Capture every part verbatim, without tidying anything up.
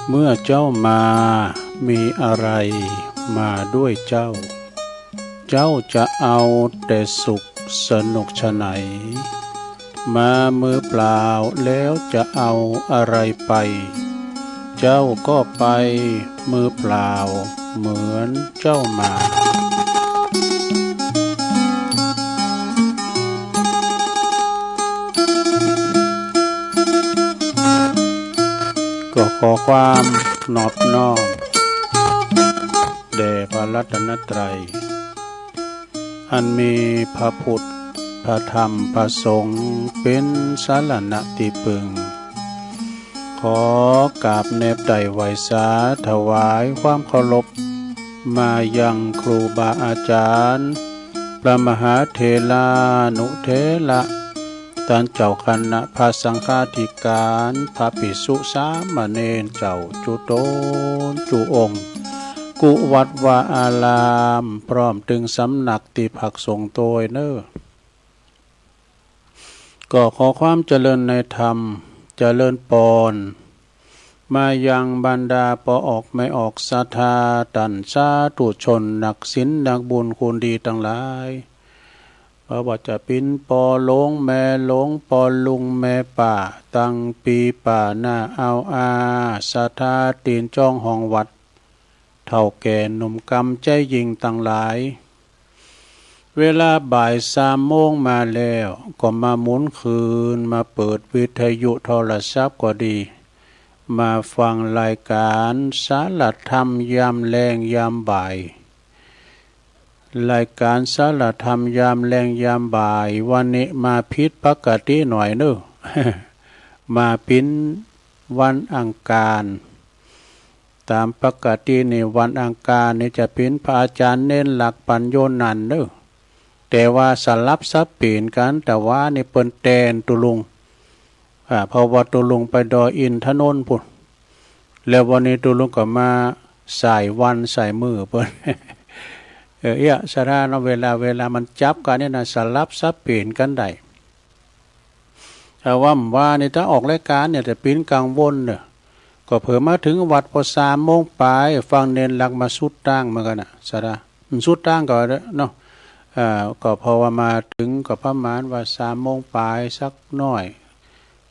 เมื่อเจ้ามา มีอะไรมาด้วยเจ้า เจ้าจะเอาแต่สุขสนุกไฉน มามือเปล่าแล้วจะเอาอะไรไป เจ้าก็ไปมือเปล่าเหมือนเจ้ามา ก็ขอความนอบน้อมแด่พระรัตนตรัย อันมีพระพุทธ พระธรรม พระสงฆ์เป็นสรณะที่พึ่ง ขอกราบแนบไต่ไหว้สาถวายความเคารพ มายังครูบาอาจารย์ พระมหาเถรานุเถระ ต้านเจ้าคณะพระสังฆาธิการ พระภิกษุสามเณรเจ้าจุตนจุองค์ กู้วัดวาอาราม พร้อมตึงสำนักตี้พักสงฆ์ตวยเน่อ ก็ขอความเจริญในธรรม เจริญปอน มายังบรรดาป้อออกแม่ออกศรัทธา ต้านสาธุชน นักศีลนักบุญคุณดีตังหลาย บ่ว่าจะเป๋นป้อหลวงแม่หลวง ป้อลุงแม่ป้า ตังปี้ป้าน้าอาวอา ศรัทธาตี้จองห้องวัด เฒ่าแก่หนุ่มกำใจ๋ญิงตังหลาย เวลาบ่ายสามโมงมาแล้ว ก็มาหมุนคืน มาเปิดวิทยุโทรศัพท์ก็ดี มาฟังรายการสารธรรมยามแลงยามบ่าย รายการสารธรรมยามแลงยามบ่าย วันนี้มาผิดปกติหน่อยเน่อ มาเป๋นวันอังคาร ต๋ามปกตินี่วันอังคารนี่จะเป๋นพระอาจารย์เณรหลักปัญโญนันท์เน่อ แต่ว่าสลับสับเป๋นกั๋น แต่ว่านี่เปิ้นแตนตุลุง อ่า เพราะว่าตุลุงไปดอยอินทนนท์ปู้น แล้ววันนี้ตุลุงก็มาสายวันสายมื้อเปิ้น เออ เอี้ย ศรัทธาเนาะ เวลา เวลามันจับกั๋นนี่นะ สลับสับเป๋นกั๋นได้ ถ้าว่าบ่านี่ ถ้าออกรายการเนี่ย จะเป๋นกลางวันเน่อ ก็เผื่อมาเถิงวัดป้อสามโมงป๋าย ฟังเณรหลักมาสุดตางเหมือนกั๋นนะ ศรัทธา มันสุดตางก็เนาะ อ่า ก็เพราะว่ามาเถิงก็ประมาณว่าสามโมงป๋ายสักหน่อย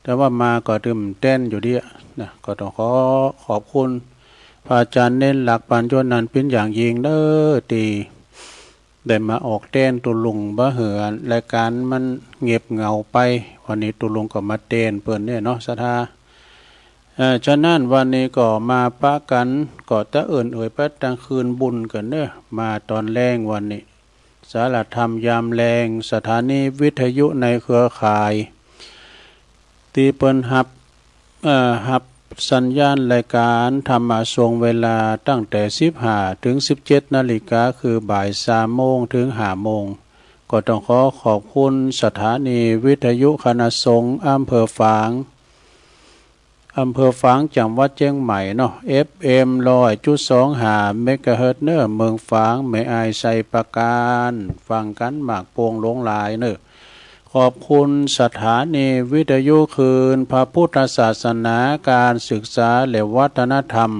แต่ว่ามาก็เติมแตนอยู่เดียนะ ก็ต้องขอขอบคุณพระอาจารย์เณรหลักปัญโญนันท์เป๋นอย่างยิ่งเน่อ ตี้ได้มาออกแตนตุลุง บ่หื้อรายการมันเงียบเหงาไป วันนี้ตุลุงก็มาแตนเปิ้นเนี่ยเนาะ ศรัทธา เอ่อ ฉะนั้นวันนี้ก็มาปะกั๋น ก็ตะเอิ้นเอ่ยไปตังคืนบุญกั๋นเน่อ มาต๋อนแลงวันนี้ สารธรรมยามแลง สถานีวิทยุในเครือข่าย ตี้เปิ้นฮับ เอ่อ ฮับสัญญาณรายการธรรมะช่วงเวลาตั้งแต่สิบห้าเถิงสิบเจ็ดนาฬิกา คือบ่ายสามโมงเถิงห้าโมง ก็ต้องขอขอบคุณสถานีวิทยุคณะสงฆ์อำเภอฝาง อำเภอฝาง จังหวัดเจียงใหม่เนาะ เอฟเอ็มร้อยจุดสองห้าเมกะเฮิรตซ์เน่อ เมืองฝาง แม่อาย ไชยปราการ ฟังกั๋นมากโป่งหลวงหลายเน่อ ขอบคุณสถานีวิทยุคลื่นพระพุทธศาสนา การศึกษาและวัฒนธรรม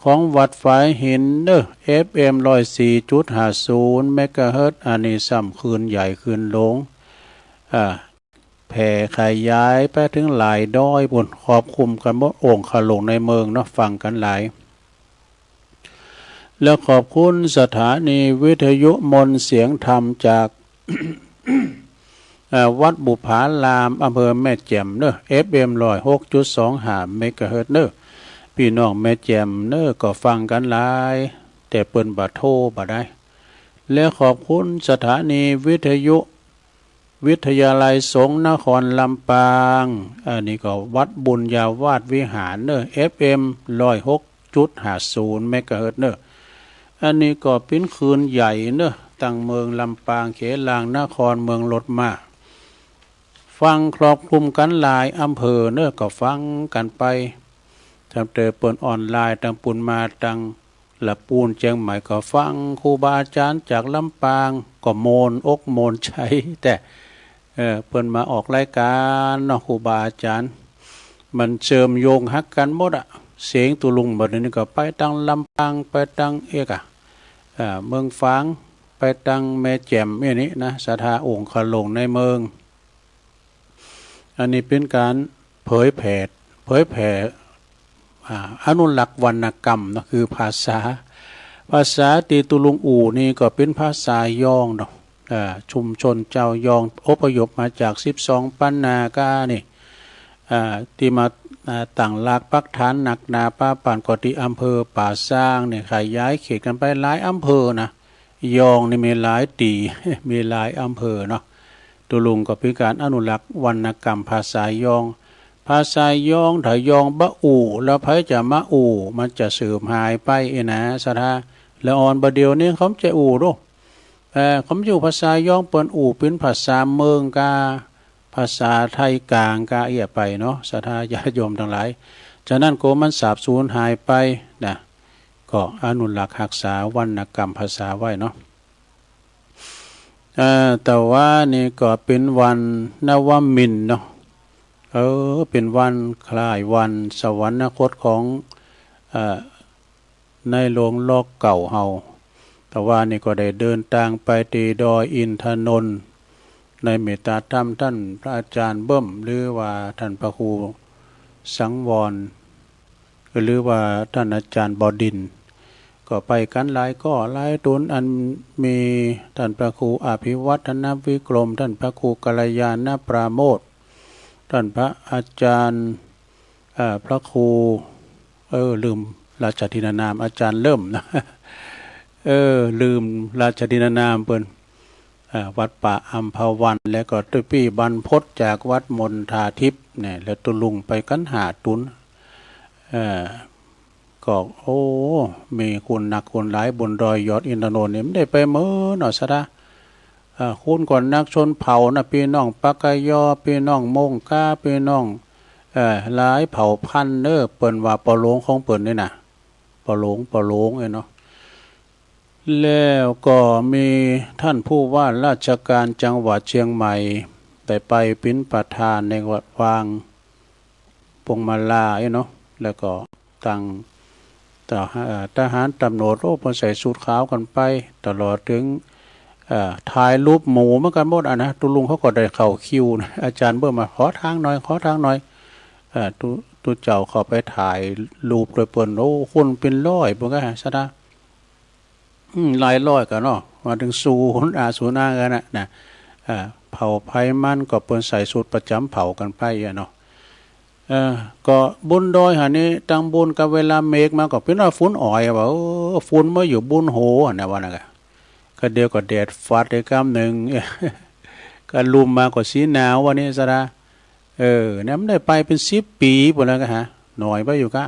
ของวัดฝายหินเน่อ เอฟเอ็มร้อยสี่จุดห้าศูนย์เมกะเฮิรตซ์ อันนี้ซ้ำคลื่นใหญ่คลื่นหลวง อ่า แผ่ขยายไปเถิงหลายดอยปู้น ครอบคลุมกั๋นหมด องคลุงในเมืองเนาะ ฟังกั๋นหลาย แล้วขอบคุณสถานีวิทยุมนต์เสียงธรรมจาก เอ่อ วัดบุพาราม อำเภอแม่แจ่มเน่อ เอฟเอ็มร้อยหกจุดสองห้าเมกะเฮิรตซ์เน่อ ปี้น้องแม่แจ่มเน่อ ก็ฟังกั๋นหลาย แต่เปิ้นบ่โทรบ่ได้ และขอบคุณสถานีวิทยุ วิทยาลัยสงฆ์นครลำปาง อันนี้ก็วัดบุญญาวาสวิหารเน่อ เอฟเอ็มร้อยหกจุดห้าศูนย์เมกะเฮิรตซ์เน่อ อันนี้ก็เป๋นคลื่นใหญ่เน่อ ตังเมืองลำปาง เขตลางนคร เมืองรถม้า ฟังครอบคลุมกั๋นหลายอำเภอเน่อ ก็ฟังกั๋นไป ตั้งแต่เปิ้นออนไลน์ตังปู้นมา ตังละปูนเจียงใหม่ก็ฟัง ครูบาอาจารย์จากลำปางก็โมนอกโมนใจ๋ แต่ เอ่อ เปิ้นมาออกรายการเนาะ ครูบาอาจารย์ มันเชื่อมโยงฮักกั๋นหมดอะ เสียงตุลุงบัดนี้ก็ไปตังลำปาง ไปตังเอกอะ เอ่อ เมืองฝาง ไปตังแม่แจ่มเนี่ยนี่นะ ศรัทธาองค์ขลุงในเมือง อันนี้เป็นการเผยแผ่ เผยแผ่ อ่า อนุรักษ์วรรณกรรมนะ คือภาษา ภาษาตีตุลุงอู่นี่ก็เป็นภาษายองเนาะ อ่า ชุมชนเจ้ายองอพยพมาจากสิบสองปันนากานี่ อ่า ที่มา อ่า ตั้งหลักปักฐานหนักหนาป่าป่านก็ที่อำเภอป่าซางเนี่ย ขยายเขตกันไปหลายอำเภอนะ ยองนี่มีหลายตี มีหลายอำเภอเนาะ ตุลุงก็เป็นการอนุรักษ์วรรณกรรมภาษายอง ภาษายอง ถ้ายองบ่อู่ แล้วใผจะมาอู่ มันจะสูญหายไปเองนะ ศรัทธา ละอ่อนบ่าเดี่ยวนี้เขาจะอู่ดู เอ่อ เขาอยู่ภาษายอง เปิ้นอู่เป็นภาษาเมืองกา ภาษาไทยกลางกาเอี้ยไปเนาะ ศรัทธาญาติโยมทั้งหลาย ฉะนั้นก็มันสาบสูญหายไปนะ ก็อนุรักษ์รักษาวรรณกรรมภาษาไว้เนาะ เอ่อ แต่ว่านี่ก็เป็นวันนวมินทร์เนาะ เออ เป็นวันคล้ายวันสวรรคตของ เอ่อ ในหลวงลอกเก่าเฮา แต่ว่านี่ก็ได้เดินตางไปตีดอยอินทนนท์ ในเมตตาธรรมท่านพระอาจารย์เบิ้ม หรือว่าท่านพระครูสังวร หรือว่าท่านอาจารย์บดินทร์ ก็ไปกันหลายก็หลายตน อันมีท่านพระครูอภิวัฒนวิกรม ท่านพระครูกัลยาณปราโมทย์ ท่านพระอาจารย์ เอ่อ พระครู เออ ลืมราชทินนาม อาจารย์เริ่มนะ เออ ลืมราชทินนามเปิ้น เอ่อ วัดป่าอัมพวัน แล้วก็ตุ๊ปี้บรรพตจากวัดมณฑาทิพย์เนี่ย แล้วตุลุงไปกันห้าตน เอ่อ ก็ โอ้ มีคนนักคนหลายบนดอยยอดอินทนนท์นี่ มันได้ไปเมินเนาะ ศรัทธา เอ่อ คนก็นักชนเผ่านะ พี่น้องปากกยอ พี่น้องมงกา พี่น้อง เอ่อ หลายเผ่าพันธุ์เด้อ เปิ้นว่าปอหลงของเปิ้นนี่นะ ปอหลง ปอหลงเอ้ยเนาะ แล้วก็มีท่านผู้ว่าราชการจังหวัดเชียงใหม่ ได้ไปเป็นประธานในวัดวางพวงมาลาเอ้ยเนาะ แล้วก็ ตั้ง ทหาร เอ่อ ทหารตำรวจ โอ้ เปิ้นใส่สูทขาวกันไป ตลอดถึง เอ่อ ถ่ายรูปหมู่เหมือนกันหมดอะนะ ตุลุงเขาก็ได้เข้าคิวนะ อาจารย์เบิ้มมา ขอทางหน่อย ขอทางหน่อย เอ่อ ตุ๊ ตุ๊เจ้าเข้าไปถ่ายรูปด้วยเปิ้น โอ้ คนเป็นร้อยเปิ้นก็ศรัทธา อืม หลายร้อยกันเนาะ มาถึงศูนย์อาศูนย์อากันนะ นะ เอ่อ เผ่าไพมันก็เปิ้นใส่สูทประจำเผ่ากันไปอะเนาะ เออ ก็บนดอยหานี้ ตั้งบนกับเวลาเมฆมาก็เป็นว่าฝนอ่อยว่า เออ ฝนมาอยู่บนหัวนะ ว่านะกะ ก็เดี๋ยวก็แดดฟาดได้กำหนึ่ง ก็ลุมมาก็สีหนาววันนี้ศรัทธา เออ เนี่ยมันได้ไปเป็นสิบปีหมดแล้วกะฮะ หน่อยไปอยู่กะ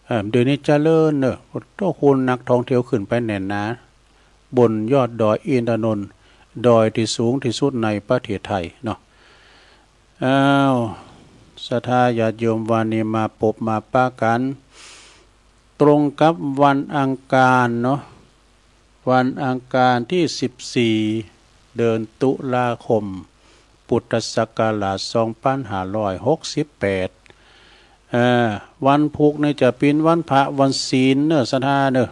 เออ เดี๋ยวนี้เจริญเนอะ โอ้โห นักท่องเที่ยวขึ้นไปแน่นหนา บนยอดดอยอินทนนท์ ดอยที่สูงที่สุดในประเทศไทยเนาะ อ้าว ศรัทธาญาติโยม วันนี้มาปบมาปะกัน ตรงกับวันอังคารเนาะ วันอังคารที่สิบสี่ เดือนตุลาคม พุทธศักราชสองพันห้าร้อยหกสิบแปด เอ่อ วันพุธนี่จะเป็นวันพระวันศีลเนอะศรัทธาเนอะ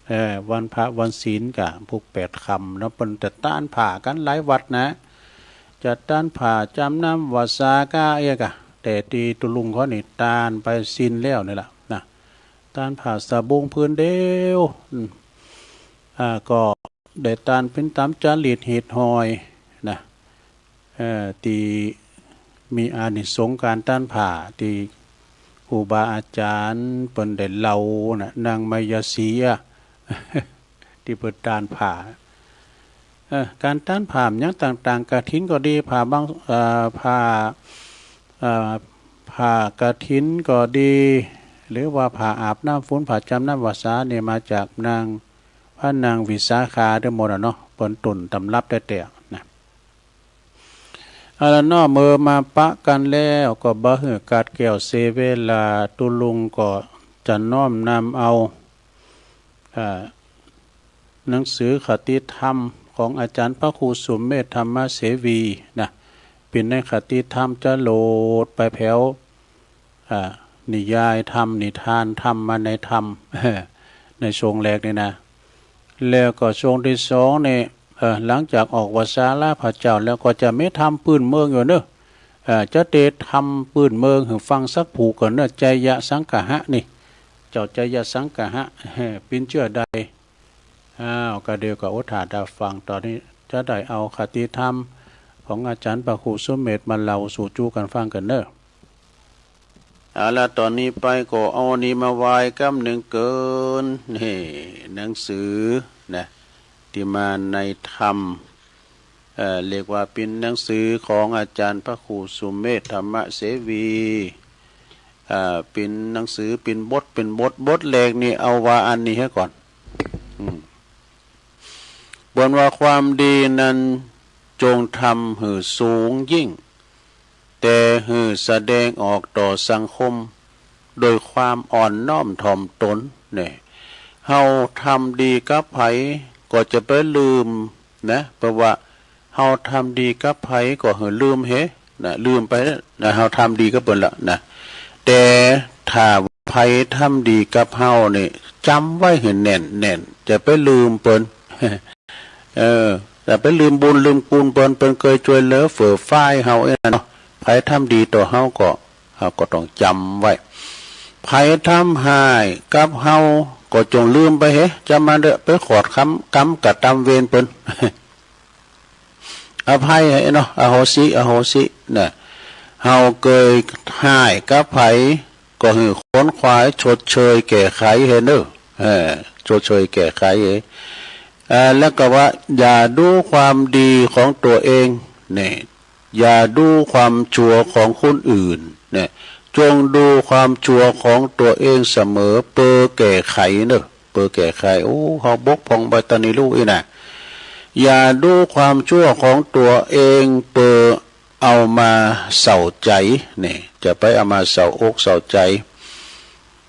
เอ่อ วันพระวันศีลกะพุธแปดค่ำเนาะ เปิ้นจะต้านผ้ากันหลายวัดนะ จะต้านผ้าจำนำวัสสากะเอกอะ แต่ตีตุลุงเขานี่ต้านไปศีลแล้วนี่แหละนะ ต้านผ้าสบงผืนเดียว อืม อ่า ก็ได้ต้านเป็นตามจารีตเหตุหอยนะ เอ่อ ที่มีอานิสงส์การต้านผ้า ที่ครูบาอาจารย์เปิ้นได้เล่านะ นางมายาสีอะ ที่เปิ้นต้านผ้า เอ่อ การต้านผ้ามันยังต่างๆ กฐินก็ดี ผ้าบาง เอ่อ ผ้า เอ่อ ผ้ากฐินก็ดี หรือว่าผ้าอาบน้ำฝน ผ้าจำนำวัสสาเนี่ย มาจากนาง พระนางวิสาขาทั้งหมดอะเนาะ เปิ้นต้นตำรับแต๊ๆ นะ เอาละเนาะ เมื่อมาปะกันแล้วก็บ่หื้อขาดแคลนเสียเวลา ตุลุงก็จะน้อมนำเอา อ่า หนังสือคติธรรมของอาจารย์พระครูสุเมธธรรมเสวีนะ เป็นในคติธรรมจะโหลดไปแผว อ่า นิยายธรรม นิทานธรรม มาในธรรม ในช่วงแรกนี่นะ แล้วก็ช่วงที่สองนี่ เอ่อ หลังจากออกพรรษาลาพระเจ้าแล้วก็จะมีธรรมพื้นเมืองอยู่เนอะ เอ่อ จะเตะธรรมพื้นเมืองหื้อฟังสักผูกก่อนเนอะ ไจยสังคหะนี่ เจ้าไจยสังคหะ เอ่อ เป็นเจ้าใด อ้าว ก็เดี๋ยวก็อดถ่าตาฟัง ตอนนี้จะได้เอาคติธรรมของอาจารย์พระครูสุเมธมาเล่าสู่จูกันฟังกันเนอะ เอาละ ตอนนี้ไปก็เอานี้มาไหว้กำหนึ่งเกิน นี่ หนังสือนะ ที่มาในธรรม เอ่อ เรียกว่าเป็นหนังสือของอาจารย์พระครูสุเมธธรรมเสวี เอ่อ เป็นหนังสือ เป็นบท เป็นบท บทแรกนี่เอาว่าอันนี้ให้ก่อน อืม เปิ้นว่าความดีนั้นจงทำหื้อสูงยิ่ง แต่หื้อแสดงออกต่อสังคม โดยความอ่อนน้อมถ่อมตน เนี่ย เฮาทำดีกับใผก็จะไปลืมนะ แปลว่า เฮาทำดีกับใผก็หื้อลืมเฮ นะ ลืมไปนะ เฮาทำดีกับเปิ้นละนะ แต่ถ้าใผทำดีกับเฮานี่ จ๋ำไว้หื้อแน่นๆ จะไปลืมเปิ้น เออ จะไปลืมบุญลืมคุณเปิ้น เปิ้นเกยจ้วยเหลือเฟื่อฟ้ายเฮาเองเนาะ ใผทำดีต่อเฮาก็ เฮาก็ต้องจ๋ำไว้ ใผทำฮ้ายกับเฮาก็จงลืมไปเฮ จ๋ำมันเด้อ ไปขอดกำ กำกระตำเวรเปิ้น อภัยให้เนาะ อโหสิ อโหสิ นะ เฮาเกยฮ้ายกับใผ ก็หื้อขวนขวายชดเชยแก้ไขให้เนอะ เออ ชดเชยแก้ไขให้ เอ่อ แล้วก็ว่า อย่าดูความดีของตัวเอง เนี่ย อย่าดูความชั่วของคนอื่น เนี่ย จงดูความชั่วของตัวเองเสมอ เปื้อแก้ไขเนอะ เปื้อแก้ไข โอ้ เฮาบกพร่องไปตอนนี้ลูกอีนะ อย่าดูความชั่วของตัวเองเปื้อเอามาเศร้าใจ เนี่ย จะไปเอามาเศร้าอกเศร้าใจ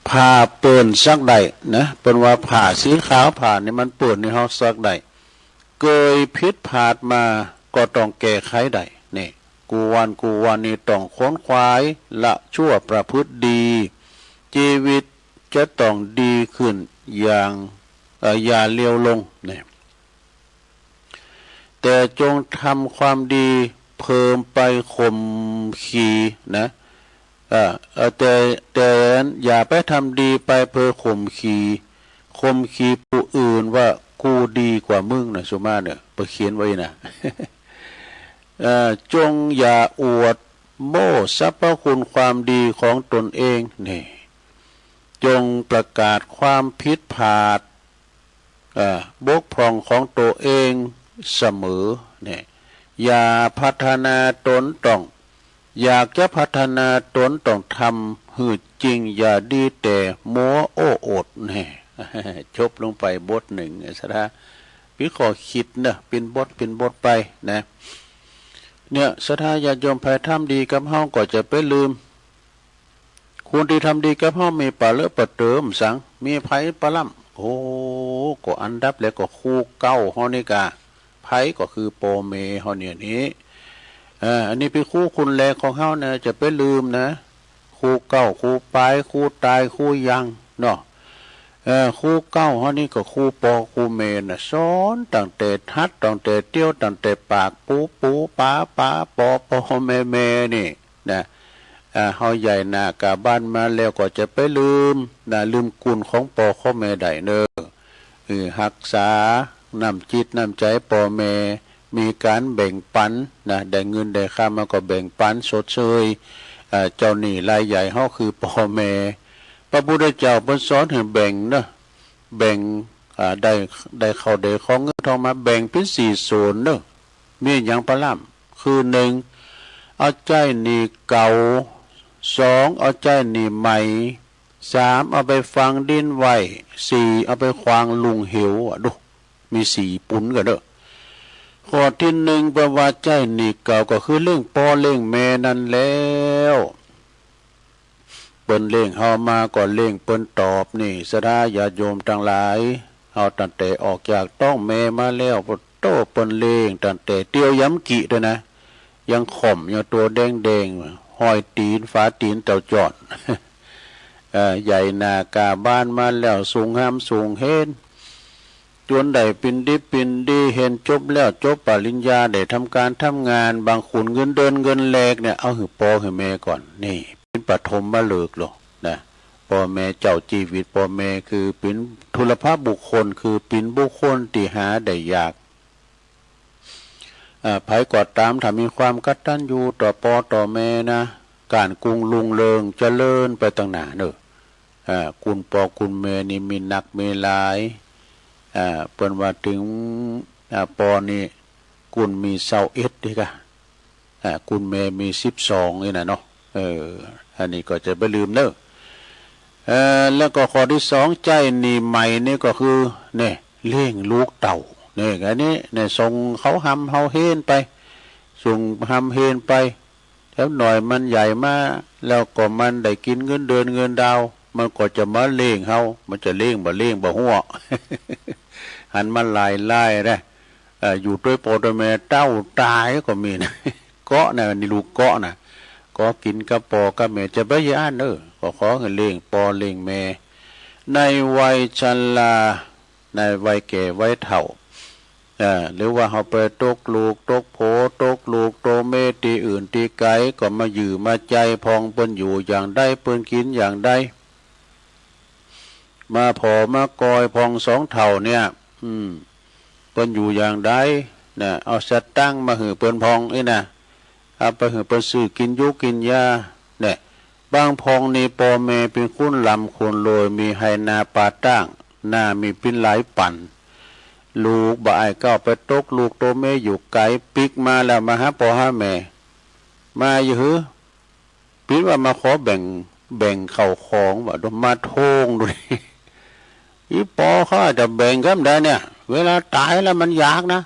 ผ้าเปื้อนซักได้นะ เปิ้นว่าผ้าสีขาว ผ้านี่มันเปื้อนนี่เฮาซักได้ เกยผิดพลาดมาก็ต้องแก้ไขได้ เนี่ย กู้วันกู้วันนี่ต้องขวนขวายละชั่วประพฤติดี ชีวิตจะต้องดีขึ้นอย่าง เอ่อ อย่าเลวลง เนี่ย แต่จงทำความดีเพิ่มไปข่มขีนะ เอ่อ เอ่อ แต่ แต่อย่าไปทำดีไปเพื่อข่มขี ข่มขีผู้อื่นว่ากูดีกว่ามึงนะ สุมาเนอะ ไปเขียนไว้นะ เอ่อ จงอย่าอวดโม้สรรพคุณความดีของตนเอง เนี่ย จงประกาศความผิดพลาด เอ่อ บกพร่องของตัวเองเสมอ เนี่ย อย่าพัฒนาตนต้อง อยากจะพัฒนาตนต้องทำหื้อจริง อย่าดีแต่มัวโอ้อวด เนี่ย จบลงไปบทหนึ่ง ศรัทธา เปิ้นข้อคิดเนอะ เปิ้นบท เปิ้นบทไปนะ เนี่ย ศรัทธาญาติโยม ใผทำดีกับเฮาก็จะไปลืม คนตี้ทำดีกับเฮามีป่าเลอะป่าเติมสัง มีใผปะล่ำ โอ้ ก็อันดับแรกก็คู่เก่าเฮานี่กา ใผก็คือป้อแม่เฮาเนี่ยนี่ เอ่อ อันนี้เปิ้นคู่คนแรกของเฮานะ จะไปลืมนะ คู่เก่า คู่ปาย คู่ตาย คู่ยังเนาะ เอ่อ คู่เก่าเฮานี่ก็คู่ป้อคู่แม่นะ สอนตั้งแต่หัด ตั้งแต่เตี้ยว ตั้งแต่ปากปู๋ ปู๋ ป๋า ป๋า ป้อ ป้อ แม่ แม่นี่นะ อ่า เฮาใหญ่หน้ากาบ้านมาแล้วก็จะไปลืมนะ ลืมคุณของป้อของแม่ได้เนอะ เออ ฮักษาน้ำจิตน้ำใจป้อแม่ มีก๋านแบ่งปันนะ ได้เงินได้คำมาก็แบ่งปันชดเชย อ่า เจ้าหนี้รายใหญ่เฮาคือป้อแม่ พระพุทธเจ้าเปิ้นสอนหื้อแบ่งเนอะ แบ่ง อ่า ได้ ได้ข้าวได้ของเงินทองมาแบ่งเป๋นสี่ส่วนเนอะ มีหยังปะล่ำ คือหนึ่ง เอาใจ๊หนี้เก่า สอง เอาใจ๊หนี้ใหม่ สาม เอาไปฝังดินไว้ สี่ เอาไปขว้างลุ่งเหวอะ ดู มีสี่ปุนก่อเนอะ ข้อที่หนึ่ง เปิ้นว่าใจ๊หนี้เก่าก็คือเลี้ยงป้อเลี้ยงแม่นั่นแล้ว เปิ้นเลี้ยงเฮามาก็เลี้ยงเปิ้นตอบหนี้ ศรัทธาญาติโยมตังหลาย เฮาตั้งแต่ออกจากต๊องแม่มาแล้ว ปะโต้ เปิ้นเลี้ยงตั้งแต่เตี้ยวยังกี้ด้วยนะ ยังข่อมอยู่ ตั๋วแดงๆ ฮอยตี๋น ฝาตี๋นเต่าจ้อน เอ่อ ใหญ่หน้ากาบ้านมาแล้ว สูงห้ำสูงเฮน จนได้ปินดิบปินดี เฮนจบแล้ว จบปริญญา ได้ทำการทำงาน บางคนเงินเดือนเงินแรกเนี่ย เอาหื้อปอหื้อแม่ก่อน นี่ เป็นปฐมฤกษ์โลดนะ ปอแม่เจ้าจีวิต ปอแม่คือเป็นทุรพบุคคล คือเป็นบุคคลที่หาได้ยาก เอ่อ ใผก็ตามถ้ามีความกตัญญูต่อปอต่อแม่นะ การกุ่งรุ่งเรืองเจริญไปตังหน้าเนอะ เอ่อ กุ่นปอกุ่นแม่นี่มีนักมีหลาย เอ่อ เปิ้นว่าถึง เอ่อ ปอนี่กุ่นมีซาวเอ็ดดีกะ อ่า กุ่นแม่มีสิบสองนี่นะเนาะ เออ อันนี้ก็จะบ่ลืมเนอะ เอ่อ แล้วก็ข้อที่สอง ใจ๊หนี้ใหม่นี่ก็คือ เนี่ย เลี้ยงลูกเต้า เนี่ย อันนี้ เนี่ย ส่งเขาหำเฮาเฮนไป ส่งหำเฮนไป แล้วหน่อยมันใหญ่มา แล้วก็มันได้กินเงินเดือนเงินดาว มันก็จะมาเลี้ยงเฮา มันจะเลี้ยงบ่เลี้ยงบ่ฮู้ หันมาหลายๆ นะ เอ่อ อยู่ด้วยปอด้วยแม่เต้าตายก็มีนะ เกาะนะ นี่ลูกเกาะนะ ก็กินกับปอกับแม่ จะไปย้านเออ ก็ขอให้เลี้ยงปอเลี้ยงแม่ ในวัยชรา ในวัยแก่วัยเฒ่า เอ่อ หรือว่าเฮาไปตกลูกตกโผ ตกลูกโตเมตี้อื่นตี้ไก๋ ก็มายื้อมาใจ๋พอง เปิ้นอยู่อย่างใด เปิ้นกินอย่างใด มาผอมากอยพองสองเฒ่าเนี่ย อืม เปิ้นอยู่อย่างใด นะ เอาสตางค์มาหื้อเปิ้นพองอี้นะ เอาไปหื้อเปิ้นซื้อกินยูกินยา เนี่ย บางพองนี่ปอแม่เป็นคนร่ำคนรวย มีไฮ่นาป่าตาง นามีเป็นหลายปัน ลูกบ่อายก้าวไปตกลูกโตเมอยู่ไก๋ ปิ๊กมาแล้วมาหาปอหาแม่ มาอยู่หื้อ ปิ๊กว่ามาขอแบ่ง แบ่งข้าวของว่าดู มาทวงดู อีปอเขาอาจจะแบ่งก็ได้เนี่ย เวลาต๋ายแล้วมันอยากนะ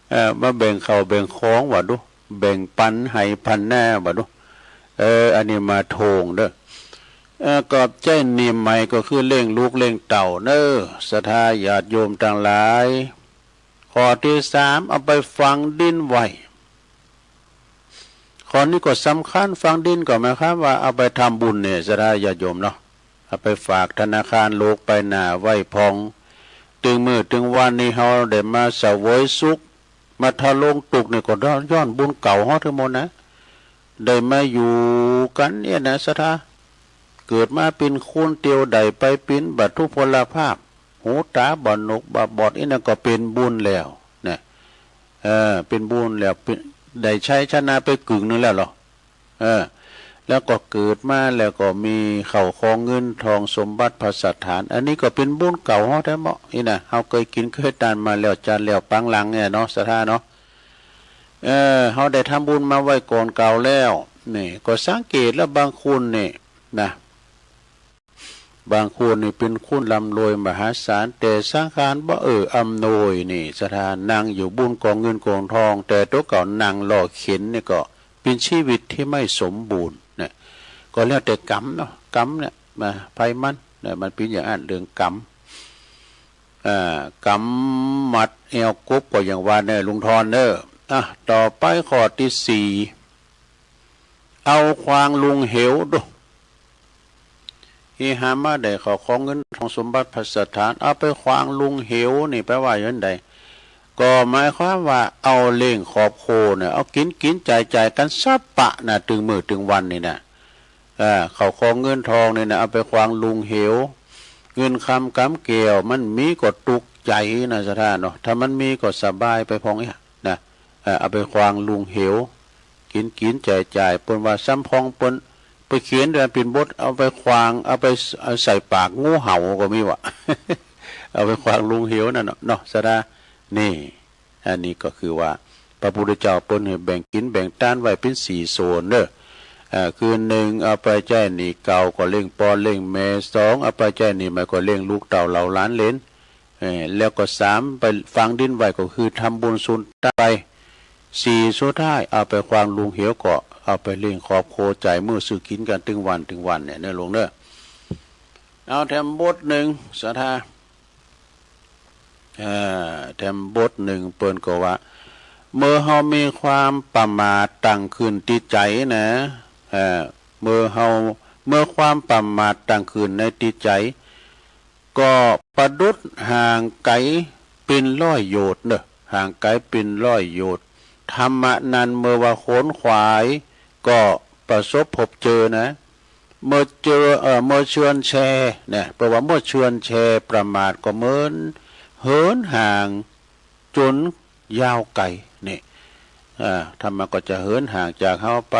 เอ่อ มาแบ่งข้าวแบ่งของว่าดู แบ่งปันไฮ่ปันนาว่าดู เออ อันนี้มาทวงเด้อ เอ่อ ก็ใจ๊หนี้ใหม่ก็คือเลี้ยงลูกเลี้ยงเต้าเนอะ ศรัทธาญาติโยมตังหลาย ข้อที่สาม เอาไปฝังดินไว้ ข้อนี้ก็สำคัญ ฝังดินก็หมายความว่าเอาไปทำบุญเนี่ย ศรัทธาญาติโยมเนาะ เอาไปฝากธนาคารโลกไปหน้าไว้พอง ตึงมื้อตึงวันนี้เฮาได้มาเสวยสุข มาทะลงทุกข์นี่ก็ย้อนบุญเก่าเฮาทั้งหมดนะ ได้มาอยู่กั๋นเนี่ยนะ ศรัทธา เกิดมาเป็นคนเตียวได้ไปเป็นบัตถุพลภาพ หูต๋าบ่หนวกบ่บอด อี้นั่นก็เป็นบุญแล้วนะ เออ เป็นบุญแล้ว เป็น ได้ชัยชนะไปกึ่งหนึ่งแล้วเหรอ เออ แล้วก็เกิดมาแล้วก็มีข้าวของเงินทองสมบัติภัสสถาน อันนี้ก็เป็นบุญเก่าเฮาแต๊เหมาะ อี้นะ เฮาเกยกิ๋นเกยตานมาแล้ว จาติแล้วปางหลังเนี่ยเนาะ ศรัทธาเนาะ เออ เฮาได้ทำบุญมาไว้ก่อนเก่าแล้ว นี่ ก็สังเกตแล้วบางคนนี่นะ บางคนนี่เป็นคนร่ำรวยมหาศาล แต่สังขารบ่เอื้ออำนวยนี่ ศรัทธา นั่งอยู่บนกองเงินกองทอง แต่ตั๋วเก่านั่งล้อเข็นนี่ก็เป็นชีวิตที่ไม่สมบูรณ์นะ ก็แล้วแต่กรรมเนาะ กรรมเนี่ย มา ไผมันนะ มันเป็นอย่างนั้น เรื่องกรรม อ่า กรรมมัดแอวกบก็อย่างว่าเนอะ ลุงทอนเนอะ อ่ะ ต่อไปข้อที่สี่ เอาขว้างลงเหวดู อีหามาได้ข้าวของเงินทองสมบัติภัสสถาน เอาไปขว้างลงเหวนี่แปลว่าอย่างใด ก็หมายความว่าเอาเลี้ยงครอบครัวเนี่ย เอากิ๋นกิ๋นจ่ายจ่ายกั๋นสะปะนะ ตึงมื้อตึงวันนี่นะ เอ่อ ข้าวของเงินทองนี่นะ เอาไปขว้างลงเหว เงินคำกำแก้วมันมีก็ตุ๊กข์ใจ๋นะ ศรัทธาเนาะ ถ้ามันมีก็สบายไปพองอี้นะ เอ่อ เอาไปขว้างลงเหว กิ๋นกิ๋นจ่ายจ่าย เปิ้นว่าซ้ำพองเปิ้น ไปเขียนเดือนปิ่นบท เอาไปขว้าง เอาไป เอาใส่ปากงูเห่าก็มีวะ เอาไปขว้างลงเหวนั่นเนาะ เนาะ ศรัทธา นี่ อันนี้ก็คือว่า พระพุทธเจ้าเปิ้นให้แบ่งกิ๋นแบ่งตานไว้เป็นสี่ส่วนเด้อ เอ่อ คือหนึ่ง เอาไปใจ๊หนี้เก่าก็เลี้ยงปอเลี้ยงแม่ สอง เอาไปใจ๊หนี้ใหม่ก็เลี้ยงลูกเต้าเหล่าหลานเหลน เอ่อ แล้วก็สาม ไปฝังดินไว้ก็คือทำบุญสุนทานไป สี่ สุดท้ายเอาไปขว้างลงเหวก็เอาไปเลี้ยงครอบครัว จ่ายมื้อซื้อกิ๋นกั๋นตึงวันตึงวันเนี่ยเนอะลุงเนอะ เอาแถมบทหนึ่ง ศรัทธา เอ่อ แถมบทหนึ่งเปิ้นก็ว่า เมื่อเฮามีความประมาทตั้งขึ้นตี้ใจ๋นะ เอ่อ เมื่อเฮา เมื่อความประมาทตั้งขึ้นในจิตใจ ก็ประดุจห่างไกลเป็นร้อยโยชน์เนอะ ห่างไกลเป็นร้อยโยชน์ ธรรมะนั้นเมื่อว่าขวนขวาย ก็ประสบพบเจอนะ เมื่อเจอ เอ่อ เมื่อเชื่อนแช่เนี่ย แปลว่าเมื่อเชื่อนแช่ประมาทก็เหมือนเหินห่าง จนยาวไกลนี่ อ่า ธรรมะก็จะเหินห่างจากเฮาไป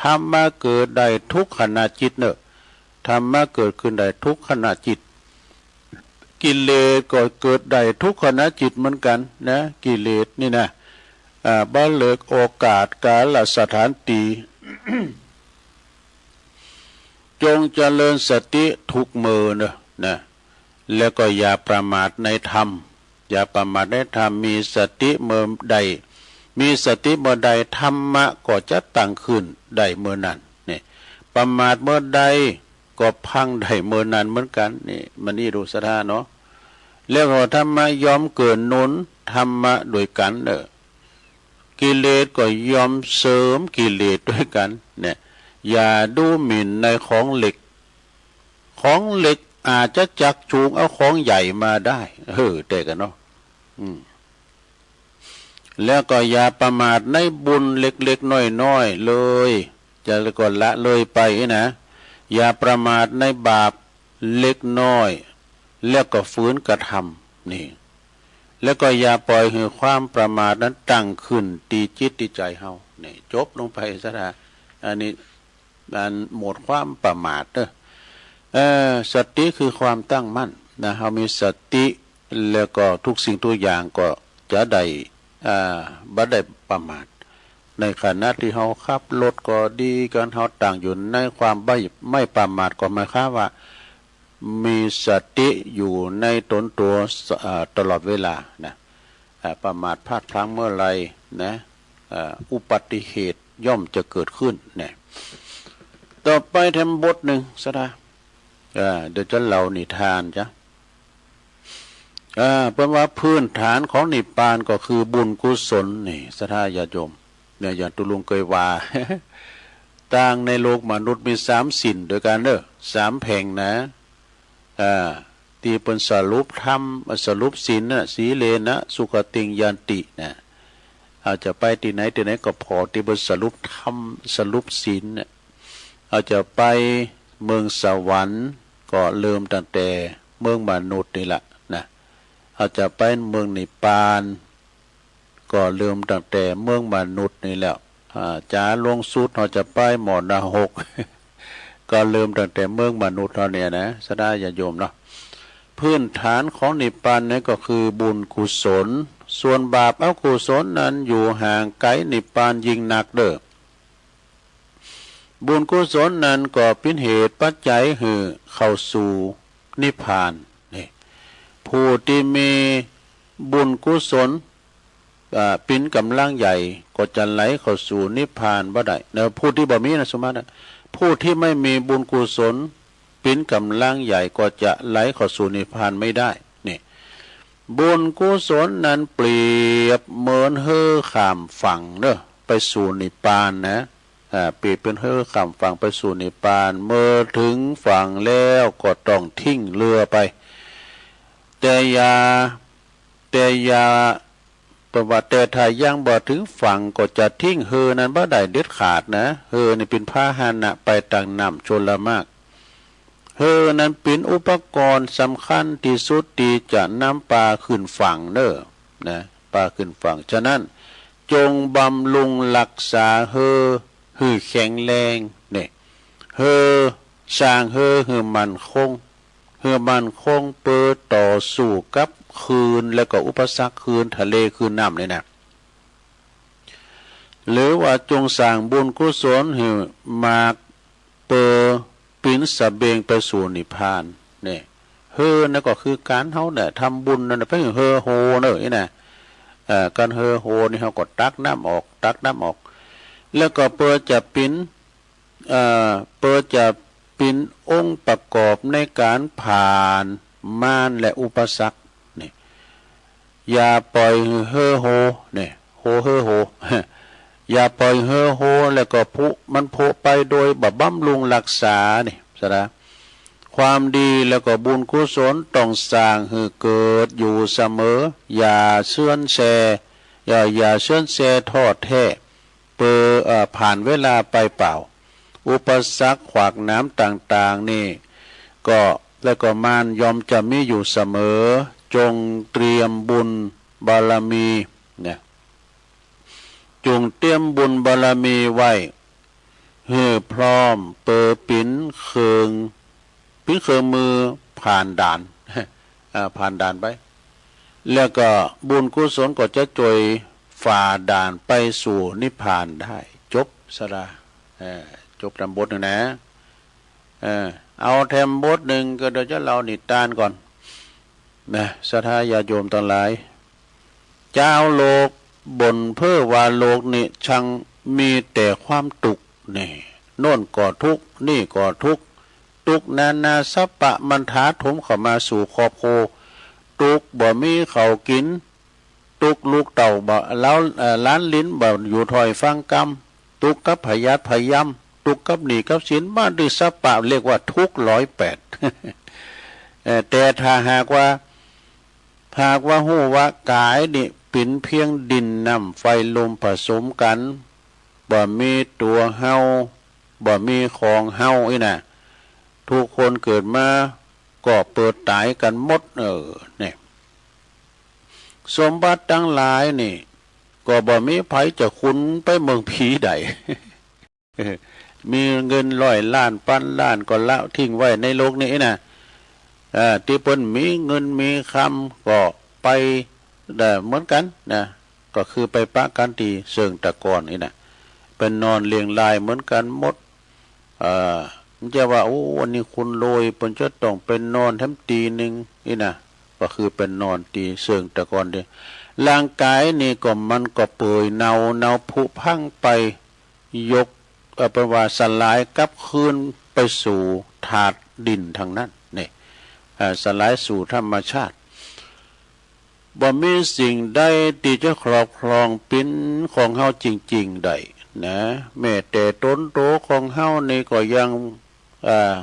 ธรรมะเกิดได้ทุกขณะจิตเนอะ ธรรมะเกิดขึ้นได้ทุกขณะจิต กิเลสก็เกิดได้ทุกขณะจิตเหมือนกันนะ กิเลสนี่นะ อ่า บ่เลือกโอกาส กาลสถานที่ จงเจริญสติทุกเมื่อเนอะนะ แล้วก็อย่าประมาทในธรรม อย่าประมาทในธรรม มีสติเมื่อใด มีสติเมื่อใด ธรรมะก็จะตั้งขึ้นได้เมื่อนั้นนี่ ประมาทเมื่อใด ก็พังได้เมื่อนั้นเหมือนกันนี่ มันนี่ดูศรัทธาเนาะ แล้วก็ธรรมะย่อมเกื้อหนุนธรรมะด้วยกันเนอะ กิเลสก็ย่อมเสริมกิเลสด้วยกันเนี่ย อย่าดูหมิ่นในของเล็ก ของเล็กอาจจะจักจูงเอาของใหญ่มาได้ เออ แต่กันเนาะ อืม แล้วก็อย่าประมาทในบุญเล็กๆน้อยๆเลย จะแล้วก็ละเลยไปนะ อย่าประมาทในบาปเล็กน้อย แล้วก็ฝืนกระทำนี่ แล้วก็อย่าปล่อยให้ความประมาทนั้นตั้งขึ้นที่จิตที่ใจเฮานี่ จบลงไปศรัทธา อันนี้ อันหมดความประมาทเนอะ เอ่อ สติคือความตั้งมั่นนะ เฮามีสติ แล้วก็ทุกสิ่งทุกอย่างก็จะได้ อ่า บ่ได้ประมาท ในขณะที่เฮาขับรถก็ดี การเฮาตั้งอยู่ในความไม่ ไม่ประมาทก็หมายความว่า มีสติอยู่ในตนตัว อ่า ตลอดเวลานะ อ่า ประมาทพลาดพลั้งเมื่อไหร่นะ อ่า อุบัติเหตุย่อมจะเกิดขึ้นนะ ต่อไปแถมบทหนึ่งศรัทธา อ่า เดี๋ยวจะเล่านิทานจ้ะ อ่า เปิ้นว่าพื้นฐานของนิพพานก็คือบุญกุศลนี่ ศรัทธาญาติโยม เนี่ย อย่างตุ๊ลุงเคยว่า ตังในโลกมนุษย์มีสามศีลด้วยกันเด้อ สามแผงนะ อ่า ตี้เปิ้นสรุปธรรม สรุปศีลนะ สีเลนะ สุขติง ยันตินะ เฮาจะไปตี้ไหนตี้ไหนก็ผ่อตี้เปิ้นสรุปธรรม สรุปศีลนะ เฮาจะไปเมืองสวรรค์ก็เริ่มตั้งแต่เมืองมนุษย์นี่ละนะ เฮาจะไปเมืองนิพพาน ก็เริ่มตั้งแต่เมืองมนุษย์นี่แล้ว อ่า จ๋าลงสุดเฮาจะไปหม้อนรก ก็เริ่มตั้งแต่เมืองมนุษย์เฮาเนี่ยนะ ศรัทธาญาติโยมเนาะ พื้นฐานของนิพพานนั้นก็คือบุญกุศล ส่วนบาปอกุศลนั้นอยู่ห่างไกลนิพพานยิ่งนักเด้อ บุญกุศลนั้นก็เป็นเหตุปัจจัยหื้อเข้าสู่นิพพานนี่ ผู้ตี้มีบุญกุศล อ่า เป็นกำลังใหญ่ก็จะไหลเข้าสู่นิพพานบ่ได้เนอะ ผู้ตี้บ่มีนะ สมมุตินะ ผู้ตี้ไม่มีบุญกุศลเป็นกำลังใหญ่ก็จะไหลเข้าสู่นิพพานไม่ได้นี่ บุญกุศลนั้นเปรียบเหมือนเฮือข้ามฝั่งเนอะ ไปสู่นิพพานนะ อ่า เปรียบเป็นเฮือข้ามฝั่งไปสู่นิพพาน เมื่อถึงฝั่งแล้วก็ต้องทิ้งเฮือไป แต่อย่า แต่อย่า เปิ้นว่าแต่ถ้ายังบ่ถึงฝั่งก็จะทิ้งเฮือนั้นบ่ได้เด็ดขาดนะ เฮือนี่เป็นพาหนะไปตางน้ำชลมารค เฮือนั้นเป็นอุปกรณ์สำคัญที่สุดที่จะนำปาขึ้นฝั่งเนอะนะ ปาขึ้นฝั่ง ฉะนั้นจงบำรุงรักษาเฮือหื้อแข็งแรงนี่ เฮือ สร้างเฮือหื้อมั่นคง หื้อมั่นคงเปื้อต่อสู้กับคลื่นและก็อุปสรรคคลื่นทะเลคลื่นน้ำนี่นะ หรือว่าจงสร้างบุญกุศลหื้อมาก เปื้อเป็นสะเบียงไปสู่นิพพานนี่ เฮือนั่นก็คือการเฮาเนี่ยทำบุญนั่นน่ะ ไปเฮือโฮเนอะนี่นะ เอ่อ การเฮือโฮนี่เฮาก็ตักน้ำออก ตักน้ำออก แล้วก็เปื้อจะเป็น เอ่อ เปื้อจะเป็นองค์ประกอบในการผ่านมารและอุปสรรคนี่ อย่าปล่อยหื้อเฮือโฮนี่ โฮเฮือโฮ อย่าปล่อยเฮอโฮ แล้วก็ผู้มันผุไปโดยบ่บำรุงรักษา นี่ สะดา ความดีแล้วก็บุญกุศลต้องสร้างหื้อเกิดอยู่เสมอ อย่าเสื่อนแซ อย่า อย่าเสื่อนแซทอดแท้ เปื้อ เอ่อ ผ่านเวลาไปเปล่า อุปสรรคขวากหนามต่างๆ นี่ ก็ แล้วก็มันย่อมจะมีอยู่เสมอ จงเตรียมบุญบารมี เนี่ย จงเตรียมบุญบารมีไว้ หื้อพร้อมเปื้อปิ๋นเครื่อง ปิ๋นเครื่องมือผ่านด่าน อ่า ผ่านด่านไป แล้วก็บุญกุศลก็จะจ้วยฝ่าด่านไปสู่นิพพานได้ จบ สะดา เออ จบตำบทนี่นะ เออ เอาแถมบทหนึ่งก็เดี๋ยวจะเล่านิทานก่อน นะ ศรัทธาญาติโยมตังหลาย จาวโลกบ่นเพ้อว่าโลกนี่ช่างมีแต่ความตุ๊กข์ นี่ โน่นก็ทุกข์ นี่ก็ทุกข์ ตุ๊กข์นานาสรรพะมันถาโถมเข้ามาสู่ครอบครัว ตุ๊กข์บ่มีข้าวกิ๋น ตุ๊กข์ลูกเต้าบ่ แล้ว เอ่อ หลานหลิ้นบ่อยู่ถ้อยฟังกำ ตุ๊กข์กับพยาธิพยายาม ตุ๊กข์กับหนี้กับสิน มาด้วยสรรพะ เรียกว่าทุกข์ร้อยแปด เอ่อ แต่ถ้าหากว่า หากว่าฮู้ว่ากายนี่ปิ๋นเพียงดินน้ำไฟลมผสมกั๋น บ่มีตั๋วเฮา บ่มีของเฮาอี้นะ ทุกคนเกิดมาก็เปื้อต๋ายกั๋นหมด เออ เนี่ย สมบัติตังหลายนี่ ก็บ่มีใผจะขุนไปเมืองผีได้ มีเงินร้อยล้านปันล้านก็ละทิ้งไว้ในโลกนี้นะ เอ่อ ตี้เปิ้นมีเงินมีคำก็ไป เอ่อ เหมือนกั๋นนะ ก็คือไปปะกั๋นตี้เซิงตะกอนอี้นะ ไปนอนเรียงรายเหมือนกั๋นหมด เอ่อ มันจะว่า โอ้ อันนี้คนรวย เปิ้นจะต้องไปนอนแถมตี้หนึ่งอี้นะ ก็คือไปนอนตี้เซิงตะกอนเดียว ร่างกายนี่ก็มันก็เปื่อยเน่า เน่าผุพังไป ยก เอ่อ เปิ้นว่าสลายกลับคืนไปสู่ธาตุดินทั้งนั้น นี่ เอ่อ สลายสู่ธรรมชาติ บ่มีสิ่งใดตี้จะครอบครองปิ๋นของเฮาจริงๆ ได้นะ แม้แต่ต๋นโตของเฮานี่ก็ยัง เอ่อ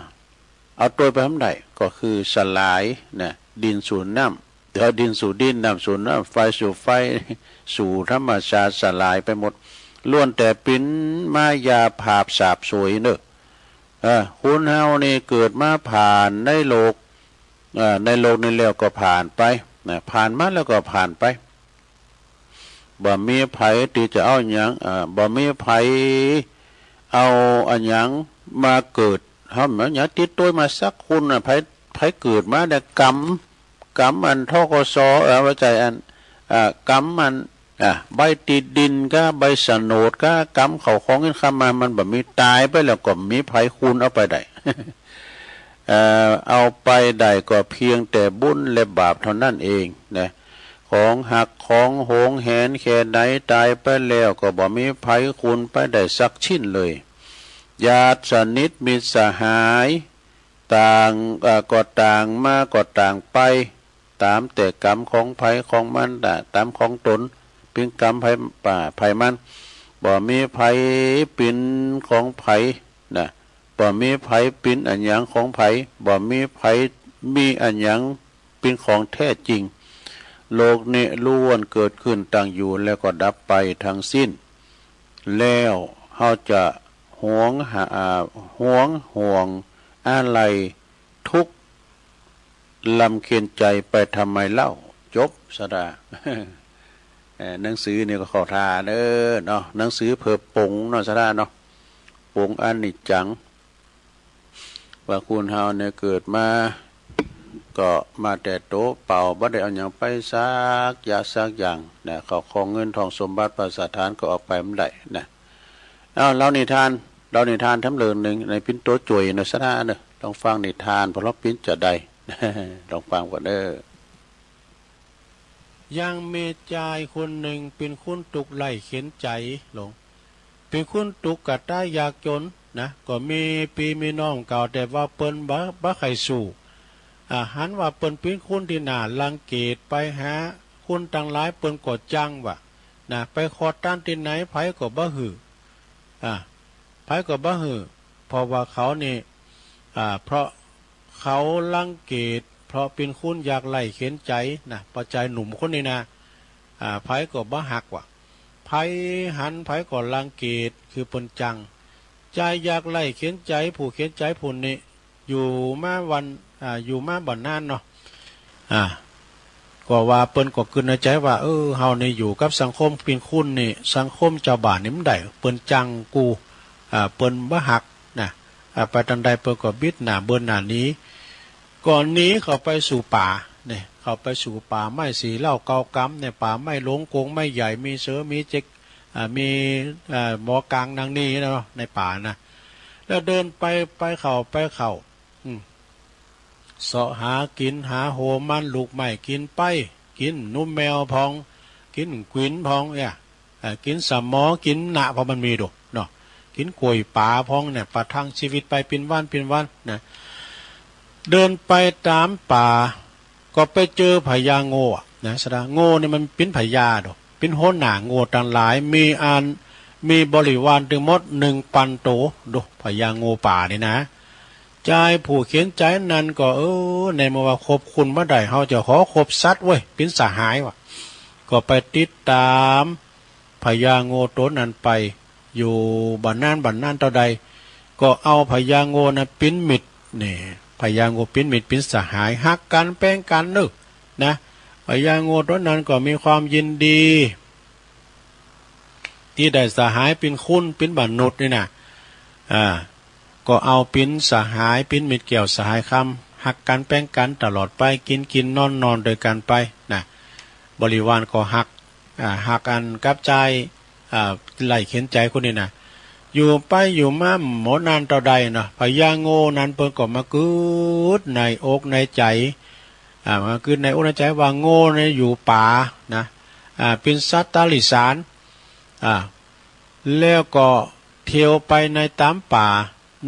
เอาตวยไปบ่ได้ ก็คือสลายนะ ดินสู่น้ำ เดี๋ยวดินสู่ดิน น้ำสู่น้ำ ไฟสู่ไฟ สู่ธรรมชาติสลายไปหมด ล้วนแต่ปิ๋นมายาผาบสาบสวยเนอะ เออ คนเฮานี่เกิดมาผ่านในโลก เอ่อ ในโลกนี้แล้วก็ผ่านไปนะ ผ่านมาแล้วก็ผ่านไป บ่มีใผตี้จะเอาหยัง เอ่อ บ่มีใผเอาอะหยังมาเกิด เฮาบ่มีหยังติดตวยมาสักคนน่ะ ใผ ใผเกิดมาเนี่ย กรรม กรรมอัน ธ.ก.ส. เอ่อ บ่ใจ้ อัน เอ่อ กรรมอัน อ่ะ ใบตี้ดินก้า ใบโฉนดก้า กรรมเข้าของเงินคำมา มันบ่มี ต๋ายไปแล้วก็บ่มีใผคูณเอาไปได้ เอ่อ เอาไปได้ก็เพียงแต่บุญและบาปเท่านั้นเองนะ ของฮักของหวงแหนแค่ไหน ต๋ายไปแล้วก็บ่มีใผคูณไปได้สักชิ้นเลย ญาติสนิทมิตรสหาย ต่าง เอ่อ ก็ต่างมาก็ต่างไป ต๋ามแต่กรรมของใผของมันน่ะ ต๋ามของต๋น ปิ๋นกรรมใผ ป่า ใผมัน บ่มีใผปิ๋นของใผนะ บ่มีใผปิ๋นอะหยังของใผ บ่มีใผมีอะหยังปิ๋นของแท้จริง โลกนี้ล้วนเกิดขึ้นตั้งอยู่แล้วก็ดับไปทั้งสิ้น แล้วเฮาจะหวงหา อ่า หวงห่วงอาลัย ทุกข์รำเค็ญใจไปทำไมเล่า จบ ศรัทธา เอ่อ หนังสือนี่ก็เข้าท่าเด้อเนาะ หนังสือเผยป๋งเนาะ ศรัทธาเนาะ ป๋งอนิจจัง ว่าคนเฮาเนี่ยเกิดมา ก็มาแต่โตเปล่า บ่ได้เอาหยังไปสักอย่างสักอย่างนะ เข้าของเงินทองสมบัติพัสถานก็เอาไปบ่ได้นะ เอ้า เล่านิทาน เล่านิทานแถมเรื่องหนึ่ง ในปิ๋นตั๋วจ้วยเนอะ ศรัทธาเนอะ ลองฟังนิทาน พอลองปิ๋นจะได้ ลองฟังก่อนเด้อ ยังมีจายคนหนึ่งเป๋นคนตุ๊กข์ไร้เข็ญใจ๋ หลง เป๋นคนตุ๊กข์กะตายยากจ๋นนะ ก็มีปี้มีน้องเก่า แต่ว่าเปิ้นบ่ บ่ใค่สู้ อ่า หันว่าเปิ้นเป๋นคนตี้น่ารังเกียจ ไปหาคนตังหลายเปิ้นก็จังว่า นะ ไปขอทานตี้ไหน ใผก็บ่หื้อ อ่า ใผก็บ่หื้อ เพราะว่าเขานี่ อ่า เพราะเขารังเกียจ เพราะเป๋นคนยากไร้เข็ญใจ๋นะ ป้อจายหนุ่มคนนี้นะ อ่า ใผก็บ่ฮักว่า ใผหันใผก็รังเกียจ คือเปิ้นจั่ง จายยากไร้เข็ญใจ๋ ผู้เข็ญใจ๋ผู้นี้ อยู่มาวัน อ่า อยู่มาบ่นานเนาะ อ่า ก็ว่าเปิ้นก็กึ๊ดในใจ๋ว่า เออ เฮานี่อยู่กับสังคมเป๋นคนนี่ สังคมจาวบ้านนี่บ่ได้ เปิ้นจั่งกู อ่า เปิ้นบ่ฮักนะ อ่า ไปตางใดเปิ้นก็บิดหน้าเบิ่นหน้าหนี ก็หนีเข้าไปสู่ป่าเนี่ย เข้าไปสู่ป่าไม้สี่เหล้าเก้ากำเนี่ย ป่าไม้หลงกงไม้ใหญ่ มีเสือ มีเจ๊ก อ่า มี อ่า หมอกางนางนีเนาะ ในป่านะ แล้วเดินไป ไปเข้า ไปเข้า อืม เสาะหากิ๋น หาโหมันลูกไม้กิ๋นไป กิ๋นหนูแมวพ่อง กิ๋นขวินพ่องเนี่ย เอ่อ กิ๋นสะหมอ กิ๋นหน้า เพราะมันมีดูเนาะ กิ๋นก๋วยป๋าพ่องเนี่ย ประทังชีวิตไปเป๋นวันเป๋นวันนะ เดินไปต๋ามป่า ก็ไปเจอพญาโง่อะนะ สะดา โง่นี่มันเป๋นพญาดู เป๋นหัวหน้าโง่ตังหลาย มีอัน มีบริวารตึงหมดหนึ่งปันโตดู พญาโง่ป่านี่นะ จายผู้เข็ญใจ๋นั้นก็ เออ ในเมื่อว่าคบคุณบ่ได้ เฮาจะขอคบสัตว์เว้ย เป๋นสหายว่ะ ก็ไปติดต๋าม พญาโง่ต๋นนั้นไป อยู่บ่นานบ่นานเต้าใด ก็เอาพญาโง่นั้นเป๋นมิตร นี่ พญาโง่เป๋นมิตรเป๋นสหาย ฮักกั๋นแป๋งกั๋นเนาะ นะ พญาโง่ต๋นนั้นก็มีความยินดี ตี้ได้สหายเป๋นคนเป๋นมนุษย์นี่นะ อ่า ก็เอาเป๋นสหาย เป๋นมิตรแก้วสหายคำ ฮักกั๋นแป๋งกั๋นตลอดไป กิ๋นกิ๋นนอนนอนด้วยกั๋นไปนะ บริวารก็ฮัก อ่า ฮักอันกับจาย อ่า ไร้เข็ญใจ๋คนนี้นะ อยู่ไปอยู่มาบ่นานเต้าใดเนาะ พญาโง่นั้นเปิ้นก็มากึ๊ดในอกในใจ๋ อ่า มากึ๊ดในอกในใจ๋ว่าโง่นี่อยู่ป่านะ อ่า เป๋นสัตว์ตาริสาร อ่า แล้วก็เที่ยวไปในต๋ามป่า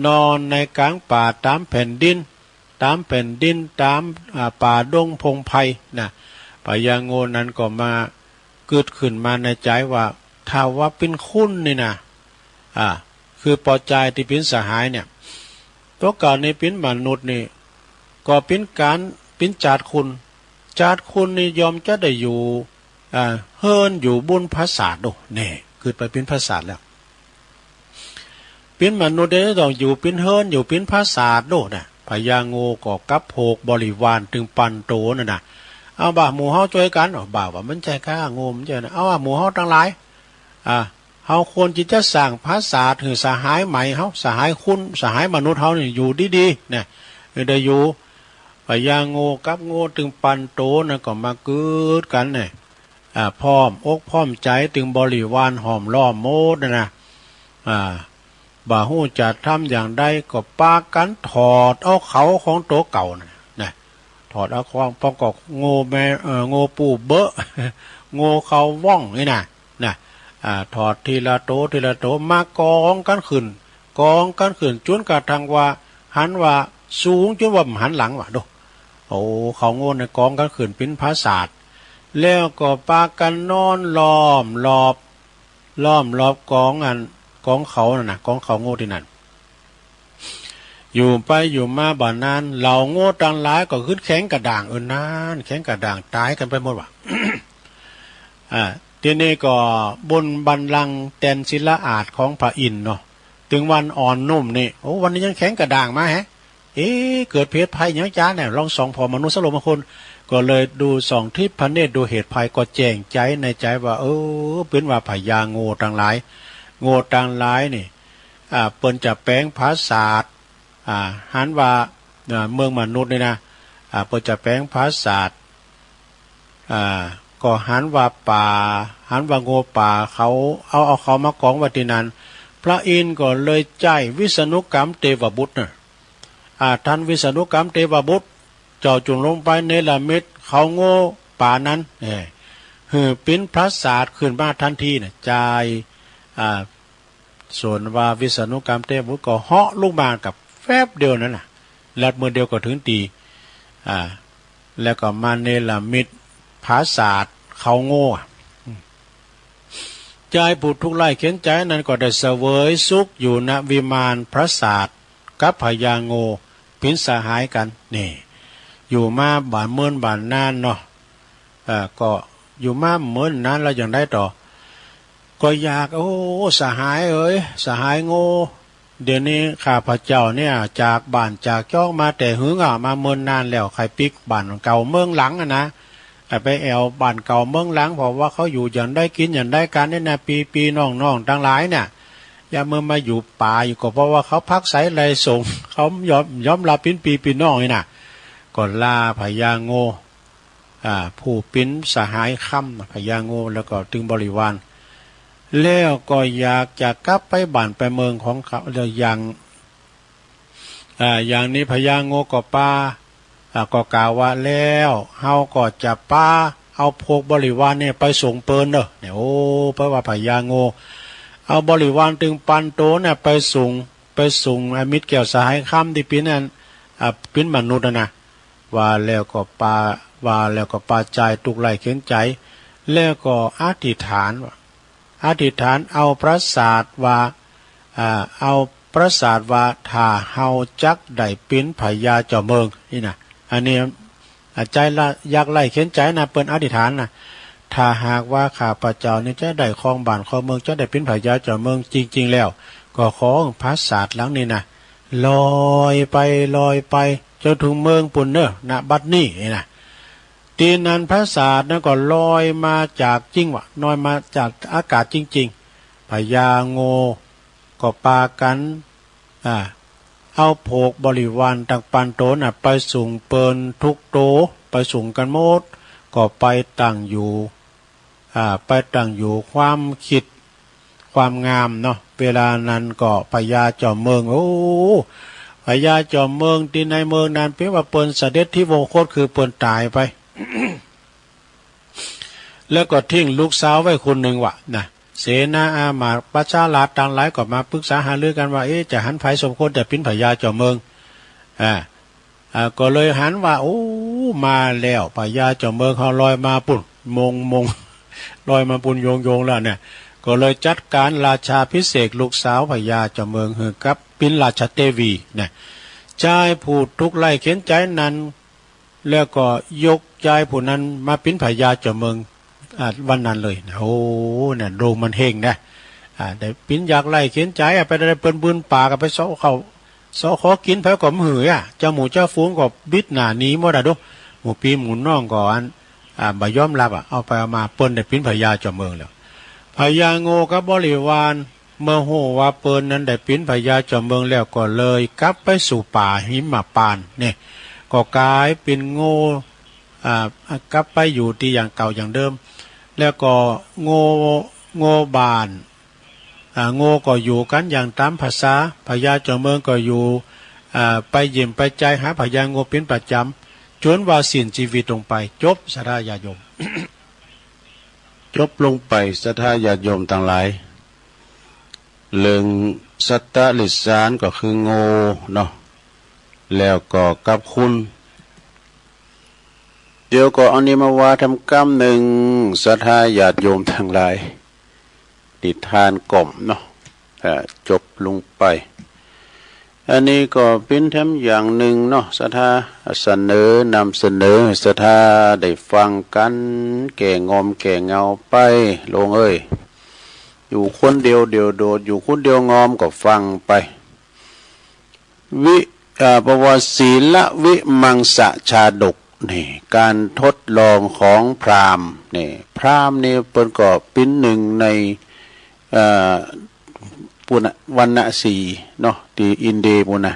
นอนในก๋างป่า ต๋ามแผ่นดิน ต๋ามแผ่นดิน ต๋าม อ่า ป่าดงพงไพรนะ พญาโง่นั้นก็มากึ๊ดขึ้นมาในใจ๋ว่า ถ้าว่าเป๋นคนนี่นะ อ่า คือป้อจายตี้เป๋นสหายเนี่ย ตั๋วเก่านี่เป๋นมนุษย์นี่ ก็เป๋นก๋าน เป๋นจาติคน จาติคนนี่ย่อมจะได้อยู่ อ่า เฮือนอยู่บนผาสาทโด แน่ กึ๊ดไปเป๋นผาสาทแล้ว เป๋นมนุษย์นี่ต้องอยู่เป๋นเฮือน อยู่เป๋นผาสาทโดนะ พญาโง่ก็กับพวกบริวารตึงปันโตนั่นนะ เอาบ่าหมู่เฮาจ้วยกั๋น เอาบ่าว่ามันใจ้ข้าโง่ มันใจ้นะ เอาบ่าหมู่เฮาตังหลาย อ่า เฮาควรตี้จะสร้างผาสาทหื้อสหายใหม่เฮา สหายคน สหายมนุษย์เฮานี่อยู่ดีๆ นะ เออ ได้อยู่ พญาโง่กับโง่ตึงปันโตนั้นก็มากึ๊ดกั๋นเนี่ย อ่า พร้อมอกพร้อมใจ๋ ตึงบริวารห้อมล้อมหมดนะนะ อ่า บ่ฮู้จะทำอย่างใดก็ปากั๋นถอดเอาเขาของตั๋วเก่านะ นะ ถอดเอาของ ป้องก็โง่แม่ เอ่อ โง่ปู่เบอะ โง่เขาว่องนี่นะ นะ อ่า ถอดทีละโต ทีละโต มากองกั๋นขึ้น กองกั๋นขึ้น จ๋นกระทั่งว่า หันว่าสูงจ๋นว่าบ่หันหลังว่ะโด โอ้ เขาโง่เนี่ยกองกั๋นขึ้นเป๋นผาสาท แล้วก็ปากั๋นนอนล้อมรอบ ล้อมรอบกองอัน กองเขานั่นนะ กองเขาโง่ตี้นั่น อยู่ไปอยู่มาบ่านาน เหล่าโง่ตังหลายก็ขึ้นแข็งกระด้าง เออ นาน แข็งกระด้าง ต๋ายกั๋นไปหมดว่ะ อ่า ตี้นี่ก็บนบัลลังก์แตนศิลาอาสน์ของพระอินทร์เนาะ ตึงวันอ่อนนุ่มนี่ โอ้ วันนี้ยังแข็งกระด้างมาแฮะ เอ๊ะ เกิดเพศภัยหยังจ๊ะเนี่ย ลองส่องผ่อมนุษย์สักลมบางคน ก็เลยดูส่องทิพย์พระเนตรดูเหตุภัย ก็แจ้งใจ๋ในใจ๋ว่า เออ เป๋นว่าพญาโง่ตังหลาย โง่ตังหลายนี่ อ่า เปิ้นจะแป๋งผาสาท อ่า หันว่า อ่า เมืองมนุษย์นี่นะ อ่า เปิ้นจะแป๋งผาสาท อ่า ก็หันว่าป่า หันว่าโง่ป่าเขา เอา เอาเขามากองไว้ตี้นั่น พระอินทร์ก็เลยใจ๊วิษณุกรรมเตวบุตรน่ะ อ่า ต้านวิษณุกรรมเตวบุตร เจ้าจงลงไปเนรมิตเขาโง่ป่านั้น เออ หื้อเป๋นผาสาทขึ้นมาตันทีน่ะ จาย อ่า ส่วนว่าวิษณุกรรมเตวบุตรก็เหาะลงมากับแวบเดียวนั้นน่ะ ลัดมือเดียวก็เถิงตี้ อ่า แล้วก็มาเนรมิตผาสาทเขาโง่อะ อืม จายผู้ทุกข์ไร้เข็ญใจ๋นั้นก็ได้เสวยสุขอยู่ณวิมานปราสาทกับพญาโง่ เป๋นสหายกั๋น นี่ อยู่มาบ่านเมินบ่านนานเนาะ เอ่อ ก็อยู่มาเมินนานแล้วอย่างใดต่อ ก็อยาก โอ้ สหายเอ๋ย สหายโง่ เดี๋ยวนี้ข้าพเจ้าเนี่ยจากบ้านจากจ้องมาแต่หึงอะ มาเมินนานแล้ว ใค่ปิ๊กบ้านเก่าเมืองหลังอะนะ ไปแอ่วบ้านเก่าเมืองหลัง เพราะว่าเขาอยู่อย่างใดกิ๋นอย่างใดกั๋นเนี่ยนะ ปี้ๆ น้องๆ ตังหลายเนี่ย ยามเมื่อมาอยู่ป่าอยู่ก็เพราะว่าเขาพักใสไร้สงฆ์ เขายอม ยอมรับเป๋นปี้เป๋นน้องนี่นะ ก็ลาพญาโง่ อ่า ผู้เป๋นสหายคำ พญาโง่ แล้วก็ตึงบริวาร แล้วก็อยากจะกลับไปบ้านไปเมืองของเขา แล้วอย่าง อ่า อย่างนี้พญาโง่ก็ปา อ่า ก็กล่าวว่า แล้วเฮาก็จะปาเอาพวกบริวารเนี่ยไปส่งเปิ้นเนาะ เนี่ย โอ้ แปลว่าพญาโง่ เอาบริวารตึงปันโตเนี่ยไปส่ง ไปส่ง อ่า มิตรแก้วสหายคำตี้เป๋นอัน อ่า เป๋นมนุษย์อะนะ ว่าแล้วก็ปา ว่าแล้วก็ปาจายทุกข์ไร้เข็ญใจ๋ แล้วก็อธิษฐานว่า อธิษฐานเอาปราสาทว่า อ่า เอาปราสาทว่า ถ้าเฮาจักได้เป๋นพญาเจ้าเมือง นี่นะ อันนี้ อ่า จายละ อยากไร้เข็ญใจ๋นะ เปิ้นอธิษฐานนะ ถ้าหากว่าข้าพเจ้านี่จะได้ครองบ้านครองเมือง จะได้เป๋นพญาเจ้าเมืองจริงๆ แล้ว ก็ขอปราสาทหลังนี้นะ ลอยไป ลอยไป จนถึงเมืองปุ้นเน่อ ณ บัดนี้ นี่นะ ตี้นั้นปราสาทนั้นก็ลอยมาจากจริงวะ ลอยมาจากอากาศจริงๆ พญาโง่ก็ปากั๋น อ่า เอาพวกบริวารตึงปันโตน่ะ ไปส่งเปิ้นทุกโต ไปส่งกั๋นหมด ก็ไปตั้งอยู่ อ่า ไปตั้งอยู่ความคิดความงามเนาะ เวลานั้นก็พญาเจ้าเมือง โอ้ พญาเจ้าเมืองตี้ในเมืองนั้นเป๋นว่าเปิ้นเสด็จที่วงคต คือเปิ้นต๋ายไป แล้วก็ทิ้งลูกสาวไว้คนนึ่งวะนะ เสนาอามาตย์ประชาราษฎร์ตังหลายก็มาปรึกษาหารือกั๋นว่า เอ๊ะ จะหันใผสมควรจะเป๋นพญาเจ้าเมือง อ่า อ่า ก็เลยหันว่า โอ้ มาแล้ว พญาเจ้าเมืองเฮาลอยมาปุ้น มงมง ลอยมาปุ้นโยงโยงแล้วเนี่ย ก็เลยจัดก๋านราชาภิเษกลูกสาวพญาเจ้าเมืองหื้อกับเป๋นราชเตวีเนี่ย จายผู้ทุกข์ไร้เข็ญใจ๋นั้น แล้วก็ยกจายผู้นั้นมาเป๋นพญาเจ้าเมือง อ่า วันนั้นเลยนะ โอ้ เนี่ย ดวงมันเฮงนะ อ่า ได้เป๋นอยากไร้เข็ญใจ๋อะ ไปได้เปิ้นบืนป่าก็ไปเซาะเข้า เซาะขอกิ๋นไผก็บ่หื้ออะ เจ้าหมู่เจ้าฝูงก็บิดหน้าหนีหมดอะดู หมู่ปี้หมู่น้องก็อัน อ่า บ่ยอมรับอะ เอาไปเอามาเปิ้นได้เป๋นพญาเจ้าเมืองแล้ว พญาโง่กับบริวาร เมื่อฮู้ว่าเปิ้นนั้นได้เป๋นพญาเจ้าเมืองแล้ว ก็เลยกลับไปสู่ป่าหิมพานต์เนี่ย ก็ก๋ายเป๋นโง่ อ่า กลับไปอยู่ตี้อย่างเก่าอย่างเดิม แล้วก็โง่ โง่บ้าน อ่า โง่ก็อยู่กั๋นอย่างต๋ามภาษา พญาเจ้าเมืองก็อยู่ อ่า ไปเยี่ยมไปจายหาพญาโง่เป๋นประจ๋ำ จ๋นว่าสิ้นจีวิตลงไป จบ ศรัทธาญาติโยม จบลงไป ศรัทธาญาติโยมตังหลาย เรื่องสัตตะหริสสารก็คือโง่เนาะ แล้วก็กับคุณ เดี๋ยวก็เอานี้มาว่าทำกำนึ่ง ศรัทธาญาติโยมตังหลาย นิทานก่อมเนาะ อ่า จบลงไป อันนี้ก็เป๋นแถมอย่างนึ่งเนาะ ศรัทธาเสนอ นำเสนอ ศรัทธาได้ฟังกั๋น แก่งอมแก่เหงาไป โลมเอ้ย อยู่คนเดียวเดี่ยวโดด อยู่คนเดียวงอมก็ฟังไป วิ อ่า ประวัติศีลวิมังสาชาดก นี่ การทดลองของพราหมณ์ นี่ พราหมณ์นี่เปิ้นก็เป๋นนึ่งใน เอ่อ ปุณณะ วรรณสีห์เนาะ ตี้อินเดียปุ้นนะ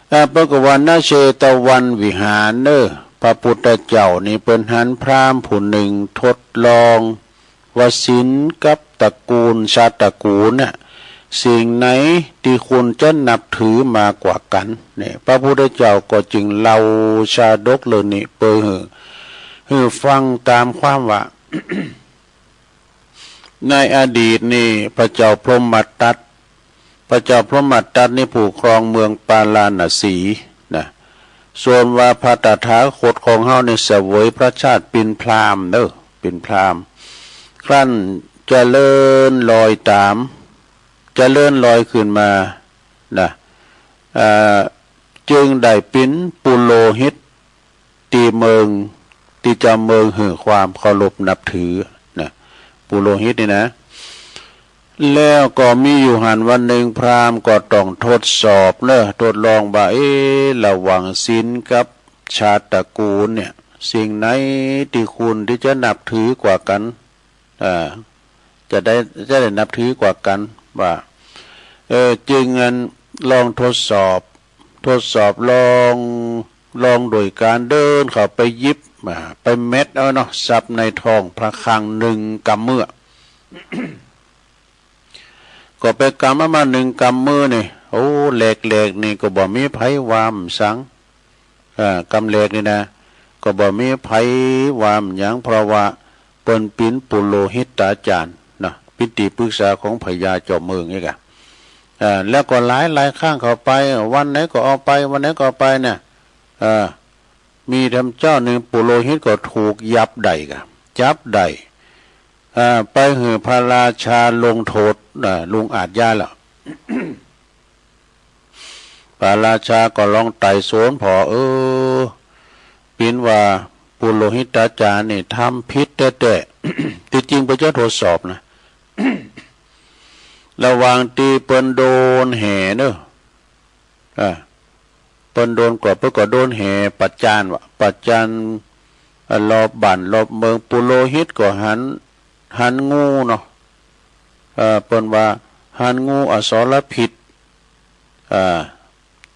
เอ่อ เปิ้นก็ว่า ณ เชตวันวิหารเน่อ พระพุทธเจ้านี่เปิ้นหันพราหมณ์ผู้นึ่งทดลอง วสินกับตระกูล ชาติตระกูลน่ะ สิ่งไหนตี้คุณจะนับถือมากกว่ากั๋น เนี่ย พระพุทธเจ้าก็จึงเล่าชาดกเรื่องนี้ไปหื้อ หื้อฟังต๋ามความว่า ในอดีตนี่พระเจ้าพรหมทัต พระเจ้าพรหมทัตนี่ผู้ครองเมืองปาราณสีนะ ส่วนว่าพระตถาคตของเฮานี่เสวยพระชาติเป๋นพราหมณ์เน่อ เป๋นพราหมณ์ ครั้น เจริญลอยตาม เจริญลอยขึ้นมานะ เอ่อ จึงได้เป็นปุโรหิต ที่เมือง ที่เจ้าเมืองหื้อความเคารพนับถือนะ ปุโรหิตนี่นะ แล้วก็มีอยู่หั้นวันหนึ่งพราหมณ์ก็ต้องทดสอบเนอะ ทดลองว่า เอ๊ะ ระหว่างศีลกับชาติตระกูลเนี่ย สิ่งไหนที่ควรที่จะนับถือกว่ากัน เอ่อ จะได้ จะได้นับถือกว่ากัน ว่า เออ จึงอันลองทดสอบ ทดสอบลอง ลองโดยการเดินเข้าไปหยิบ อ่า ไปเม็ดเอาเนาะ ทรัพย์ในท้องพระคลังหนึ่งกำมือ ก็ไปกำเอามาหนึ่งกำมือนี่ โอ้ แหลกๆ นี่ก็บ่มีไผว่าหยังสัง อ่า กำแหลกนี่นะ ก็บ่มีไผว่าหยัง เพราะว่าเปิ้นเป็นปุโรหิตาจารย์นะ เป็นที่ปรึกษาของพญาเจ้าเมืองอีกอะ อ่า แล้วก็หลายๆ ครั้งเข้าไป วันไหนก็เอาไป วันไหนก็เอาไปเนี่ย เออ มีธรรมเจ้าหนึ่งปุโรหิตก็ถูกยับได้กะ จับได้ อ่า ไปหื้อพระราชาลงโทษ อ่า ลงอาญาแล้ว พระราชาก็ลองไต่สวนผ่อ เออ เป็นว่าปุโรหิตาจารย์นี่ทำผิดแต๊ๆ ที่จริงเปิ้นจะทดสอบนะ ระหว่างที่เปิ้นโดนแห่เนอะ อ่า เปิ้นโดนกรอบ เปิ้นก็โดนแห่ประจานวะ ประจาน อ่า รอบบ้านรอบเมือง ปุโรหิตก็หัน หันงูเนาะ เอ่อ เปิ้นว่าหันงูอสรพิษ อ่า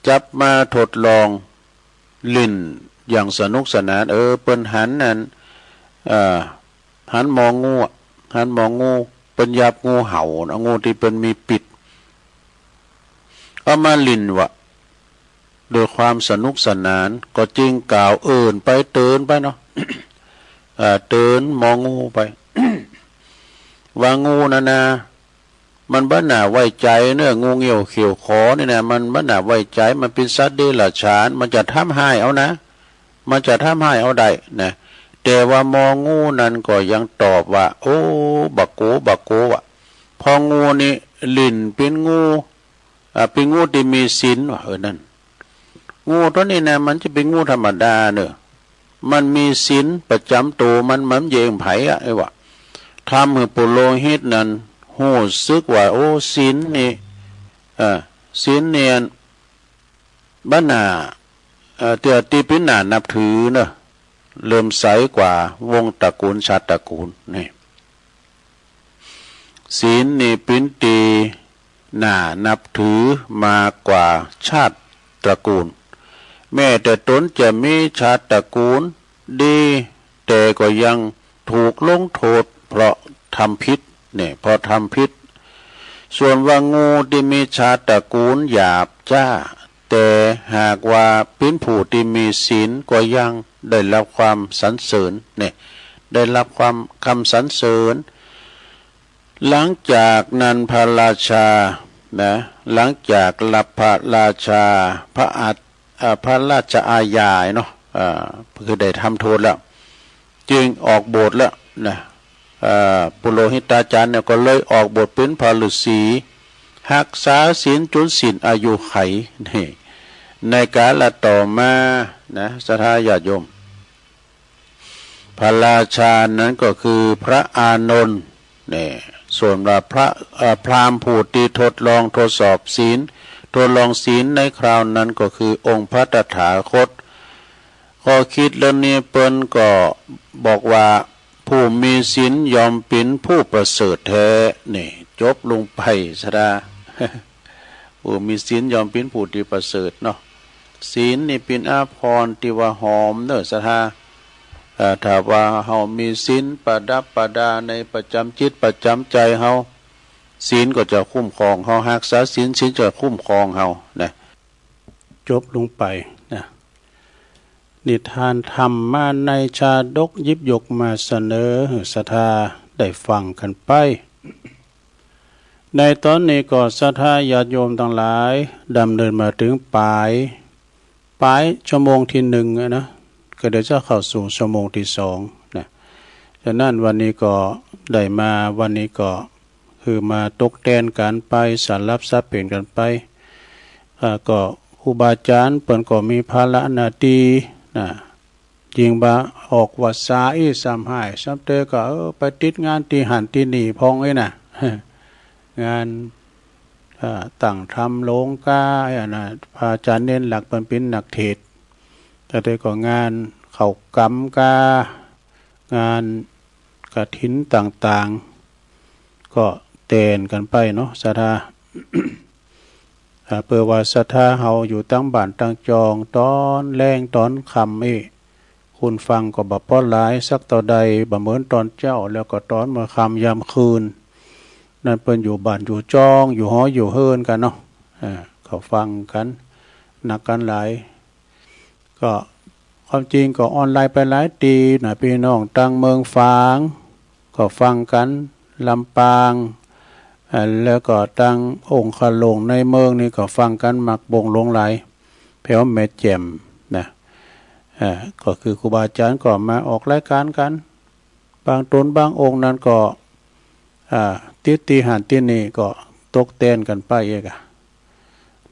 จับมาทดลองเล่นอย่างสนุกสนาน เออ เปิ้นหันอัน อ่า หันหมองูอะ หันหมองู เปิ้นยับงูเห่านะ งูที่เปิ้นมีพิษ เอามาเล่นวะ โดยความสนุกสนาน ก็จึงกล่าวเอิ้นไปเตือนไปเนาะ เอ่อ เตือนหมองูไป ว่างูนั่นนะ มันบ่น่าไว้ใจเนอะ งูเงี้ยวเขี้ยวขอนี่นะ มันบ่น่าไว้ใจ มันเป็นสัตว์เดรัจฉาน มันจะทำร้ายเอานะ มันจะทำร้ายเอาได้นะ แต่ว่าหมองูนั้นก็ยังตอบว่า โอ้ บ่กั๋ว บ่กั๋ว ว่ะ เพราะงูนี่เล่นเป็นงู อ่า เป็นงูที่มีศีลว่ะ เออ นั่น งูตัวนี้นะ มันจะเป็นงูธรรมดาเนอะ มันมีศีลประจำตัวมัน มันเย่งไผอะ ไอ้วะ ทำให้ปุโรหิตนั้นรู้สึกว่า โอ้ ศีลนี่ เอ่อ ศีลเนี่ย บ่น่า เอ่อ ที่ ที่เป็นน่านับถือเนอะ เลื่อมใสกว่าวงศ์ตระกูลชาติตระกูลนี่ ศีลนี่เป็นที่น่านับถือมากกว่าชาติตระกูล แม้แต่ตนจะมีชาติตระกูลดี แต่ก็ยังถูกลงโทษเพราะทำผิดเนี่ย เพราะทำผิด ส่วนว่างูที่มีชาติตระกูลหยาบจ้า แต่หากว่าเป็นผู้ที่มีศีลก็ยังได้รับความสรรเสริญเนี่ย ได้รับความคำสรรเสริญ หลังจากนั้นพระราชานะ หลังจากรับพระราชา พระอา อ่า พระราชอาญาเนาะ อ่า คือได้ทำโทษแล้ว จึงออกบวชแล้วนะ อ่า ปุโรหิตาจารย์เนี่ยก็เลยออกบวชเป็นพระฤาษี รักษาศีลจนสิ้นอายุขัยนี่ ในกาลต่อมานะ ศรัทธาญาติโยม พระราชานั้นก็คือพระอานนท์เนี่ย ส่วนว่าพระ เอ่อ พราหมณ์ผู้ที่ทดลองทดสอบศีล ทดลองศีลในคราวนั้นก็คือองค์พระตถาคต ข้อคิดเรื่องนี้เปิ้นก็บอกว่า ผู้มีศีลย่อมเป็นผู้ประเสริฐแท้ นี่ จบลงไป ศรัทธา ผู้มีศีลย่อมเป็นผู้ที่ประเสริฐเนาะ ศีลนี่เป็นอาภรณ์ที่ว่าหอมเนอะ ศรัทธา เอ่อ ถ้าว่าเฮามีศีลประดับประดาในประจำจิตประจำใจเฮา ศีลก็จะคุ้มครองเฮา รักษาศีล ศีลจะคุ้มครองเฮานะ จบลงไปนะ นิทานธรรมะในชาดกหยิบยกมาเสนอให้ศรัทธาได้ฟังกันไป ในตอนนี้ก็ศรัทธาญาติโยมทั้งหลาย ดำเนินมาถึงปลาย ปลายชั่วโมงที่หนึ่งอะนะ ก็เดี๋ยวจะเข้าสู่ชั่วโมงที่สองนะ ดังนั้นวันนี้ก็ได้มา วันนี้ก็คือมาตกแต่งกันไป สลับสับเปลี่ยนกันไป อ่า ก็ครูบาอาจารย์เปิ้นก็มีภาระหน้าที่นะ ยิ่งบ่าออกพรรษาอี้ซ้ำหาย ซ้ำเตอก็ เออ ไปติดงานตี้หั้นตี้นี่พ่องอี้นะ งาน อ่า ตั้งธรรมโลงกา อันน่ะ พระอาจารย์เณรหลักเปิ้นเป๋นนักเทศน์ แต่เตอก็งานเข้ากรรมกา งานกฐินต่างๆ ก็แต่งกันไปเนาะ ศรัทธา อ่า เปื้อว่าศรัทธาเฮาอยู่ตางบ้านตางจอง ตอนแลงตอนค่ำอี้ คนฟังก็บ่ปอหลายสักเต้าใด บ่เหมือนตอนเจ๊า แล้วก็ตอนเมื่อค่ำยามคืน นั้นเปิ้นอยู่บ้านอยู่จอง อยู่หออยู่เฮือนกั๋นเนาะ อ่า ก็ฟังกั๋น นักกั๋นหลาย ก็ความจริงก็ออนไลน์ไปหลายตี้นะ ปี้น้องตางเมืองฝาง ก็ฟังกั๋น ลำปาง อ่า แล้วก็ตางองค์คาหลวงในเมืองนี่ก็ฟังกั๋น มักบ่งหลงหลาย แผวแม่แจ่มนะ อ่า ก็คือครูบาอาจารย์ก็มาออกรายการกั๋น บางต๋นบางองค์นั้นก็ อ่า ติดตี้หั้นตี้นี่ก็ตกแต่งกันไปเอกอะ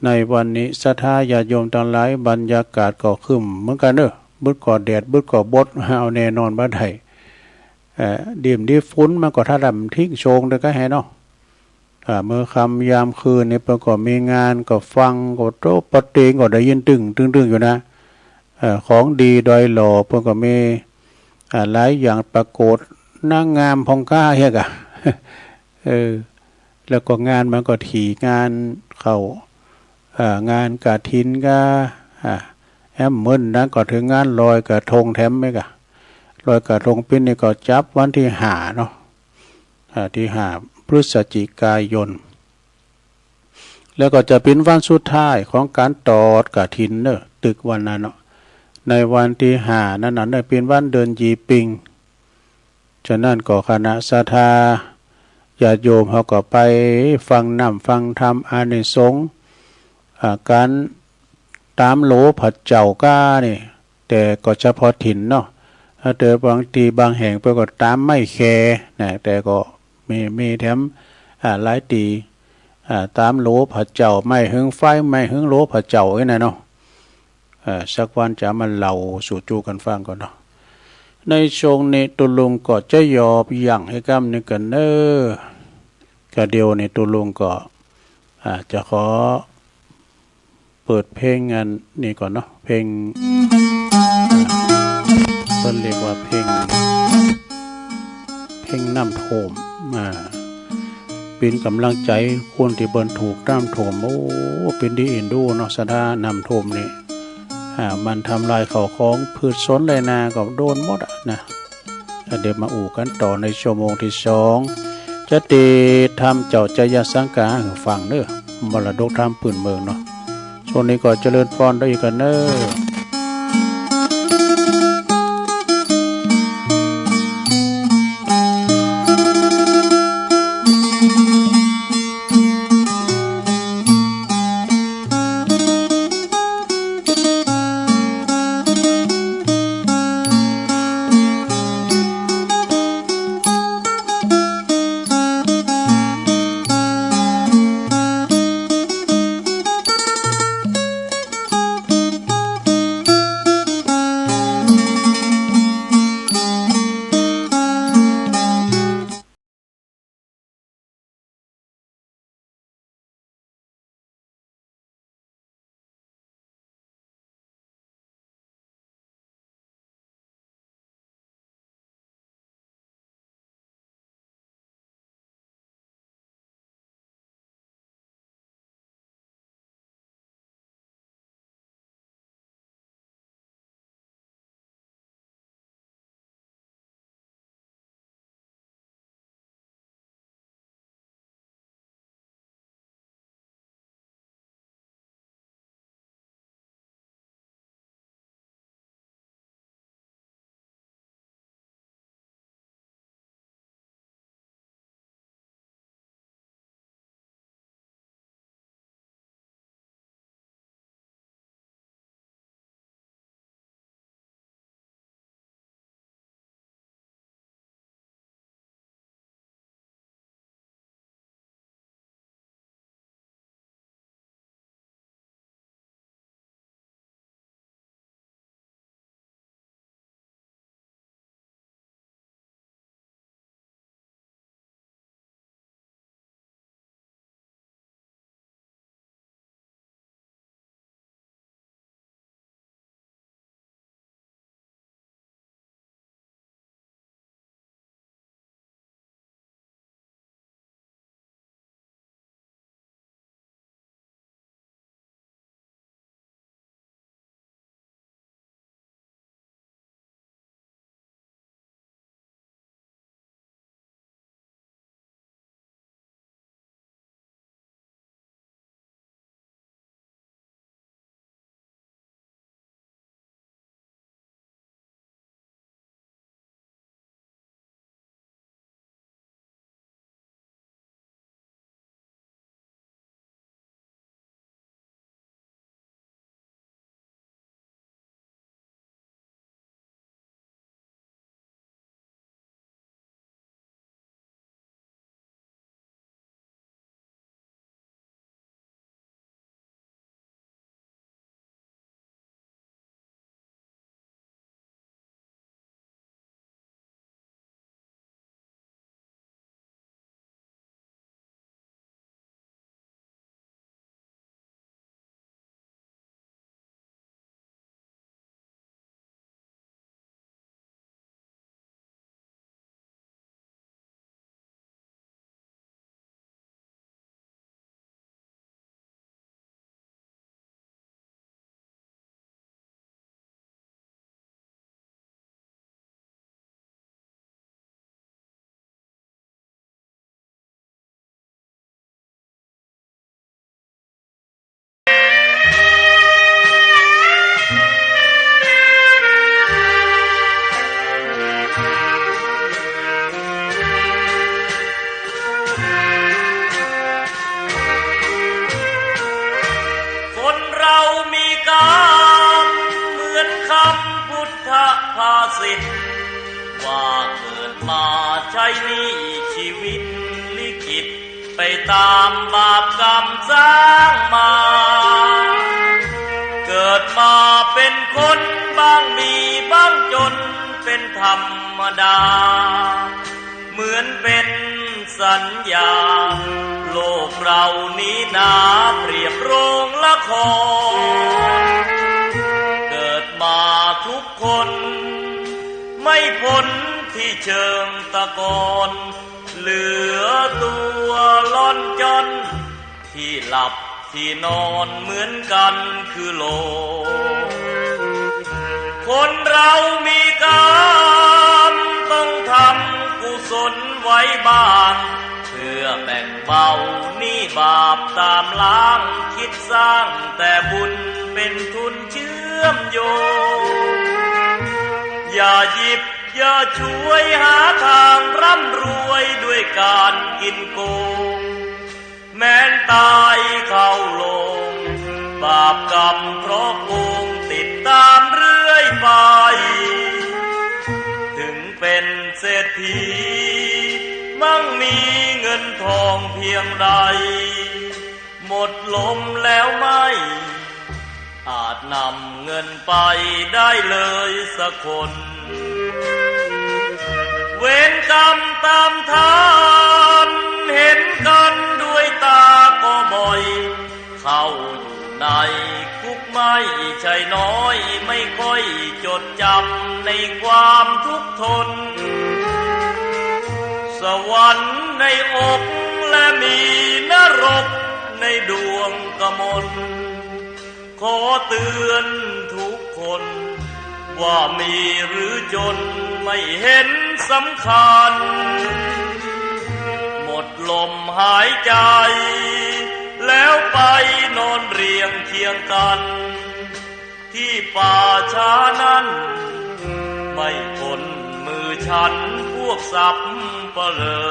ในวันนี้ศรัทธาญาติโยมตังหลาย บรรยากาศก็ครึ้มเหมือนกั๋นเนาะ บึดก็แดด บึดก็บด เอาแน่นอนบ่ได้ เอ่อ ดิมดีฝนมันก็ถล่มทิ้งโชงเด้อก็แฮเนาะ อ่า เมื่อค่ำยามคืนนี่เปิ้นก็มีงาน ก็ฟัง ก็โตปะเตงก็ได้ยินตึงตึงตึงอยู่นะ เอ่อ ของดีดอยหล่อเปิ้นก็มี อ่า หลายอย่าง ประกวดนางงามพ่องก้าเฮียกะ เออ แล้วก็งานมันก็ถี่ งานเข้า อ่า งานกฐินกา อ่า แอมเหมือนนั้นก็ถึงงานลอยกระทงแถมไหมกะ ลอยกระทงปี๋นนี่ก็จับวันตี้ห้าเนาะ อ่า ตี้ห้าพฤศจิกายน แล้วก็จะเป๋นวันสุดท้ายของก๋านตอดกฐินเนาะ ตึกวันนั้นเนาะ ในวันตี้ห้านั้นน่ะ ได้เป๋นวันเดือนยี่ปิง ฉะนั้นก็คณะศรัทธาญาติโยมเฮาก็ไปฟังน้ำฟังธรรม อานิสงส์ อ่า ก๋านต๋ามโหลพระเจ้ากานี่ แต่ก็เฉพาะถิ่นเนาะ แต่บางตี้บางแห่งเปิ้นก็ต๋ามไม้แข่นะ แต่ก็มี มีแถม อ่า หลายตี้ อ่า ต๋ามโหลพระเจ้า ไม้หึงไฟ ไม้หึงโหลพระเจ้าอี้นะเนาะ อ่า สักวันจะเอามาเล่าสู่จูกั๋นฟังก่อนเนาะ ในช่วงนี้ตุ๊ลุงก็จะหยอบหยั่งไอ้กำนึ่งกั๋นเนาะ ก็เดี๋ยวนี้ตุ๊ลุงก็ อ่า จะขอ เปิดเพลงอันนี้ก่อนเนาะ เพลง เปิ้นเรียกว่าเพลง เพลงน้ำท่วม อ่า เป๋นก๋ำลังใจ๋คนตี้เปิ้นถูกน้ำท่วม โอ้ เป๋นตี้เอ็นดูเนาะ ศรัทธา น้ำท่วมนี่ อ่า มันทำลายข้าวของ พืชสวนไร่นาก็โดนหมดอะนะ เดี๋ยวมาอู้กั๋นต่อในชั่วโมงตี้สอง จะเตรียมทำเจ้าจยสังกาหื้อฟังเนาะ มรดกธรรมปื้นเมืองเนาะ ช่วงนี้ก็เจริญพรเด้ออีกกั๋นเนาะ ทภาษิตว่าเกิดมาใช้หนี้ชีวิตลิขิตไปตามบาปกรรมสร้างมา เกิดมาเป็นคนบ้างมีบ้างจนเป็นธรรมดา เหมือนเป็นสัญญา โลกเรานี้นาเปรียบโรงละคร เกิดมาทุกคน ไม่พ้นที่เชิงตะกอน เหลือตัวล่อนจ้อน ที่หลับที่นอนเหมือนกันคือโลก คนเรามีกรรมต้องทำกุศลไว้บ้าง เพื่อแบ่งเบาหนี้บาปตามล้าง คิดสร้างแต่บุญเป็นทุนเชื่อมโยง อย่าหยิบอย่าฉวยหาทางร่ำรวยด้วยการกินโกง แม้นตายเข้าโลง บาปกรรมเพราะโกงติดตามเรื่อยไป ถึงเป็นเศรษฐี มั่งมีเงินทองเพียงใด หมดลมแล้วไม่ อาจนำเงินไปได้เลยสักคน เวรกรรมตามทันเห็นกันด้วยตาก็บ่อย เข้าอยู่ในคุกไม่ใช่น้อย ไม่ค่อยจดจำในความทุกข์ทน สวรรค์ในอกและมีนรกในดวงกมล ขอเตือนทุกคน ว่ามีหรือจนไม่เห็นสำคัญ หมดลมหายใจ แล้วไปนอนเรียงเคียงกัน ที่ป่าช้านั้น ไม่พ้นมือฉันพวกสัปเหร่อ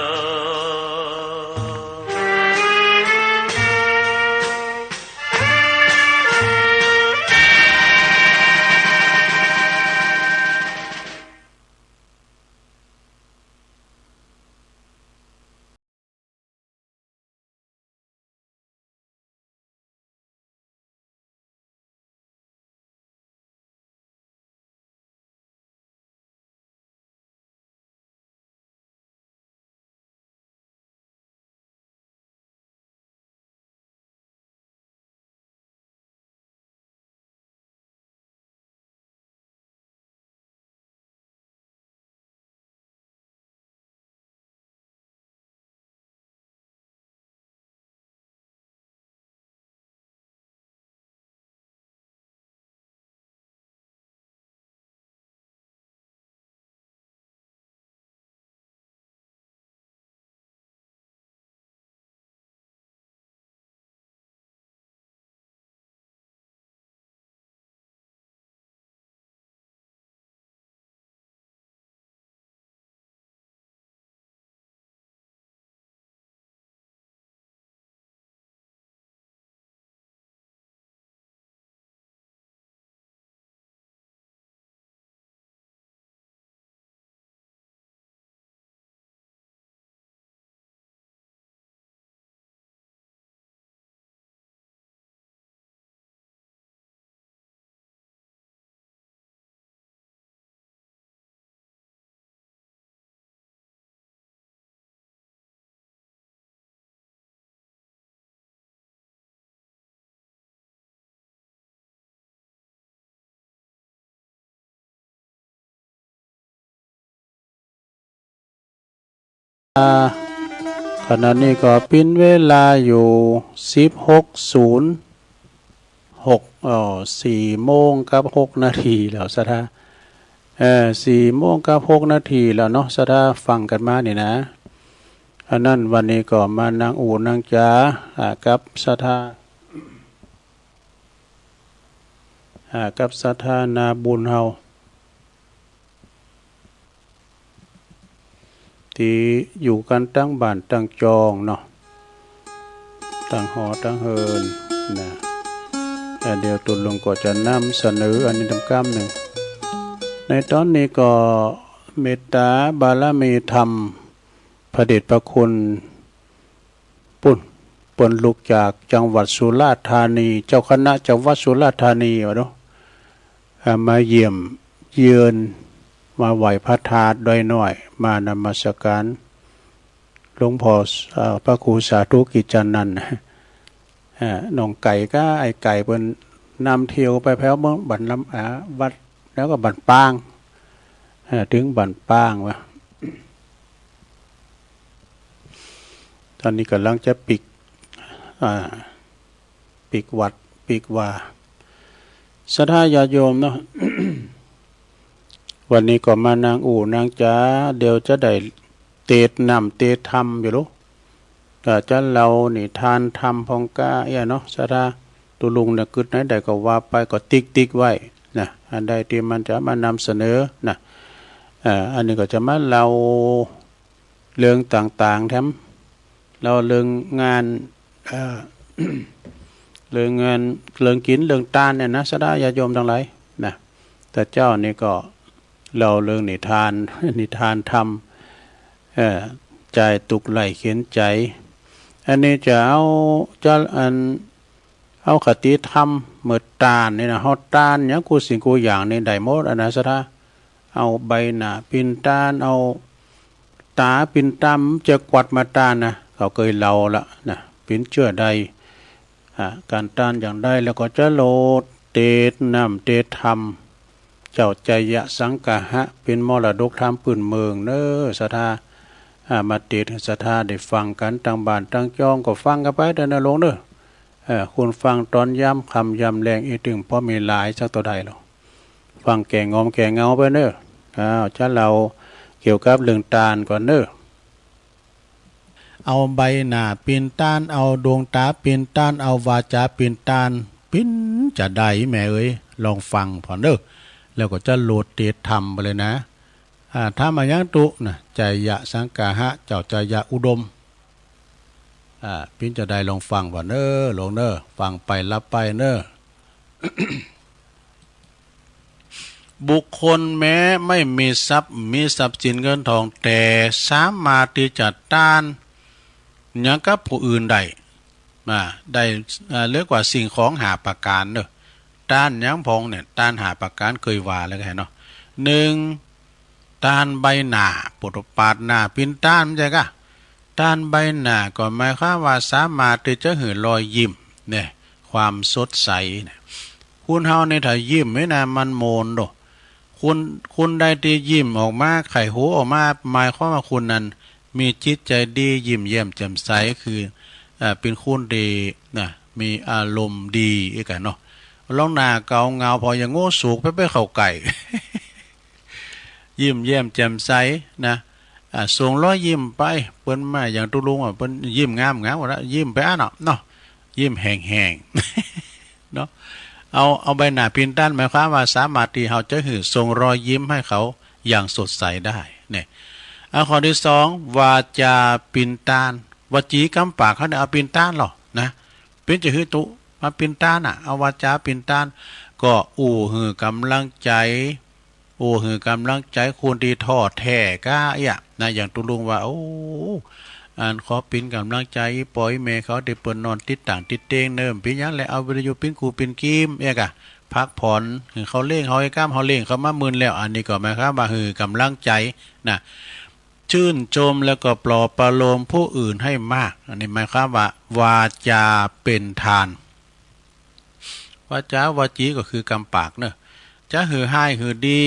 ขณะนี้ก็เป็นเวลาอยู่สิบหกศูนย์หก เอ่อ สี่โมงกับหกนาทีแล้วศรัทธา เอ่อ สี่โมงกับหกนาทีแล้วเนาะศรัทธา ฟังกันมานี่นะ อันนั้นวันนี้ก็มานั่งอู้นั่งจ๋า อ่า กับศรัทธา อ่า กับศรัทธานาบุญเฮา ที่อยู่กันตั้งบ้านตั้งจองเนาะ ตั้งหอตั้งเฮือนนะ แล้วเดี๋ยวตุ๊ลุงก็จะนำเสนออันนี้นำกำหนึ่ง ในตอนนี้ก็เมตตาบารมีธรรมพระเดชพระคุณ ปุ้น เปิ้นลุกจากจังหวัดสุราษฎร์ธานี เจ้าคณะจังหวัดสุราษฎร์ธานีวะเนาะ อ่า มาเยี่ยมเยือน มาไหว้พระธาตุดอยน้อย มานมัสการหลวงพ่อ เอ่อ พระครูสาธุกิจจานันท์ เอ่อ น้องไก่ก็ไอ้ไก่เปิ้นนำเที่ยวไปแถวเมืองบ้านลำ อ่า วัด แล้วก็บ้านปาง เอ่อ ถึงบ้านปางวะ ตอนนี้กำลังจะปิก อ่า ปิกวัด ปิกวา ศรัทธาญาติโยมเนาะ วันนี้ก็มานั่งอู้นั่งจา เดี๋ยวจะได้เตสน์น้ำเตสน์ธรรมอยู่ลูก ก็จะเล่านิทานธรรมพ่องก้าเอี้ยเนาะ ศรัทธา ตุ๊ลุงเนี่ยกึ๊ดไหนใดก็ว่าไป ก็ติ๊กติ๊กไว้นะ อันใดที่มันจะมานำเสนอนะ เอ่อ อันนี้ก็จะมาเล่าเรื่องต่างๆ แถม แล้วเรื่องงาน เอ่อ เรื่องงาน เรื่องกิน เรื่องตานเนี่ยนะ ศรัทธาญาติโยมทั้งหลายนะ แต่เจ้านี่ก็เล่าเรื่องนิทาน นิทานธรรม เอ่อ จายตุ๊กข์ไล่เข็ญใจ๋ อันนี้จะเอา จะอัน เอาคติธรรมเมื่อตานนี่นะ เฮาตานหยังกู้สิ่งกู้อย่างนี่ได้หมดอะนะ ศรัทธา เอาใบหน้าปิ่นตาน เอาต๋าปิ่นตาน จะกวัดมาตานนะ เขาเกยเล่าละนะ ปิ่นเจื้อใด อ่า ก๋านตานอย่างใด แล้วก็จะโลดเตสน์น้ำเตสน์ธรรม เจ้าไจยสังกาหะ เป๋นมรดกธรรมปื้นเมืองเน้อ ศรัทธา อ่า มาเตสน์ให้ศรัทธาได้ฟังกั๋น ตังบ้านตังจองก็ฟังกั๋นไปเต๊อะนะลูกเน้อ เอ่อ คุณฟังต๋อนยามค่ำยามแลง อีตึงพอมีหลายสักเต้าใดหรอก ฟังแก่งอมแก่เหงาไปเน้อ อ้าว จะเล่าเกี่ยวกับเรื่องตานก่อนเน้อ เอาใบหน้าปิ่นตาน เอาดวงต๋าปิ่นตาน เอาวาจ๋าปิ่นตาน ปิ่นจะใดแม่เอ๋ย ลองฟังผ่อนเน้อ แล้วก็จะโลดเตสน์ธรรมไปเลยนะ อ่า ธรรมอะหยังตุ๊นะ ไจยสังกาหะ เจ้าไจยอุดม อ่า ปิ่นจะใดลองฟังผ่อนเน้อ ลูกเน้อ ฟังไปหลับไปเน้อ บุคคลแม้ไม่มีทรัพย์ มีทรัพย์สินเงินทอง แต่สามารถที่จะตานหยังกับผู้อื่นได้ อ่า ได้ อ่า เรียกว่าสิ่งของห้าประก๋านเน้อ ตานหยังพ่องเนี่ย ตานห้าประก๋านเกยว่าแล้วกั๋นเนาะ หนึ่ง ตานใบหน้า ปวดปาดหน้าปิ่นตาน ใจ้ก่ะ ตานใบหน้าก็หมายความว่าสามารถที่จะหื้อรอยยิ้มเนี่ย ความสดใสเนี่ย คนเฮาเนี่ยถ้ายิ้มนี่นะ มันโมนโด คน คนใดที่ยิ้มออกมา ไข่หัวออกมา หมายความว่าคนนั้นมีจิตใจดี ยิ้มแย้มแจ่มใส คือ เอ่อ เป็นคนที่นะ มีอารมณ์ดีเอ้ยกันเนาะ ลองหน้าเกาเหงา พออย่างโง่สุกไปไปเข้าใกล้ ยิ้มแย้มแจ่มใสนะ อ่า ส่งรอยยิ้มไป เปิ้นมาอย่างตุ๊ลุงอ่ะ เปิ้นยิ้มงามงามหมดละ ยิ้มไปอ่ะเนาะ เนาะ ยิ้มแห้งๆ เนาะ เอา เอาใบหน้าปิ่นตาน หมายความว่าสามารถที่เฮาจะหื้อส่งรอยยิ้มให้เขาอย่างสดใสได้เนี่ย อ่ะ ข้อที่สอง วาจ๋าปิ่นตาน วจีกำปากเฮาเนี่ย เอาปิ่นตานหรอนะ ปิ่นจะหื้อตุ๊มาปิ่นตานอ่ะ เอาวาจ๋าปิ่นตาน ก็อู้หื้อกำลังใจ๋ อู้หื้อกำลังใจ๋คนที่ท้อแท้ก้าเอี้ยนะ อย่างตุ๊ลุงว่า โอ้ อันขอเป๋นกำลังใจ๋อีป่ออีแม่เขา ตี้เปิ้นนอนติดต่างติดเตียงเนิ่ม เป๋นหยังแล เอาวิทยุเป๋นกู้เป๋นกีมเอี้ยก่ะ พักผ่อน หื้อเขาเล่งเฮาไอ้ก้าม เฮาเล่งเขามามื่นแล้ว อันนี้ก็หมายความว่าหื้อกำลังใจ๋นะ ชื่นชมแล้วก็ปลอบประโลมผู้อื่นให้มาก อันนี้หมายความว่า วาจ๋าเป๋นตาน วาจ๋า วจีก็คือกำปากเนอะ จะหื้อฮ้ายหื้อดี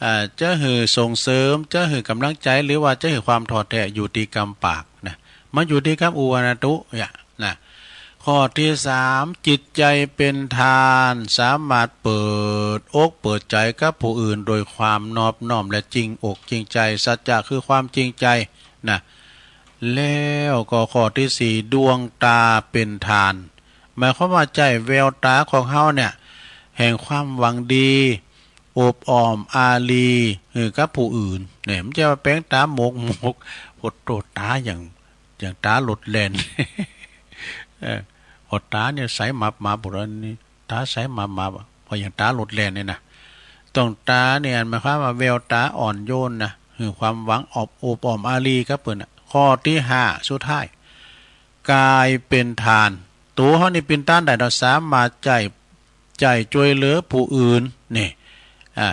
อ่า จะหื้อส่งเสริม จะหื้อกำลังใจ๋ หรือว่าจะหื้อความท้อแท้ อยู่ตี้กำปากนะ มันอยู่ตี้กำอู้อะนะตุ๊ เนี่ยนะ ข้อที่สาม จิตใจเป็นทาน สามารถเปิดอกเปิดใจ๋กับผู้อื่นโดยความนอบน้อมและจริงอกจริงใจ สัจจะคือความจริงใจนะ แล้วก็ข้อที่สี่ ดวงต๋าเป็นทาน หมายความว่าใจ้แววต๋าของเฮาเนี่ย แห่งความหวังดี อบอ้อมอารีหื้อกับผู้อื่นเนี่ย มันจะมาแป๋งต๋าหมกหมก โหดโตต๋าอย่าง อย่างต๋ารถแล่น เออ โหดต๋าเนี่ยใสหมับหมับ โหดอันนี้ต๋าใสหมับหมับ เพราะอย่างต๋ารถแล่นเนี่ยนะ ดวงตาเนี่ยหมายความว่าแววตาอ่อนโยนนะ คือความหวังอบอบอ้อมอารีครับเปิ้นน่ะ ข้อที่ห้า สุดท้าย กลายเป็นทาน ตัวเฮานี่เป็นต้านได้ เฮาสามารถใช้ ใช้ช่วยเหลือผู้อื่น นี่ อ่า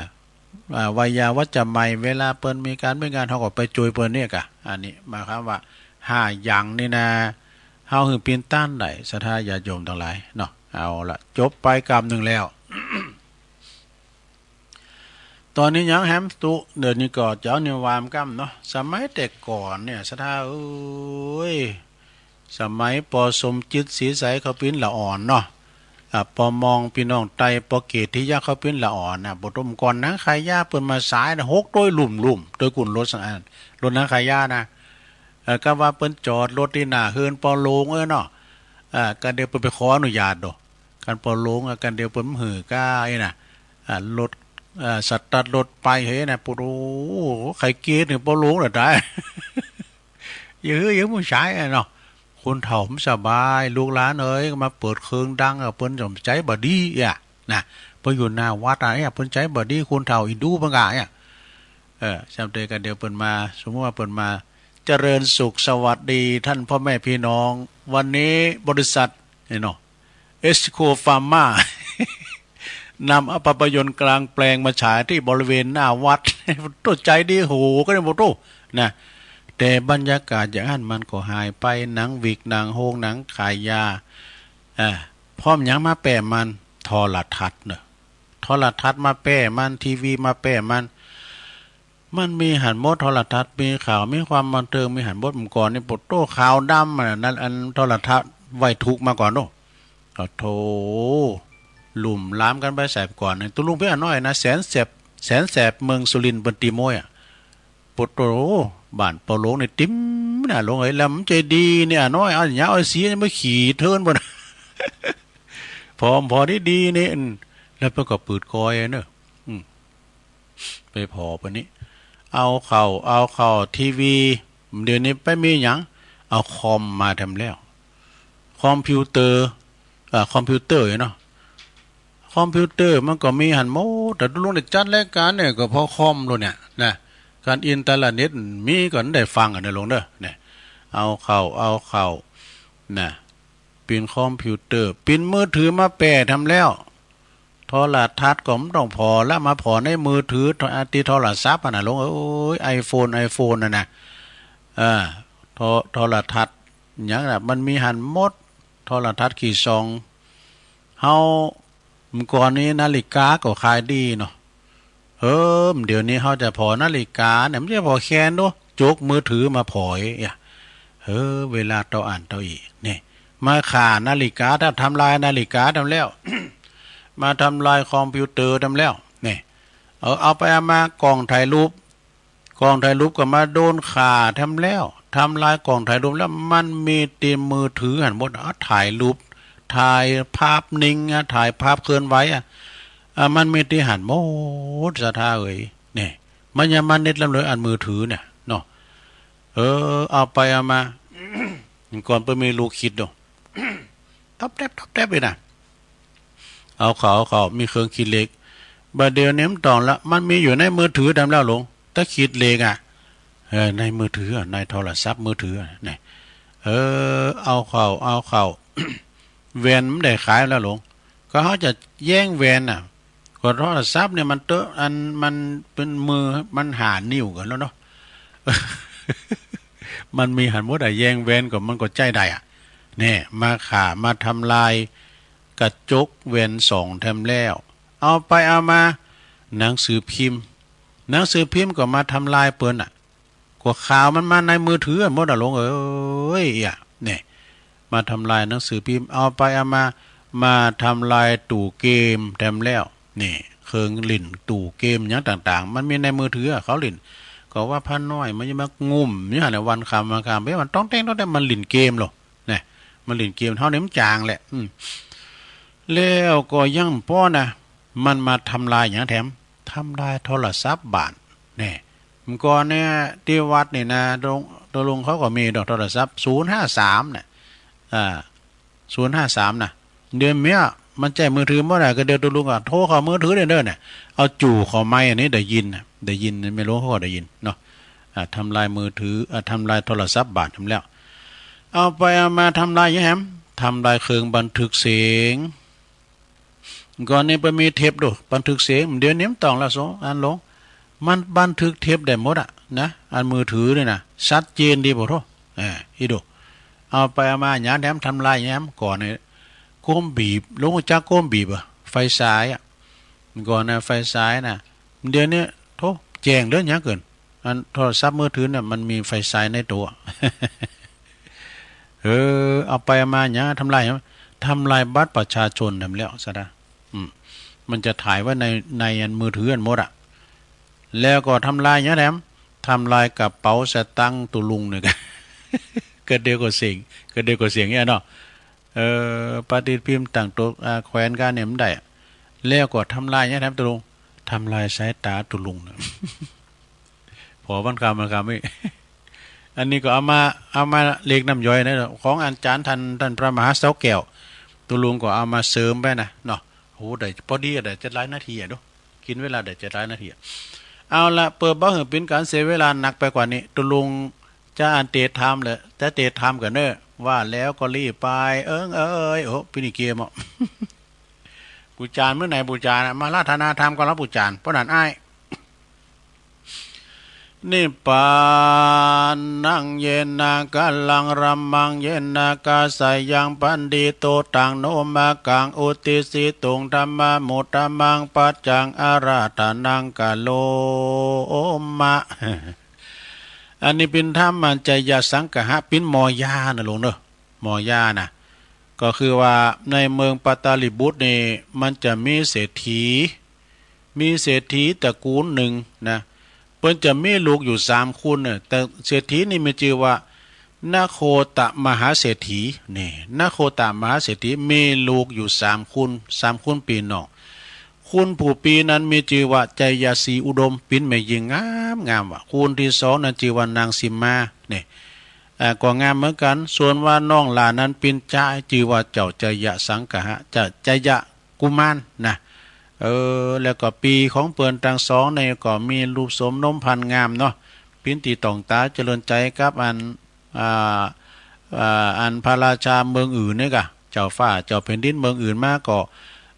อ่า วายาวัจจะใหม่ เวลาเปิ้นมีการมีงาน เฮาก็ไปช่วยเปิ้นเนี่ยกะ อันนี้หมายความว่า ห้าอย่างนี่นะ เฮาหื้อเป็นต้านได้ ศรัทธาญาติโยมทั้งหลายเนาะ เอาละ จบไปกำหนึ่งแล้ว ตอนนี้ยังแฮมตุ เดี๋ยวนี้ก็เจ้านิวามกำเนาะ สมัยแต่ก่อนเนี่ย ศรัทธาเอ้ย สมัยปอสมจิตศรีใสเขาปิ้นละอ่อนเนาะ อ่ะ ปอมองพี่น้องไตปอเกตทิยะเขาปิ้นละอ่อนนะ บ่ต้มก่อนหนังขายยาเปิ้นมาสายนะ หกโตยลุ่มๆ โตยกุ่นรถสังอัน รถหนังขายยานะ เอ่อ ก็ว่าเปิ้นจอดรถที่หน้าเฮือนปอหลวงเอ้ยเนาะ อ่า ก็เดี๋ยวเปิ้นไปขออนุญาตโด คันปอหลวงอ่ะ กันเดียวเปิ้นหื้อก้าไอ้น่ะ อ่ะ รถ อ่ะ สตาร์ทรถไปเฮ้ยน่ะ ปุด โอ้ ใครกรี๊ดนี่ปอหลวงน่ะตาย อย่าหื้อ อย่าหื้อผู้ชายอ่ะเนาะ คนเฒ่ามันสบาย ลูกหลานเอ้ย มาเปิดเครื่องดังอ่ะ เปิ้นสนใจบ่ดีอ่ะ นะ เปิ้นอยู่หน้าวัดอ่ะเนี่ย เปิ้นใจบ่ดี คนเฒ่าอินดูเปิ้นกะเนี่ย เออ จำเตยกันเดียวเปิ้นมา สมมุติว่าเปิ้นมา เจริญสุขสวัสดีท่านพ่อแม่พี่น้อง วันนี้บริษัท นี่เนาะ เอสโคฟาร์มา นำเอาภาพยนตร์กลางแปลงมาฉายที่บริเวณหน้าวัด โตใจดีโห ก็ได้บ่โต นะ แต่บรรยากาศอย่างนั้นมันก็หายไป หนังวิก หนังโฮง หนังขายยา อ่า พร้อมหยังมาแปะมัน โทรทัศน์เนอะ โทรทัศน์มาแปะมัน ทีวีมาแปะมัน มันมีหันหมด โทรทัศน์มีข่าว มีความบันเทิง มีหันหมด เมื่อก่อนนี่ปวดโต้ข่าวดำอ่ะ นั่นอันโทรทัศน์ไว้ทุกข์มาก่อนโน่ ก็โถ ลุ่มล้ามกันไปแสบก่อน ตัวลุงเพี้ยน้อยนะ แสนแสบ แสนแสบเมืองสุรินทร์เปิ้นตีมวยอ่ะ ปวดโต บ้านปอหลวงนี่ติ่มนะ หลวงเอ้ย แล้วมันใจดีเนี่ยน้อย เอาหยังเอาสีมาขี่เทินบน พอ พอดีดีนี่ อืม แล้วเปิ้นก็ปืดกอยเนอะ อืม ไปพอปะนี้ เอาเข้า เอาเข้าทีวี เดี๋ยวนี้ไปมีหยัง เอาคอมมาแถมแล้ว คอมพิวเตอร์ อ่า คอมพิวเตอร์เนาะ คอมพิวเตอร์มันก็มีหันหมด แต่ลุงได้จัดรายการเนี่ยก็เพราะคอมโลดเนี่ยนะ การอินเทอร์เน็ตมีก็ได้ฟังกันนะลุงเด้อ เนี่ย เอาเข้า เอาเข้า นะ เป็นคอมพิวเตอร์ เป็นมือถือมาแปะแถมแล้ว โทรทัศน์ก็บ่ต้องผ่อละ มาผ่อในมือถือ ที่โทรศัพท์อะนะลุงเอ้ย ไอโฟน ไอโฟนน่ะนะ เออ โทร โทรทัศน์หยังน่ะ มันมีหันหมด โทรทัศน์ขี้ส่อง เฮา เมื่อก่อนนี้นาฬิกาก็ขายดีเนาะ เออ เดี๋ยวนี้เฮาจะผ่อนาฬิกาเนี่ย มันจะผ่อแขนดู จกมือถือมาผ่ออีกอ่ะ เออ เวลาเต้าอั้นเต้าอี้ นี่ มาฆ่านาฬิกา ถ้าทำลายนาฬิกาแถมแล้ว มาทำลายคอมพิวเตอร์แถมแล้ว นี่ เออ เอาไปเอามา กล้องถ่ายรูป กล้องถ่ายรูปก็มาโดนฆ่าแถมแล้ว ทำลายกล้องถ่ายรูปแล้ว มันมีแต่มือถือหันหมด เอาถ่ายรูป ถ่ายภาพนิ่งอะ ถ่ายภาพเคลื่อนไหวอะ อ่ะ มันมีแต่หันหมด ศรัทธาเอ้ย นี่ มันยังมาเน็ตลำเลยอันมือถือเนี่ยเนาะ เออ เอาไปเอามา ก่อนเปิ้นมีลูกคิดดู ต๊อบแต๊บต๊อบแต๊บเลยนะ เอาเข้า เอาเข้า มีเครื่องคิดเลข บัดเดี๋ยวนี้มันต้องละ มันมีอยู่ในมือถือแถมแล้วลุง ถ้าคิดเลขอ่ะ เออ ในมือถืออ่ะ ในโทรศัพท์มือถืออ่ะ นี่ เออ เอาเข้า เอาเข้า แว่นมันได้ขายแล้วลุง ก็เฮาจะแย่งแว่นน่ะ ก็โทรศัพท์เนี่ยมันเตอะ อันมันเป็นมือ มันห้านิ้วกันแล้วเนาะ มันมีหันหมดอ่ะ แย่งแว่นก็มันก็ใจ๊ได้อ่ะ เนี่ย มาฆ่า มาทำลายกระจกแว่นส่องแถมแล้ว เอาไปเอามา หนังสือพิมพ์ หนังสือพิมพ์ก็มาทำลายเปิ้นอ่ะ ก็ข่าวมันมาในมือถือหมดอ่ะลุงเอ้ย อ่ะ เนี่ย มาทำลายหนังสือพิมพ์ เอาไปเอามา มาทำลายตู้เกมแถมแล้ว นี่ เครื่องเล่นตู้เกมอย่างต่างๆ มันมีในมือถืออะ เขาเล่น ก็ว่าพระน้อยมันยังมางุ่มอยู่หั่นแหละ วันค่ำวันค่ำ เฮ้ย มันต้องแต่งต้องแต่ง มันเล่นเกมโลด นะ มันเล่นเกม เฮานี่มันจางแหละ อืม แล้วก็ยังบ่พอนะ มันมาทำลายหยังแถม ทำลายโทรศัพท์บ้าน นี่ เมื่อก่อนเนี่ย ที่วัดนี่นะ ตรง ตรงลุงเขาก็มีดอกโทรศัพท์ ศูนย์ห้าสาม เนี่ย อ่า ศูนย์ห้าสาม นะ เดี๋ยวเนี้ย มันใช้มือถือหมดอะ ก็เดี๋ยวตกลงกัน โทรเข้ามือถือเด้อเนี่ย เอาจู่เข้าไมค์อันนี้ได้ยินน่ะ ได้ยิน ไม่รู้เขาก็ได้ยินเนาะ อ่า ทำลายมือถือ อ่า ทำลายโทรศัพท์บาดทำแล้ว เอาไปเอามาทำลายยังแหม ทำลายเครื่องบันทึกเสียง ก่อนนี้ไปมีเทปดู บันทึกเสียง เดี๋ยวนี้มันต้องละสองอันลง มันบันทึกเทปได้หมดอะนะ อันมือถือนี่นะ ชัดเจนดีบ่โทษ เออ อีดู เอาไปเอามา หยังแถมทำลายแหม ก่อนนี่ โกมบีบ ลุงจักโกมบีบอะ ไฟฉายอะ ก่อนนะ ไฟฉายนะ เดี๋ยวนี้โทษ แจ้งเด้อ หยังเกิน อันโทรศัพท์มือถือน่ะ มันมีไฟฉายในตัว เออ เอาไปเอามา หยังทำลาย ทำลายบัตรประชาชนนั่นแล้วซะนะ อืม มันจะถ่ายไว้ใน ในอันมือถืออันหมดอะ แล้วก็ทำลายหยังแถม ทำลายกระเป๋าสตางค์ตุลุงเนี่ย ก็เดียวก็เสียง ก็เดียวก็เสียงเนี่ยเนาะ เออ ปฏิทินต่างตัว อ่า แขวนกันเนี่ยมันได้อะ แล้วก็ทำลายหยังแถมตุลุง ทำลายสายตาตุลุงเนี่ย พอวันคำวันคำนี่ อันนี้ก็เอามา เอามาเล็กน้ำย่อยนะ ของอาจารย์ท่าน ท่านพระมหาเสาแก้ว ตุลุงก็เอามาเสริมไปนะเนาะ โห ได้พอดีอะ ได้เจ็ดร้อยนาทีอะดู กินเวลาได้เจ็ดร้อยนาทีอะ เอาละ เพื่อบ่ให้เป็นการเสียเวลาหนักไปกว่านี้ ตุลุงจะอันเตะทามเลย จะเตะทามกันเนอะ ว่าแล้วก็รีบไป เอิงเอ้ย โอ้ พี่นี่เกมอ่ะ ปูจานเมื่อไหร่ปูจานอะ มาราธนาธรรมก็รับปูจาน เพราะนั้นอ้าย นิพพานัง เยนะ กาลัง รัมมัง เยนะ กาสายัง ปันดิโต ตัง โน มะกัง อุติสิตุง ธัมมา มุตตะมัง ปัจจัง อาราธนัง กะโลมะ อันนี้เป็นธรรมะ จายสังคหะ เป็นหมอยานะลุงเนอะ หมอยานะ ก็คือว่าในเมืองปัตตาลีบุตรนี่ มันจะมีเศรษฐี มีเศรษฐีตระกูลหนึ่งนะ เปิ้นจะมีลูกอยู่สามคนเนี่ย แต่เศรษฐีนี่มีชื่อว่า นโคตมหาเศรษฐี นี่ นโคตมหาเศรษฐีมีลูกอยู่สามคน สามคนปี้น้อง คนผู้ปี้นั้นมีชื่อว่า จายสีอุดม เป็นแม่ญิงงามงามว่ะ คนที่สองนั้นชื่อว่านางสิมา นี่ อ่า ก็งามเหมือนกัน ส่วนว่าน้องหลานนั้นเป็นจาย ชื่อว่าเจ้าจายสังคหะ เจ้าจายกุมารนะ เออ แล้วก็ปี้ของเปิ้นตังสองนี่ก็มีรูปโสมนมพรรณงามเนาะ ปิ้นตี้ต้องต๋าเจริญใจ๋กับอัน อ่า อ่า อันพระราชาเมืองอื่นนี่กะ เจ้าฟ้าเจ้าแผ่นดินเมืองอื่นมาก็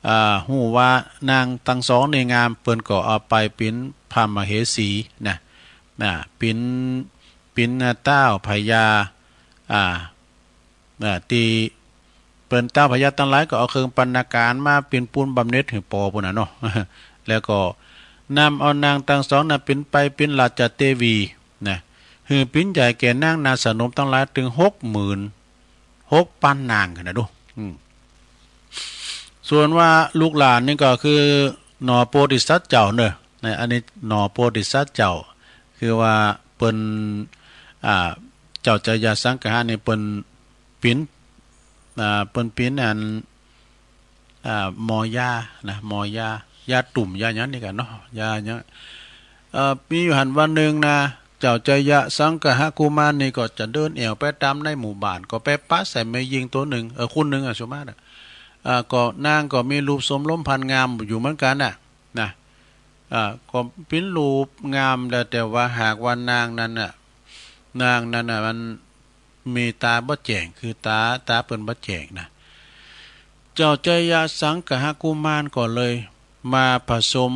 อ่า ฮู้ว่านางตังสองนี่งาม เปิ้นก็เอาไปปิ้นพระมเหสีนะ นะ ปิ้น ปิ้นต้าวพญา อ่า อ่า ตี้เปิ้นต้าวพญาตังหลายก็เอาเครื่องปัณณาการมาปิ้นปูนบำเหน็จหื้อปอปู้นน่ะเนาะ แล้วก็นำเอานางตังสองนั้นปิ้นไปปิ้นราชเตวีนะ หื้อปิ้นใหญ่แก่นางนาสนมตังหลายเถิงหกหมื่นหกปันนางนะดู อืม ส่วนว่าลูกหลานนี่ก็คือหน่อโพธิสัตว์เจ้าเนอะ นะ อันนี้หน่อโพธิสัตว์เจ้า คือว่าเปิ้น อ่า เจ้าจายสังคหะนี่เปิ้นปิ้น อ่า เปิ้นปิ้นอัน อ่า หมอยานะ หมอยา ยาตุ่ม ยาหยังนี่กะเนาะ ยาหยัง เอ่อ มีอยู่หั้นวันหนึ่งนะ เจ้าจายสังคหกุมารนี่ก็จะเดินแอ่วไปต๋ามในหมู่บ้าน ก็ไปปะใส่แม่ญิงตัวหนึ่ง เออ คนหนึ่งอะ สมมติอะ อ่า ก็นางก็มีรูปโสมนมพรรณงามอยู่เหมือนกันน่ะ นะ อ่า ก็ปิ้นรูปงามแล้ว แต่ว่าหากว่านางนั้นน่ะ นางนั้นน่ะมันมีต๋าบ่แจ้ง คือต๋า ต๋าเปิ้นบ่แจ้งนะ เจ้าจายสังคหกุมารก็เลยมาผสม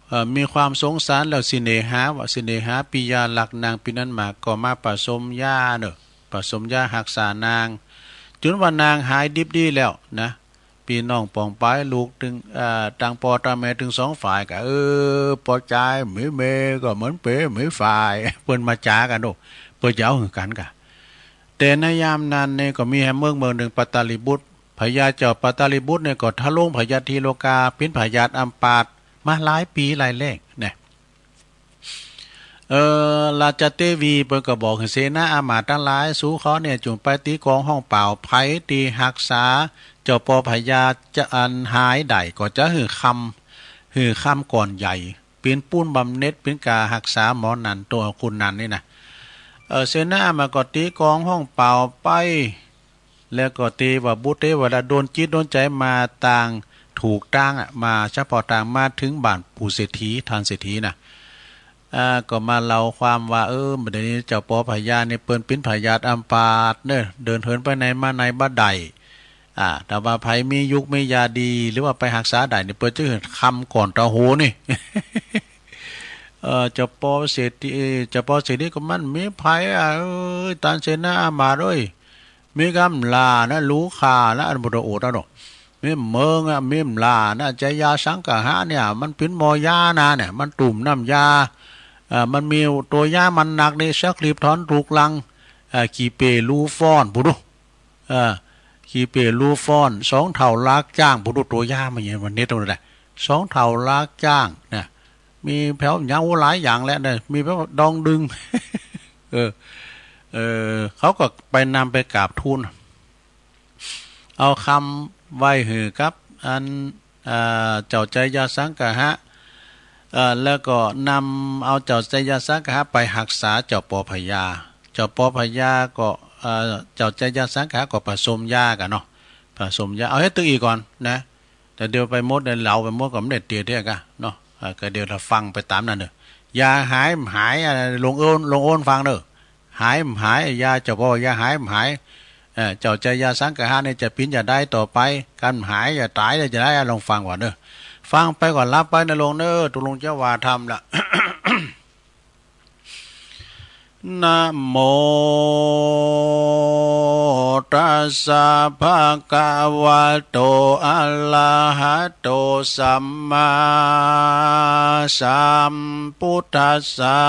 เอ่อ มีความสงสารแล้ว เสน่หา ว่าเสน่หา ปิยา รักนางปี้นั้นมาก ก็มาผสมยาเนอะ ผสมยาฮักษานาง จ๋นว่านางหายดิบดีแล้วนะ ปี้น้องป๋องป๋ายลูกเถิง เอ่อ ตังปอตังแม่เถิงสองฝ่ายกะ เออ ปอจายมีแม่ก็เหมือนเป๋มีฝ่าย เปิ้นมาจ๋ากั๋นโด เปิ้นจะเอาหื้อกั๋นกะ แต่ในยามนั้นนี่ก็มีแหมเมืองเมืองหนึ่งปัตตาลีบุตร พญาเจ้าปัตตาลีบุตรนี่ก็ทรงพยาธิโรคา ปิ้นพยาธิอัมพาตมาหลายปี๋หลายแล้งนะ เออ ราชเตวีเปิ้นก็บอกหื้อเสนาอามาตย์ตังหลาย สูเขาเนี่ยจุ่งไปตี๋กลองฮ้องเป่า ใผตี้ฮักษาเจ้าปอพญาจะอันหายได้ก็จะหื้อคำ หื้อคำก้อนใหญ่ ปิ้นปูนบำเหน็จ ปิ้นก๋าฮักษาหมอนั้น ตั๋วคนนั้นนี่นะ เออ เสนาอามาตย์ก็ตี๋กลองฮ้องเป่าไป แล้วก็เตว่าบุตรเตว่าละโดนจิตโดนใจมาต่างถูกตั้งอะ มาเฉพาะต่างมาถึงบ้านปู่เศรษฐี ท่านเศรษฐีนะ อ่า ก็มาเล่าความว่า เออ เดี๋ยวนี้เจ้าปอพญาเนี่ยเปิ้นเป็นพยาธิอัมพาตเนอะ เดินเหินไปไหนมาไหนบ่ได้ อ่า แต่ว่าไผมียุกมียาดี หรือว่าไปหักษาได้เนี่ย เปิ้นจะคำก่อนตาโหนี่ เออ เจ้าปอเศรษฐี เจ้าปอเศรษฐีก็มันมีไผอ่ะ เอ้ย ต้านเสนาอามาตย์เอ้ย มีกำลานะ ลูกข้านะ อันบ่ได้โอดเอาดอก มีเมืองอ่ะ มีมลานะ ใจยาสังกะหะเนี่ย มันเป็นหมอยานะเนี่ย มันตุ่มน้ำยา เอ่อ มันมีตัวยามันหนักนี่ สักรีบถอนถูกลัง เอ่อ ขี้เปลูฟ้อน ผู้ดู เอ่อ ขี้เปลูฟ้อน สองเท่าลากจ้าง ผู้ดู ตัวยามันเนี่ย มันเน็ตตรงนั้นแหละ สองเท่าลากจ้างนะ มีแผวหยัง โอ้ หลายอย่างแหละนะ มีแผวดองดึง เออ เออ เขาก็ไปนำไปกราบทูล เอาคำไหว้หือกับอัน เอ่อ เจ้าใจยาสังกะหะ เอ่อ แล้วก็นำเอาเจ้าใจยาสังกะหะไปหักษาเจ้าปอพญา เจ้าปอพญาก็ เอ่อ เจ้าใจยาสังกะหะก็ผสมยากันเนาะ ผสมยา เอาให้ตึกอีกก่อนนะ แต่เดี๋ยวไปหมดเนี่ย เหลาไปหมดก็ไม่ได้เตียเดียกะเนาะ เอ่อ ก็เดี๋ยวเราฟังไปตามนั้นเนอะ ยาหายบ่หาย อ่ะ ลงโอน ลงโอนฟังเนอะ หายบ่หาย ยาเจ้าปอ ยาหายบ่หาย เอ่อ เจ้าใจยาสังกะหะเนี่ยจะเป็นจะได้ต่อไป กันบ่หายจะตายเลยจะได้ ลองฟังก่อนเนอะ ฟังไปก่อนหลับไปนะลงเนอะ ตกลงจะว่าธรรมละ นะโมตัสสะภะคะวะโต อะระหะโต สัมมาสัมพุทธัสสะ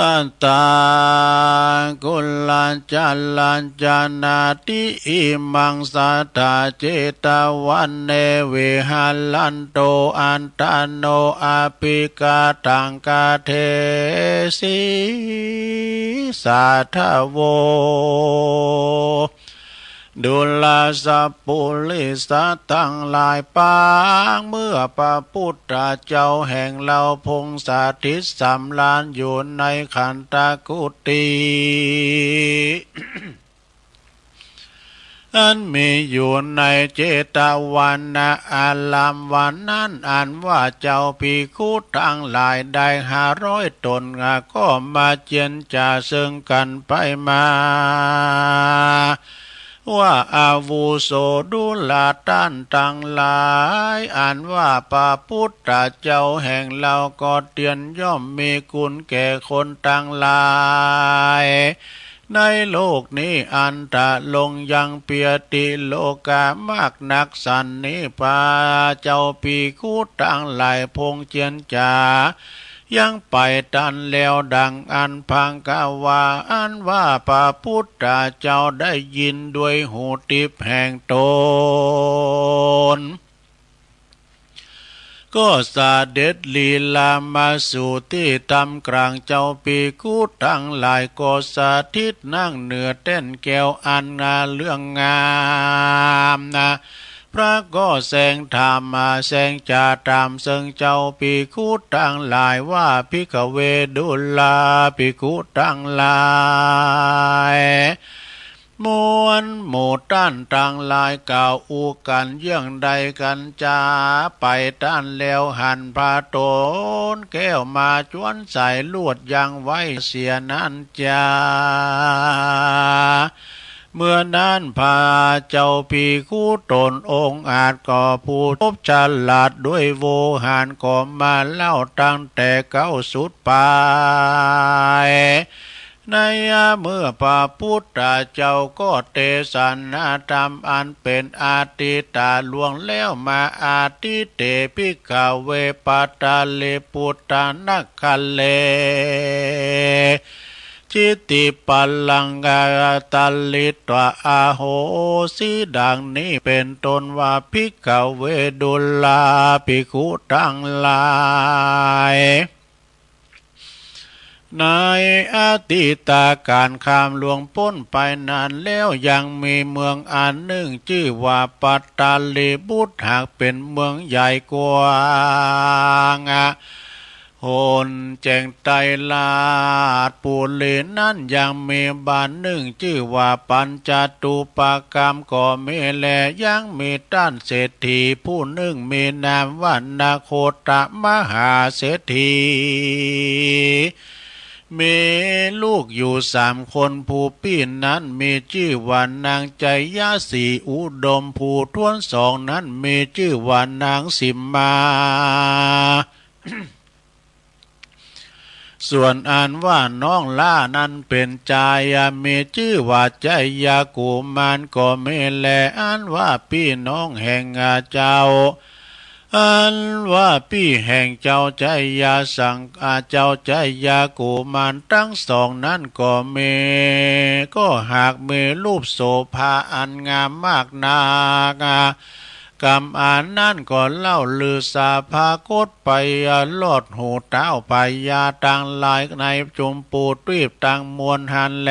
ตถากุลจรัญจนาติ อิมังสัทธาเจตวันเน วิหารันโต อัตตาโน อภิกาตัง กาเทสิ สาทโว ดูราสะปุริสะตังหลายปาง เมื่อพระพุทธเจ้าแห่งเราพงสถิตสำราญอยู่ในขันธกุฏิ อันมีอยู่ในเจตวันอารามวันนั้น อันว่าเจ้าภิกขุทั้งหลายได้ห้าร้อยตน ก็มาเจียรจาซึ่งกันไปมา ว่าอาวุโสดูราท่านทั้งหลาย อันว่าพระพุทธเจ้าแห่งเราก็เตียนย่อมมีคุณแก่คนทั้งหลาย ในโลกนี้อันตะลงยังเปียติโลกามากนักสันนี้ พระเจ้าภิกขุทั้งหลายพงเจียรจา ยังไปตันแล้วดังอันพังกะว่า อันว่าพระพุทธเจ้าได้ยินด้วยหูทิพย์แห่งตน ก็เสด็จลีลามาสู่ที่ท่ามกลางเจ้าภิกขุทั้งหลาย ก็สถิตนั่งเหนือแท่นแก้วอันงาเรื่องงามนะ พระก็แสดงธรรมมาแสดงจาธรรมซึ่งเจ้าภิกขุทั้งหลายว่า ภิกขเว ดูราภิกขุทั้งหลาย มวลหมู่ท่านทั้งหลายกล่าวอู้กันเยื่องใดกันจาไปตันแล้ว หันพระโตนแก้วมาจวนสายลวดยังไว้เสียนั้นจา เมื่อนั้นพระเจ้าภิกขุตนองค์อาจก็ผู้ทบฉลาดด้วยโวหารก็มาเล่าตั้งแต่เก๊าสุดปลาย ในเมื่อพระพุทธเจ้าก็เตสนาธรรมอันเป็นอทิตตาล่วงแล้วมา อทิเต ภิกขเว ปัตตลิปุตตนครเร จิตติปลังกาตลิตวาอาโหสิ ดังนี้เป็นต้นว่า ภิกขเว ดูราภิกขุทั้งหลาย ในอดีตกาลข้ามล่วงพ้นไปนานแล้ว ยังมีเมืองอันหนึ่งชื่อว่าปัตตลิบุตร หากเป็นเมืองใหญ่กว้าง คนแจ้งไตรลาดปุรีนั้นยังมีบ้านหนึ่งชื่อว่าปัญจตูปกรรมก็มีแล ยังมีต้านเศรษฐีผู้หนึ่งมีนามว่านโคตมหาเศรษฐี มีลูกอยู่สามคน ผู้ปี้นั้นมีชื่อว่านางไจยะสีอุดม ผู้ถ้วนสองนั้นมีชื่อว่านางสิมมา ส่วนอันว่าน้องหล้านั้นเป๋นจาย มีจื้อว่าไจยะกุมารก็มีแล อันว่าปี้น้องแห่งเจ้า อันว่าปี้แห่งเจ้าไจยะสัง เจ้าไจยะกุมารตังสองนั้นก็มี ก็หากมีรูปโสภาอันงามมากนัก กำอันนั้นก็เล่าลือสาพากฏไปลอดหูเต้าพญาตังหลายในจุมปูทวีปตังมวลหั้นแล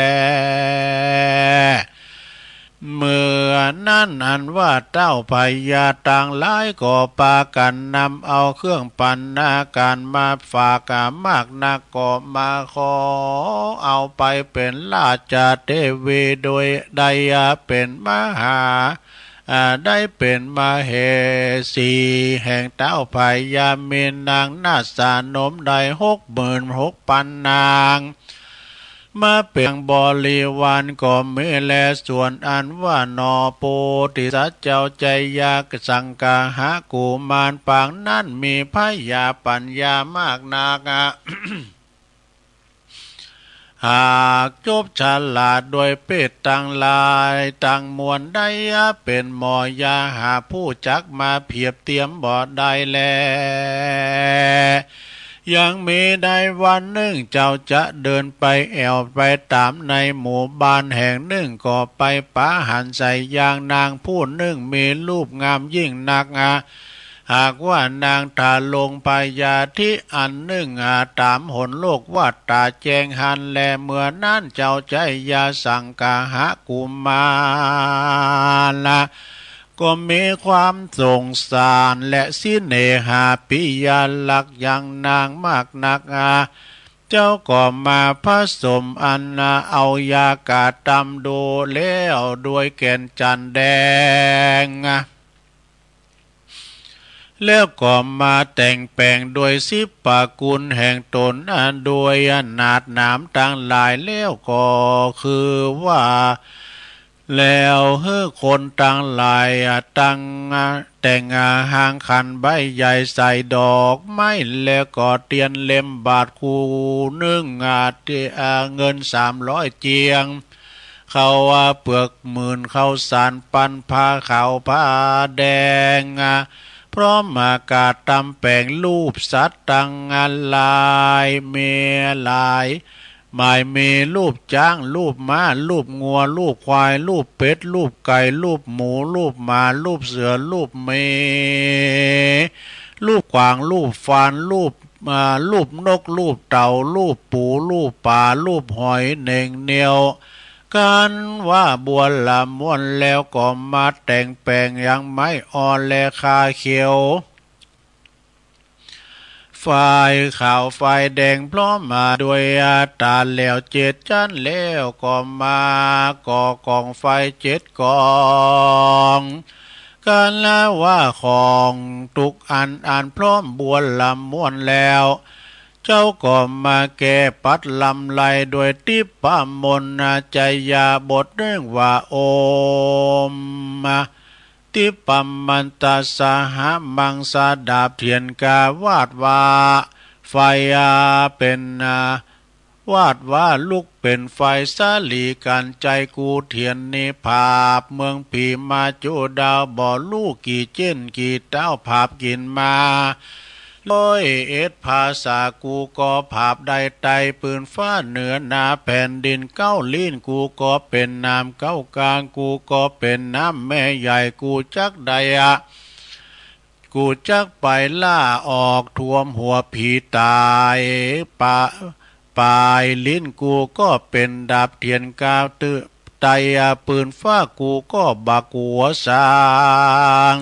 เมื่อนั้นอันว่าเต้าพญาตังหลายก็ปากั๋นนำเอาเครื่องปัณณาก๋ารมาฝากมากนัก ก็มาขอเอาไปเป๋นราชเทวี โดยได้เป๋นมหา ได้เป๋นมเหสี แห่งเต้าพญา มีนางนาสนมได้หกหมื่นหกปันนาง มาเป๋นบริวารก็มีแล ส่วนอันว่าหนอโพธิสัตว์เจ้าไจยะสังคหกุมารปางนั้นมีผญาปัญญามากนัก หากจบฉลาดด้วยเพศตังหลายตังมวลได้ เป๋นหมอยาหาผู้จักมาเผียบเตียมบ่ได้แล ยังมีได้วันหนึ่งเจ้าจะเดินไปแอ่วไปต๋ามในหมู่บ้านแห่งหนึ่ง ก็ไปปะหันใส่ยางนางผู้หนึ่งมีรูปงามยิ่งนัก หากว่านางทาลงพยาธิอันหนึ่ง ต๋ามหนโลกว่าต๋าแจ้งหั้นแล เมื่อนั้นเจ้าไจยะสังคหกุมาร ก็มีความสงสารและเสน่หาปิยลักษณ์ยังนางมากนัก เจ้าก็มาผสมอันเอายากาตำดูแล้วด้วยแก่นจันทร์แดง แล้วก็มาแต่งแป๋งด้วยสิบประกุลแห่งต๋น ด้วยหนาดหนามตังหลาย แล้วก็คือว่า แล้วหื้อคนตังหลายตังแต่งหางขันใบใหญ่ใส่ดอกไม้ แล้วก็เตียนเล่มบาทคู่หนึ่ง เตียเงินสามร้อยเจียง ข้าวเปลือกหมื่นข้าวสารปันผ้าขาวผ้าแดง พร้อมอากาศตำแป๋งรูปสัตว์ตังหลายมีหลาย หมายมีรูปจ๊าง รูปม้า รูปงัว รูปควาย รูปเป็ด รูปไก่ รูปหมู รูปหมา รูปเสือ รูปหมี รูปกวาง รูปฟาน รูป อ่า รูปนก รูปเต่า รูปปู รูปป๋า รูปหอยเน่งเนียว กันว่าบัวละม่วน แล้วก็มาแต่งแป๋งยังไม้อ่อนและคาเขียว ฝ่ายขาวฝ่ายแดงพร้อมมาด้วยตาแล้วเจ็ดชั้น แล้วก็มาก่อกองไฟเจ็ดกอง กันละว่าของทุกอันอันพร้อมบัวละม่วนแล้ว เจ้าก็มาแก้ปัดลำไรด้วยทิพมนต์ไจยะบทหนึ่งว่า โอม ทิพมันตสหมังสดาบเถียนกาวาดว่า ไฟเป๋น วาดว่าลุกเป๋นไฟสาลีกัญไจกูเถียนนิผาบเมืองผีมาจุดาวบ่ลูกกี่เจ้นกี่เต้าผาบกิ๋นมา ร้อยเอ็ดภาษากูก็ผาบได้ไต่ปืนฟ้าเหนือหนาแผ่นดิน เก้าลิ้นกูก็เป๋นน้ำเก้ากลาง กูก็เป๋นน้ำแม่ใหญ่ กูจักได้อะ กูจักไปล่าออกท่วมหัวผีต๋าย ปะ ปลายลิ้นกูก็เป๋นดาบเถียนกาวตื้อไต่ปืนฟ้า กูก็บักหัวสาง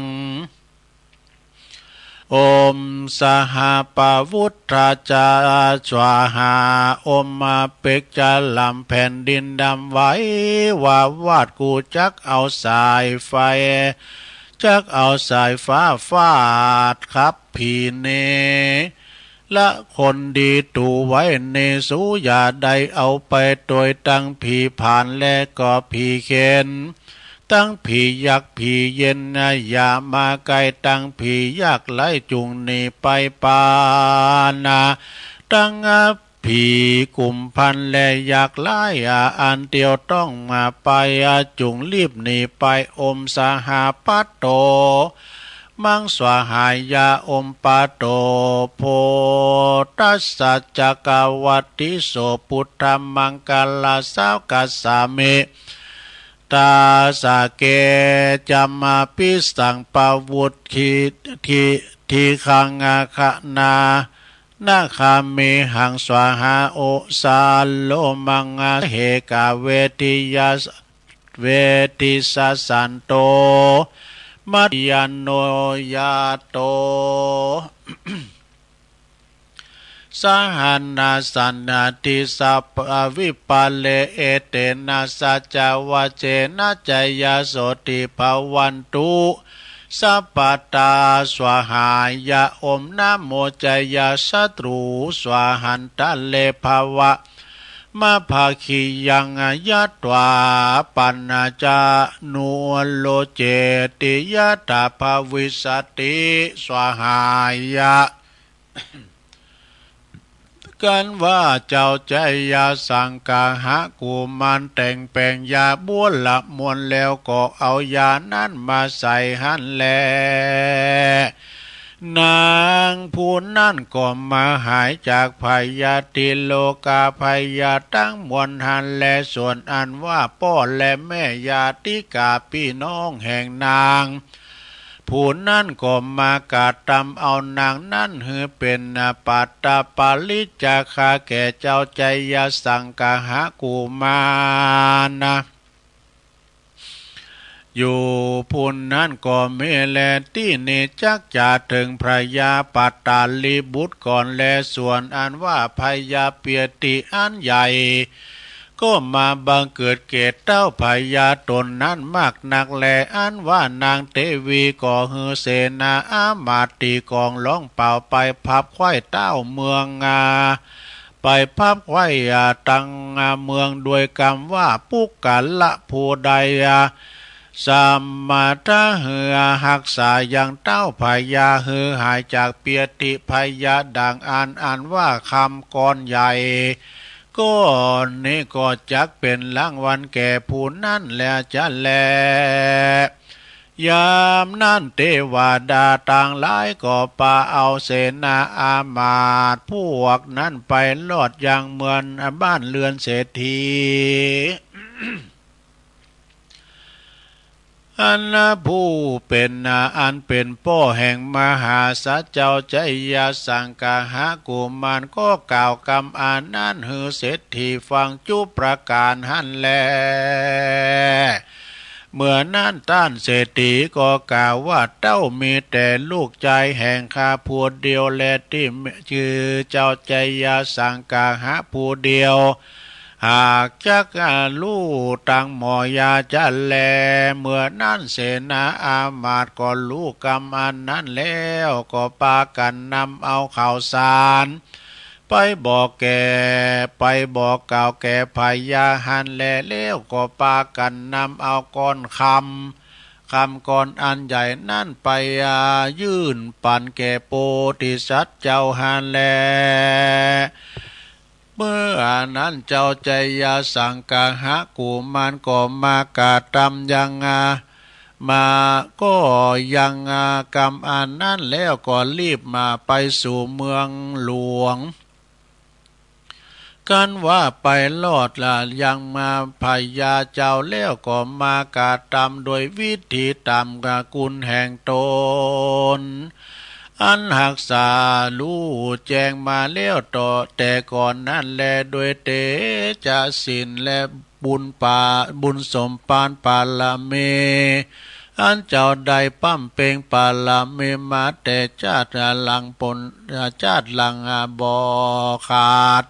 Om saha pavuṭṭhā ca svāhā. อมมาเปกจะลำแผ่นดินดำไหว ว่า วาด กูจักเอาสายไฟ จักเอาสายฟ้าฟาดขับผีเนร และคนดีตูไว้เนร สูอย่าได้เอาไปโตยตังผีผานและก็ผีเข็ญ ตังผียากผีเย็นนะ อย่ามาใกล้ตังผียากไร้ จุ่งหนีไปปานะ ตังผีกุมพันและยากไร้ อันเตียวต้องมาไป จุ่งรีบหนีไป อมสหปัตโต มังสวาหายะ อมปัตโต โพธัสสะ จักกวัตติโส ปุทธมังคลาสาวกัสสามิ ตาสาเก จัมมาปิสังปวุตทิ ทิคังอาคณา นาคามิหังสวาหา โอสาโลมังอาเหกาเวทิยา เวทิสสันโต มัตยาโนยาโต สหันนาสันนาทิสัพพวิปาเล เอเตนะสัจจวเจนะ จยโสติภวันตุ สัพพตา สวาหายะ อมนะโม จยศัตรู สวาหันตะเลภวะ มะภาคิยังยัตวา ปัญจนุโลเจติ ยะถาภวิสติ สวาหายะ กันว่าเจ้าจยสังกหะกุมารแต่งแปงยาบัวละมวลแล้วก็เอายานั้นมาใส่หั้นแล นางผู้นั้นก็มาหายจากพยาธิโรคาพยาธิทั้งมวลหั้นแล ส่วนอันว่าป้อและแม่ญาติกาพี่น้องแห่งนาง ผู้นั้นก็มากระทำเอานางนั้นหื้อเป็นปัตตปาริจจาคาแก่เจ้าจยสังกหะกุมารนะ อยู่ผู้นั้นก็มีแล ตี้นี้จักจะถึงพญาปัตตาลีบุตรก่อนแล ส่วนอันว่าพญาเปียติอันใหญ่ ก็มาบังเกิดแก่เต้าพญาตนนั้นมากนักแล อันว่านางเทวีก็หื้อเสนาอามาตย์ตีกองร้องเป่าไปพับไขว้เต้าเมืองอา ไปพับไขว้อาตังเมืองด้วยกำว่าปุกกะละผู้ใดอา สมมาทะหื้อฮักษายังเต้าพญาหื้อหายจากเปียติพยาดังอันอันว่าคำก้อนใหญ่ ก้อนนี้ก็จักเป็นรางวัลแก่ผู้นั้นแลจะแล ยามนั้นเทวดาต่างหลายก็ปาเอาเสนาอามาตย์พวกนั้นไปลอดยังเมืองบ้านเรือนเศรษฐี อันผู้เป็นอันเป็นป้อแห่งมหาสัจเจ้าจยสังกหะกุมารก็กล่าวกำอันนั้นหื้อเศรษฐีฟังจุประการหั้นแล เมื่อนั้นต้านเศรษฐีก็กล่าวว่าเต้ามีแต่ลูกชายแห่งข้าผู้เดียวแลตี้ชื่อเจ้าจยสังกหะผู้เดียว หากจักรู้ตังหมอยาจะแล เมื่อนั้นเสนาอามาตย์ก็รู้กำอันนั้นแล้วก็ปากันนำเอาข่าวสาร ไปบอกแก่ ไปบอกกล่าวแก่พญาหั้นแล แล้วก็ปากันนำเอาก้อนคำ คำก้อนอันใหญ่นั้นไปยื่นปันแก่โพธิสัตว์เจ้าหั้นแล เมื่อนั้นเจ้าจยสังกหะกุมารก็มากระทำยังมา ก็ยังกำอันนั้นแล้วก็รีบมาไปสู่เมืองหลวง กันว่าไปลอดละยังมาพญาเจ้าแล้วก็มากระทำโดยวิธีตามกุณแห่งตน อันฮักษารู้แจ้งมาแล้วต่อแต่ก่อนนั้นแลโดยเตจะศีลและบุญปา บุญสมภารปารมี อันเจ้าได้บำเพ็ญบารมีมาแต่ชาติหลังปน ชาติหลังบ่ขาด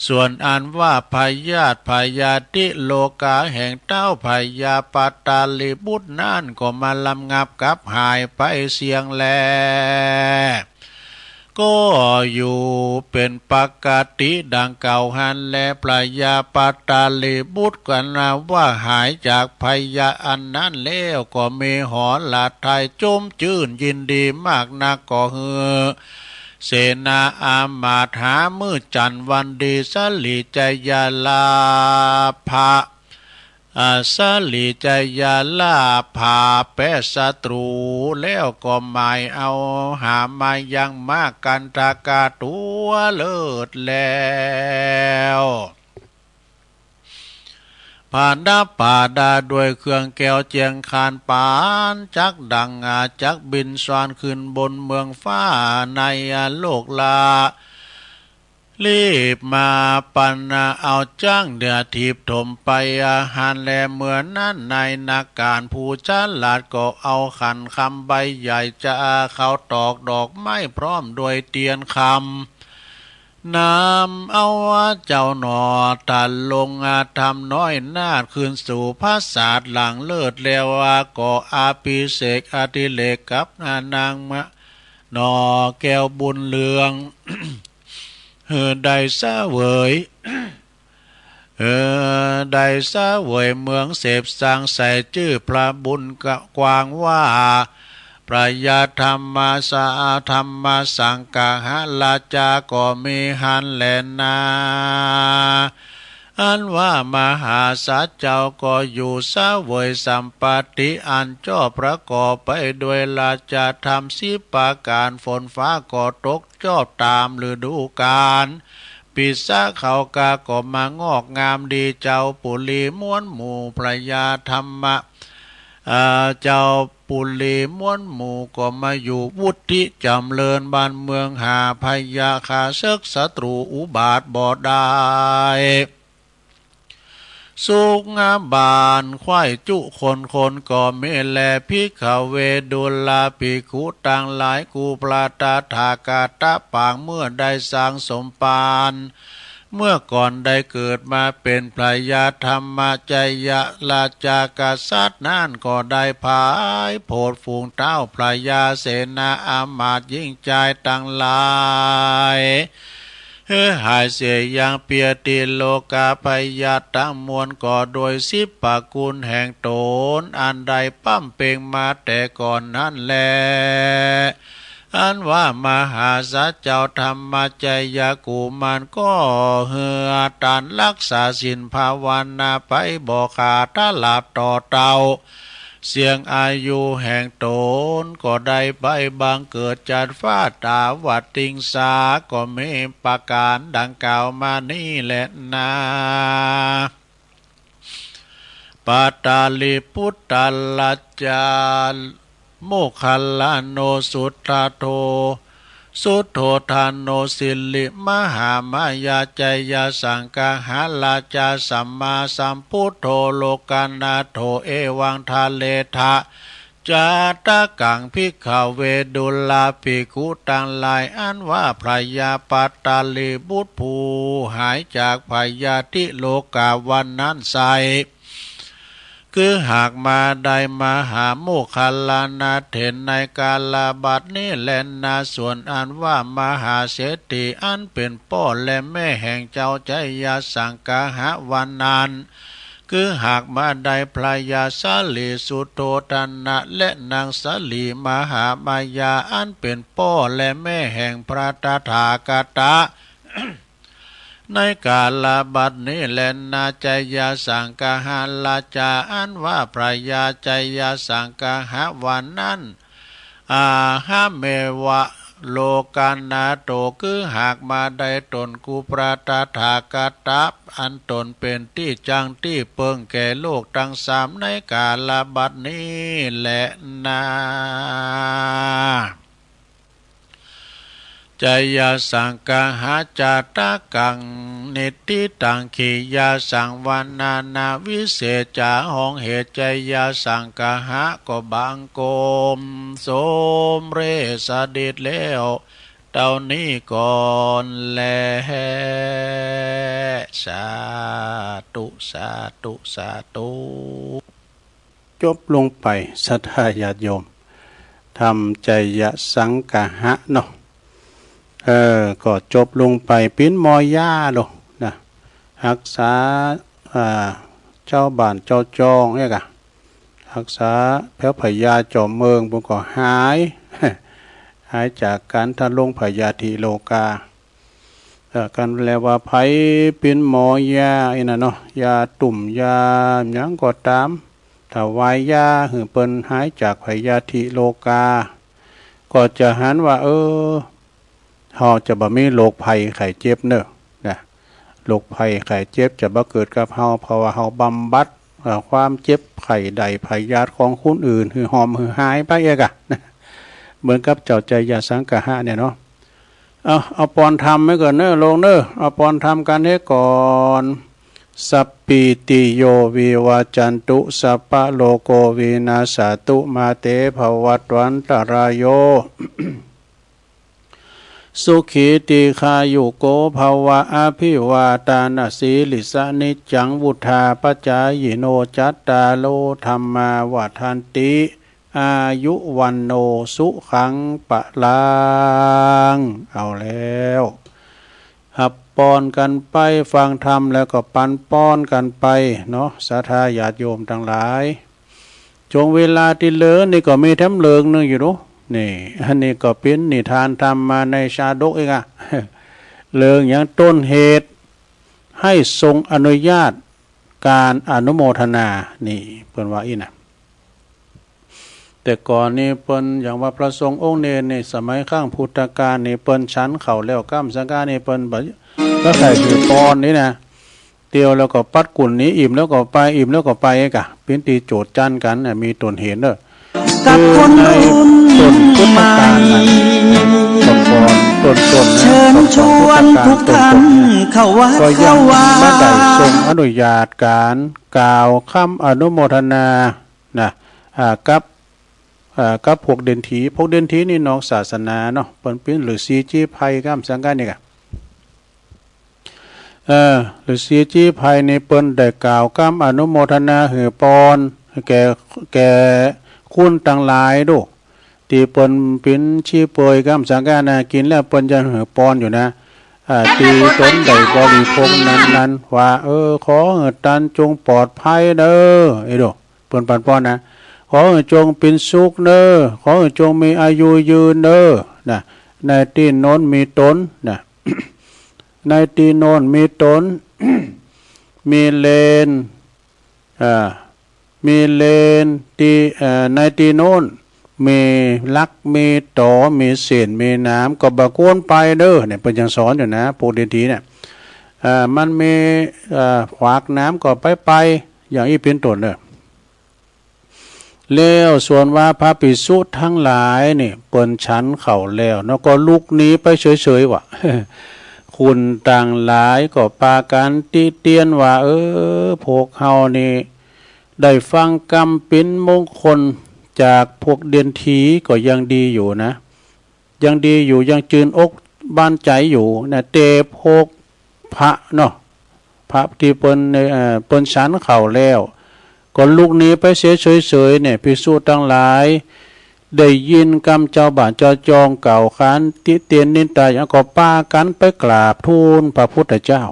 ส่วนอันว่าพยาธิพยาธิโรคาแห่งเท้าพญาปัตตาลีบุตรนั้นก็มาระงับกับหายไปเสี้ยงแล ก็อยู่เป็นปกติดังเก่าหั้นแล พญาปัตตาลีบุตรก็นับว่าหายจากพยาธิอันนั้นแล้ว ก็มีหฤทัยชุ่มชื่นยินดีมากนัก ก็หื้อเสนาอามาตย์หามื้อจันทร์วันดี สลีจยาลาภะ อา สลีจยาลาภาแปะศัตรู แล้วก็หมายเอาหามายังมากกันทกาตัวเลิศแล้ว ผาดาป่าดาด้วยเครื่องแก้วเจียงคานปานจักดังอาจักบินสวรรค์ขึ้นบนเมืองฟ้าในโลกละ รีบมาปันเอาจ้างเดือถีบถมไปอาหารแล เมื่อนั้นนายนักการผู้ฉลาดก็เอาขันคำใบใหญ่จะเขาตอกดอกไม้พร้อมด้วยเตียนคำ นำเอาเจ้าหนอตันลงอาธรรมน้อยนาดขึ้นสู่พระศาสตร์หลังเลิศแล้วก็อภิเษกอธิเรกกับนางมะ หนอแก้วบุญเรือง หื้อได้เสวย เออ ได้เสวยเมืองเสพสางใส่ชื่อพระบุญกว้างว่า พระยาธรรมสาธรรมสังกหราชาก็มีหั้นแลนา อันว่ามหาสัจเจ้าก็อยู่เสวยสัมปัตติอันชอบประกอบไปด้วยราชธรรมสิบประการ ฝนฟ้าก็ตกชอบตามฤดูกาล ปีสะเขากาก็มางอกงามดี เจ้าปุรีม้วนหมู่พระยาธรรมะ อ่า เจ้าปุรีม้วนหมู่ก็มาอยู่วุฒิจำเริญบ้านเมืองหาพยาคาศึกศัตรูอุบาทบ่ได้ สุขบานไขว้จุคนคนก็มีแล ภิกขเว ดูราภิกขุตังหลาย กูพระตถาคตะปางเมื่อได้สร้างสมภาร เมื่อก่อนได้เกิดมาเป็นพระยาธรรมจยราชากษัตริย์นั้นก็ได้ผายโผดฝูงเท้าพระยาเสนาอามาตย์หญิงชายตังหลาย หื้อหายเสียยังเปียติโรคาพยาธิตังมวลก็โดยสิบประคุณแห่งตนอันได้บำเพ็ญมาแต่ก่อนนั้นแล อันว่ามหาสัจเจ้าธรรมจยกุมารก็หื้อตานรักษาศีลภาวนาไปบ่ขาดตลอดต่อเต้า เสี้ยงอายุแห่งตนก็ได้ไปบังเกิดจัดฟ้าตาวติงสา ก็มีประการดังกล่าวมานี้แลนา ปัตตาลีปุตตราชา โมคคัลลาโนสุทธาโท สุทโธทาโนสิริมหามายาจยสังกหราชาสัมมาสัมพุทโธโลกนาโถ เอวังทะเลทะ จาตกังภิกขเว ดูราภิกขุตังหลาย อันว่าพระยาปัตตาลีบุตรผู้หายจากพยาธิโรคาวันนั้นไซร้ คือหากมาได้มหาโมคคัลลานาเถรในกาลบัดนี้แลนา ส่วนอันว่ามหาเศรษฐีอันเป็นป้อและแม่แห่งเจ้าจยสังกหวันนั้น คือหากมาได้พระยาสาลีสุโธทนะและนางสาลีมหามายาอันเป็นป้อและแม่แห่งพระตถาคตะ ในกาลบัดนี้แลนา จยสังกหราชา อันว่าพระยาจยสังกหวันนั้น อาหาเมวะโลกนาโถ คือหากมาได้ตนกูพระตถาคตะ อันตนเป็นตี้จั้งตี้เปิงแก่โลกตังสามในกาลบัดนี้แลนา จายะสังคหะจาตะกัง นิทธิตัง ขียะสังวรรณะนะวิเศษจา ห้องเหตุจายะสังคหะก็บังคมสมเร็จสำเร็จแล้ว เต้านี้ก่อนแล สาธุ สาธุ สาธุ จบลงไป ศรัทธาญาติโยม ธรรมจายะสังคหะเนาะ เออ ก็จบลงไป ปิ้นหมอยาโลนะ ฮักษา อ่า เจ้าบ้านเจ้าจองเนี่ยกะ ฮักษาแผลพยาธิเจ้าเมือง ปุ้นก็หาย หายจากการทะลงพยาธิโลกา เอ่อ กันแลว่าไผปิ้นหมอยาอีน่ะเนาะ ยาตุ่มยาหยังก็ตาม ถวายยาหื้อเปิ้นหายจากพยาธิโลกา ก็จะหันว่า เออ เฮาจะบ่มีโรคภัยไข้เจ็บเนอะ นะ โรคภัยไข้เจ็บจะบ่เกิดกับเฮา เพราะว่าเฮาบำบัด เอ่อ ความเจ็บไข้ได้พยาธิของคนอื่น หื้อหอมหื้อหายไปเอกอะ นะ เหมือนกับเจ้าจายะสังคหะเนี่ยเนาะ เอา เอาปอนธรรมไว้ก่อนเนอะ โลกเนอะ เอาปอนธรรมกันให้ก่อน สัพพีติโยวิวัจจันตุ สัพพะโรโควินัสสะตุ มาเตภวัตวันตรายโย สุขีทีฆายุโกภวะ อภิวาทานาสีลิสสะ นิจจังวุฑฒาปจายิโน จัตตาโรธัมมาวัฑฒันติ อายุวัณโณสุขังพลัง เอาแล้ว หับปอนกันไป ฟังธรรมแล้วก็ปันปอนกันไปเนาะ ศรัทธาญาติโยมทั้งหลาย ช่วงเวลาตี้เหลือนี่ก็มีแถมเรื่องหนึ่งอยู่เนาะ นี่ อันนี้ก็เป็นนิทานธรรมมาในชาดกอีกอะ เรื่องอย่างต้นเหตุให้ทรงอนุญาตการอนุโมทนา นี่ เปิ้นว่าอี้นะ แต่ก่อนนี่เปิ้นอย่างว่าพระสงฆ์องค์เณรนี่ สมัยครั้งพุทธกาลนี่ เปิ้นฉันข้าวแล้วก้ำสังฆานี่ เปิ้นบ่ ก็ใส่หื้อปอนนี่นะ เตียวแล้วก็ปัดกุ่นหนี อิ่มแล้วก็ไป อิ่มแล้วก็ไปกะ เป็นตี้โจทย์จันกันน่ะ มีต้นเหตุเนอะ กับคนรุ่นใหม่ คือในต้นพุทธกาลน่ะ แต่ก่อนต้นๆนะ เชิญชวนทุกท่าน แต่ก่อนพุทธกาลต้นๆเนี่ย เข้าวัด ก็ยัง เข้าวา บ่ได้ทรงอนุญาตการกล่าวคำอนุโมทนา นะ อ่า กับ อ่า กับพวกเด่นถี พวกเด่นถีนี่นอกศาสนาเนาะ เปิ้นเป็นฤๅษีจีไพรก้ำสังฆานี่กะ เออ ฤๅษีจีไพรนี่เปิ้นได้กล่าวคำอนุโมทนาหื้อปอน แก่ แก่คนตังหลายโด ตี้เปิ้นเป็นชีเปลือยก้ำสังฆานะ กินแล้วเปิ้นยังหื้อปอนอยู่นะ อ่า ตี้ตนได้บริโภคนั้นๆ ว่า เออ ขอหื้อต้านจงปลอดภัยเด้อ ไอ้โด เปิ้นปันปอนนะ ขอหื้อจงเป็นสุขเด้อ ขอหื้อจงมีอายุยืนเด้อ นะ ในตี้โน้นมีตน นะ ในตี้โน้นมีตน มีเลน อ่า มีเลนตี้ เอ่อ ในตี้โน้น มีหลัก มีตอ มีเส้น มีหนาม ก็บ่ควรไปเด้อ เนี่ย เปิ้นยังสอนอยู่นะ พวกเด่นถีเนี่ย เอ่อ มันมี เอ่อ ขวากหนามก็ไปไป อย่างอี้เป็นต้นเนอะ แล้วส่วนว่าพระภิกษุทั้งหลายนี่ เปิ้นฉันข้าวแล้วเนาะ ก็ลุกหนีไปเฉยๆ ว่ะ คนตังหลายก็ปากั๋นติเตียนว่า เออ พวกเฮานี่ ได้ฟังกำปิ้นมงคลจากพวกเด่นถีก็ยังดีอยู่นะ ยังดีอยู่ ยังจืนอกบานใจ๋อยู่นะ แต่พวกพระเนาะ พระตี้เปิ้น เอ่อ เปิ้นฉันข้าวแล้ว ก็ลุกหนีไปเสียเฉยๆ เนี่ย ภิกษุตังหลาย ได้ยินกำเจ้าบ้านเจ้าจองกล่าวขานติเตียนนินทาหยัง ก็ปากั๋นไปกราบทูลพระพุทธเจ้า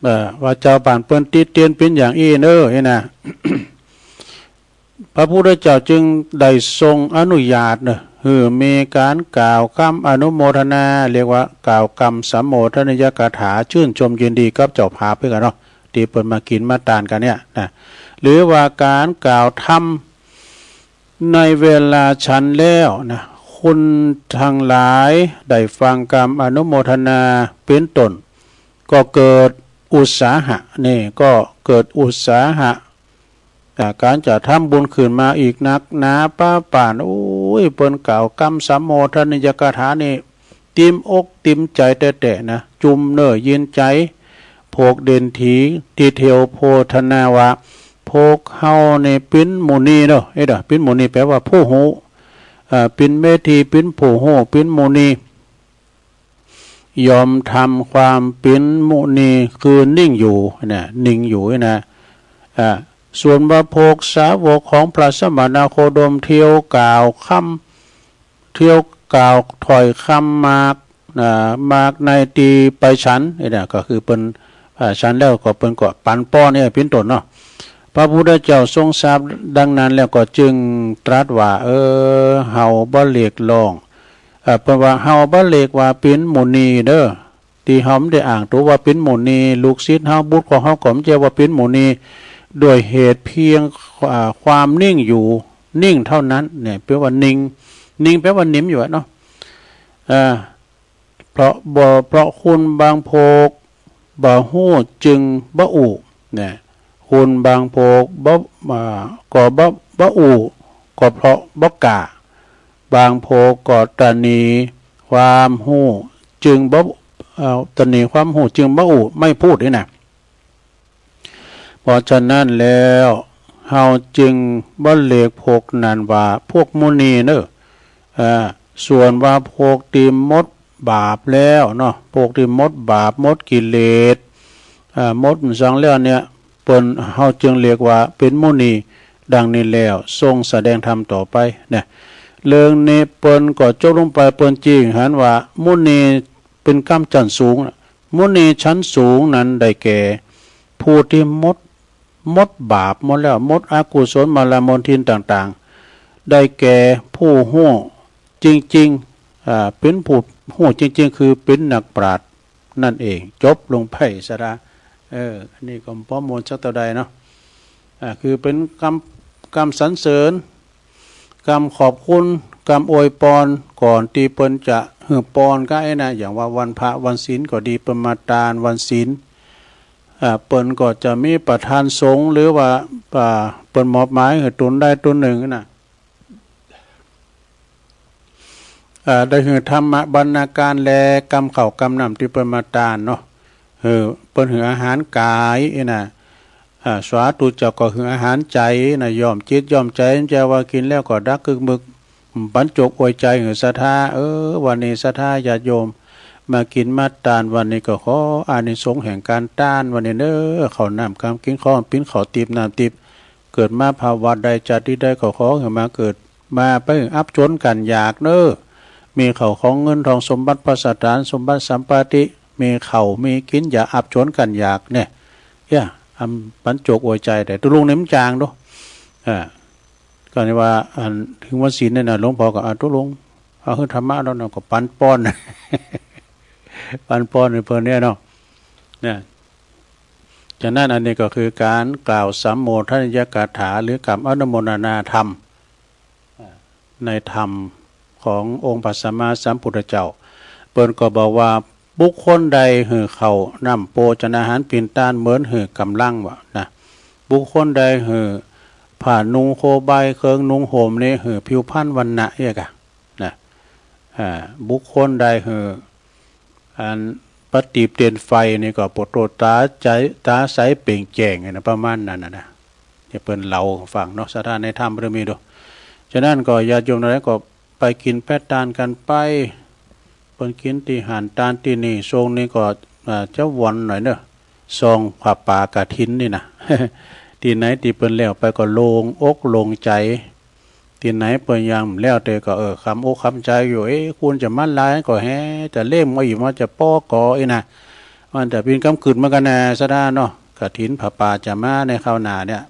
เอ่อ ว่าเจ้าบ้านเปิ้นติเตียนปิ้นอย่างอี้เน้อ นี่นะ พระพุทธเจ้าจึงได้ทรงอนุญาตเน้อ หื้อมีก๋านกล่าวกำอนุโมทนา เรียกว่ากล่าวกำสัมโมทนียกถา ชื่นชมยินดีกับเจ้าภาพเปิ้นกั๋นเนาะ ตี้เปิ้นมากิ๋นมาตานกั๋นเนี่ยนะ หรือว่าก๋านกล่าวธรรม ในเวลาฉันแล้วนะ คนทั้งหลายได้ฟังกำอนุโมทนาเป็นต้น ก็เกิดอุตสาหะ นี่ก็เกิดอุตสาหะ อ่า ก๋านจะทำบุญขึ้นมาอีกนักหนาป้าป่าน โอ้ เปิ้นกล่าวกำสัมโมทนียคาถานี่ เต็มอกเต็มใจ๋แต๊ๆ นะ จุ่มเน่อเย็นใจ๋ พวกเด่นถี ที่เที่ยวโพธนาว่า พวกเฮานี่เป๋นมุนีเนาะ เอ้ยเด้อ เป๋นมุนีแปลว่าผู้ฮู้ อ่า เป๋นเมธี เป๋นผู้ฮู้ เป๋นมุนี ยอมทำความเป๋นมุนี คือนิ่งอยู่นะ นิ่งอยู่นะ อ่า ส่วนว่าพวกสาวกของพระสมณโคดมเที่ยวกล่าวคำ เที่ยวกล่าวถ้อยคำมาก อ่า มากในตี้ไปฉัน เอ้ยนะ ก็คือเปิ้น อ่า ฉันแล้วก็เปิ้นก็ปันป้อนเนี่ย เป๋นต้นเนาะ พระพุทธเจ้าทรงทราบดังนั้นแล้วก็จึงตรัสว่า เออ เฮาบ่เรียกร้อง เอ่อ เปิ้นว่า เฮาบ่เรียกว่าเป๋นมุนีเด้อ ตี้เฮาบ่ได้อ้างตั๋วว่าเป๋นมุนี ลูกศิษย์เฮา บุตรของเฮาก็บ่ใจ้ว่าเป๋นมุนี ด้วยเหตุเพียง อ่า ความนิ่งอยู่ นิ่งเท่านั้นเนี่ย แปลว่านิ่ง นิ่งแปลว่านิ่มอยู่อะเนาะ เอ่อ เพราะบ่ เพราะคนบางพวกบ่ฮู้จึงบ่อู้ นะ คนบางพวกบ่ อ่า ก็บ่ บ่อู้ ก็เพราะบ่กล้า บางพวกก็ตระหนี่ความฮู้จึงบ่ เอ่อ ตระหนี่ความฮู้จึงบ่อู้ ไม่พูดนี่นะ เพราะฉะนั้นแล้ว เฮาจึงบ่เรียกพวกนั้นว่าพวกมุนีเนอะ อ่า ส่วนว่าพวกตี้หมดบาปแล้วเนาะ พวกตี้หมดบาป หมดกิเลส อ่า หมดสังแล้วเนี่ย เปิ้น เฮาจึงเรียกว่าเป๋นมุนี ดังนี้แล้ว ทรงแสดงธรรมต่อไปเนี่ย เรื่องนี้เปิ้นก็จบลงไป เปิ้นจึงหันว่า มุนีเป๋นกำชั้นสูง มุนีชั้นสูงนั้นได้แก่ ผู้ตี้หมด หมดบาปหมดแล้ว หมดอกุศลมลมลทินต่างๆ ได้แก่ผู้ฮู้จริงๆ อ่า เป๋นผู้ฮู้จริงๆ คือเป๋นนักปราชญ์นั่นเอง จบลงไปซะละ เออ อันนี้ก็บ่ม่วนสักเต้าใดเนาะ อ่า คือเป๋นกำ กำสรรเสริญ กำขอบคุณ กำอวยปอน ก่อนตี้เปิ้นจะหื้อปอนก็ไอ้นะ อย่างว่าวันพระวันศีลก็ดี เปิ้นมาตานวันศีล อ่า เปิ้นก็จะมีประธานสงฆ์ หรือว่า อ่า เปิ้นมอบหมายหื้อตนใดตนหนึ่งนะ อ่า ได้หื้อธรรมบรรณาการและกำข้าวกำน้ำตี้เปิ้นมาตานเนาะ เออ เปิ้นหื้ออาหารก๋ายไอ้นะ อ่า สาธุเจ้าก็หื้ออาหารใจ๋นะ ย่อมจิตย่อมใจ๋ บ่ใจ้ว่ากินแล้วก็ดักกึกมึก ปันจกอวยใจ๋หื้อศรัทธา เออ วันนี้ศรัทธาญาติโยม มากิ๋นมาตานวันนี้ก็ขออานิสงส์แห่งก๋านตานวันนี้เนอะ ข้าวน้ำกำกิ๋น ขอเป๋นข้าวติ๊บน้ำติ๊บ เกิดมาภาวะใดจาติใดก็ขอหื้อมาเกิด มาไปอับจนกั๋นอยากเนอะ มีข้าวของเงินทองสมบัติภัสถานสมบัติสัมปติ มีข้าวมีกิ๋นอย่าอับจนกั๋นอยากเนี่ย เอ้ย อำปันจกอวยใจ๋ แต่ตุ๊ลุงนี่มันจางดู อ่า ก็นี่ว่า อัน ถึงวันศีลเนี่ยนะ หลวงพ่อก็ อ่า ตุ๊ลุง เอาหื้อธรรมะแล้วนะ ก็ปันปอน ปันปอนหื้อเปิ้นเนี่ยเนาะ เนี่ย ฉะนั้นอันนี้ก็คือก๋านกล่าวสัมโมทนียคาถา หรือกำอนุโมทนาธรรม อ่า ในธรรมขององค์พระสัมมาสัมพุทธเจ้า เปิ้นก็บอกว่า บุคคลใดหื้อข้าวน้ำโภชนาหารเป๋นตานเหมือนหื้อกำลังว่านะ บุคคลใดหื้อผ้านุ่งโคใบ เครื่องนุ่งห่มนี่หื้อผิวพรรณวรรณะเอี้ยกะนะ อ่า บุคคลใดหื้อ อันประตีปเตียนไฟนี่ก็ปวดโตตาใจ๋ ตาใสเปล่งแจ้งนะ ประมาณนั้นนะนะ เนี่ยเปิ้นเล่าฟังเนาะ ศรัทธาในธรรมเปิ้นมีดู ฉะนั้นก็ญาติโยมทั้งหลายก็ไปกิ๋นแป๊ะตานกั๋นไป เปิ้นกิ๋นตี้ห้านตานตี้นี่ ช่วงนี้ก็ อ่า จะหวั่นหน่อยเนอะ ซองผ้าป่ากฐินนี่นะ ตี้ไหนตี้เปิ้นแล้วไปก็โล่งอกโล่งใจ๋ ตี้ไหนเปิ้นยังแล้วแต่ก็ เออ คำอกคำใจ๋อยู่ เอ๊ะ คนจะมาหลายก็แฮะ จะเล่มก็อีก มาจะปอก่ออีกนะ มันจะเป๋นกำกึ่ดเหมือนกั๋นนะ ศรัทธาเนาะ กฐินผ้าป่าจะมาในคราวหน้าเนี่ย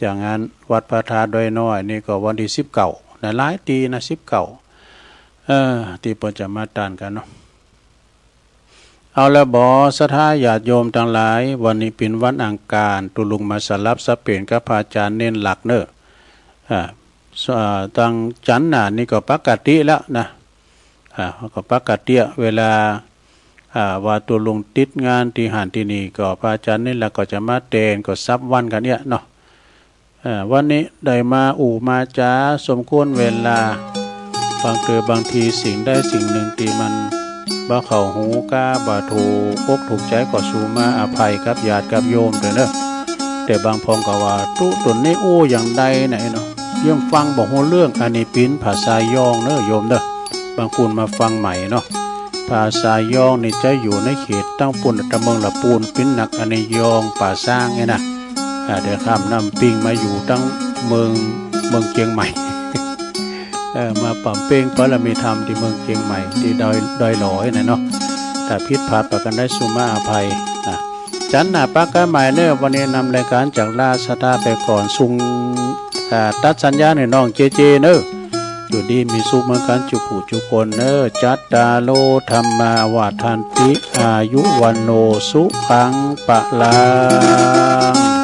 จากงานวัดพระธาตุดอยน้อยนี่ก็วันตี้สิบเก้านะ หลายตี้นะ สิบเก้า เออ ตี้เปิ้นจะมาตานกั๋นเนาะ เอาละบ่ ศรัทธาญาติโยมตังหลาย วันนี้เป๋นวันอังคาร ตุ๊ลุงมาสลับสับเปลี่ยนกับพระอาจ๋ารย์เณรหลักเนอะ อ่า ส- อ่า ตังจันทร์หน้านี่ก็ปกติแล้วนะ อ่า ก็ปกติเวลา อ่า ว่าตุ๊ลุงติดงานตี้หั้นตี้นี่ ก็พระอาจ๋ารย์เณรหลักก็จะมาแตน ก็สับวันกั๋นเนี่ยเนาะ อ่า วันนี้ได้มาอู้มาจ๋าสมควรเวลา บางเทื่อบางทีสิ่งใดสิ่งหนึ่งที่มันบ่เข้าหูกาบ่ถูกอกถูกใจก็สุมาอภัยกับญาติกับโยมเด้อเนอะ แต่บางพองก็ว่าตุ๊ตนนี้อู้อย่างใดไหนเนาะ เยี่ยมฟังบ่ฮู้เรื่อง อันนี้ปิ้นภาษายองเนอะโยมเนอะ บางคนมาฟังใหม่เนาะ ภาษายองนี่จะอยู่ในเขตตั้งปุ่นตะเมืองละปูนปิ้นหนักอันนี้ยองป่าซางเนี่ยนะ อ่า เดี๋ยวข้ามน้ำปิงมาอยู่ตั้งเมือง เมืองเชียงใหม่ เออ มาปำเป้งพระบารมีธรรมที่เมืองเชียงใหม่ ที่ดอย ดอยหลอยนะเนาะ ถ้าผิดพลาดประการใดสุมาอภัยนะ จันทร์หน้าปะกันใหม่เนอะ วันนี้นำรายการจากราชดาไปก่อน สุง อ่า ตัดสัญญาณให้น้องเจเจเนอะ อยู่ดีมีสุขเหมือนกันจุผู้จุคนเนอะ จัตตาโล ธัมมา วัฏฏันติ อายุ วัณโณ สุขัง พลัง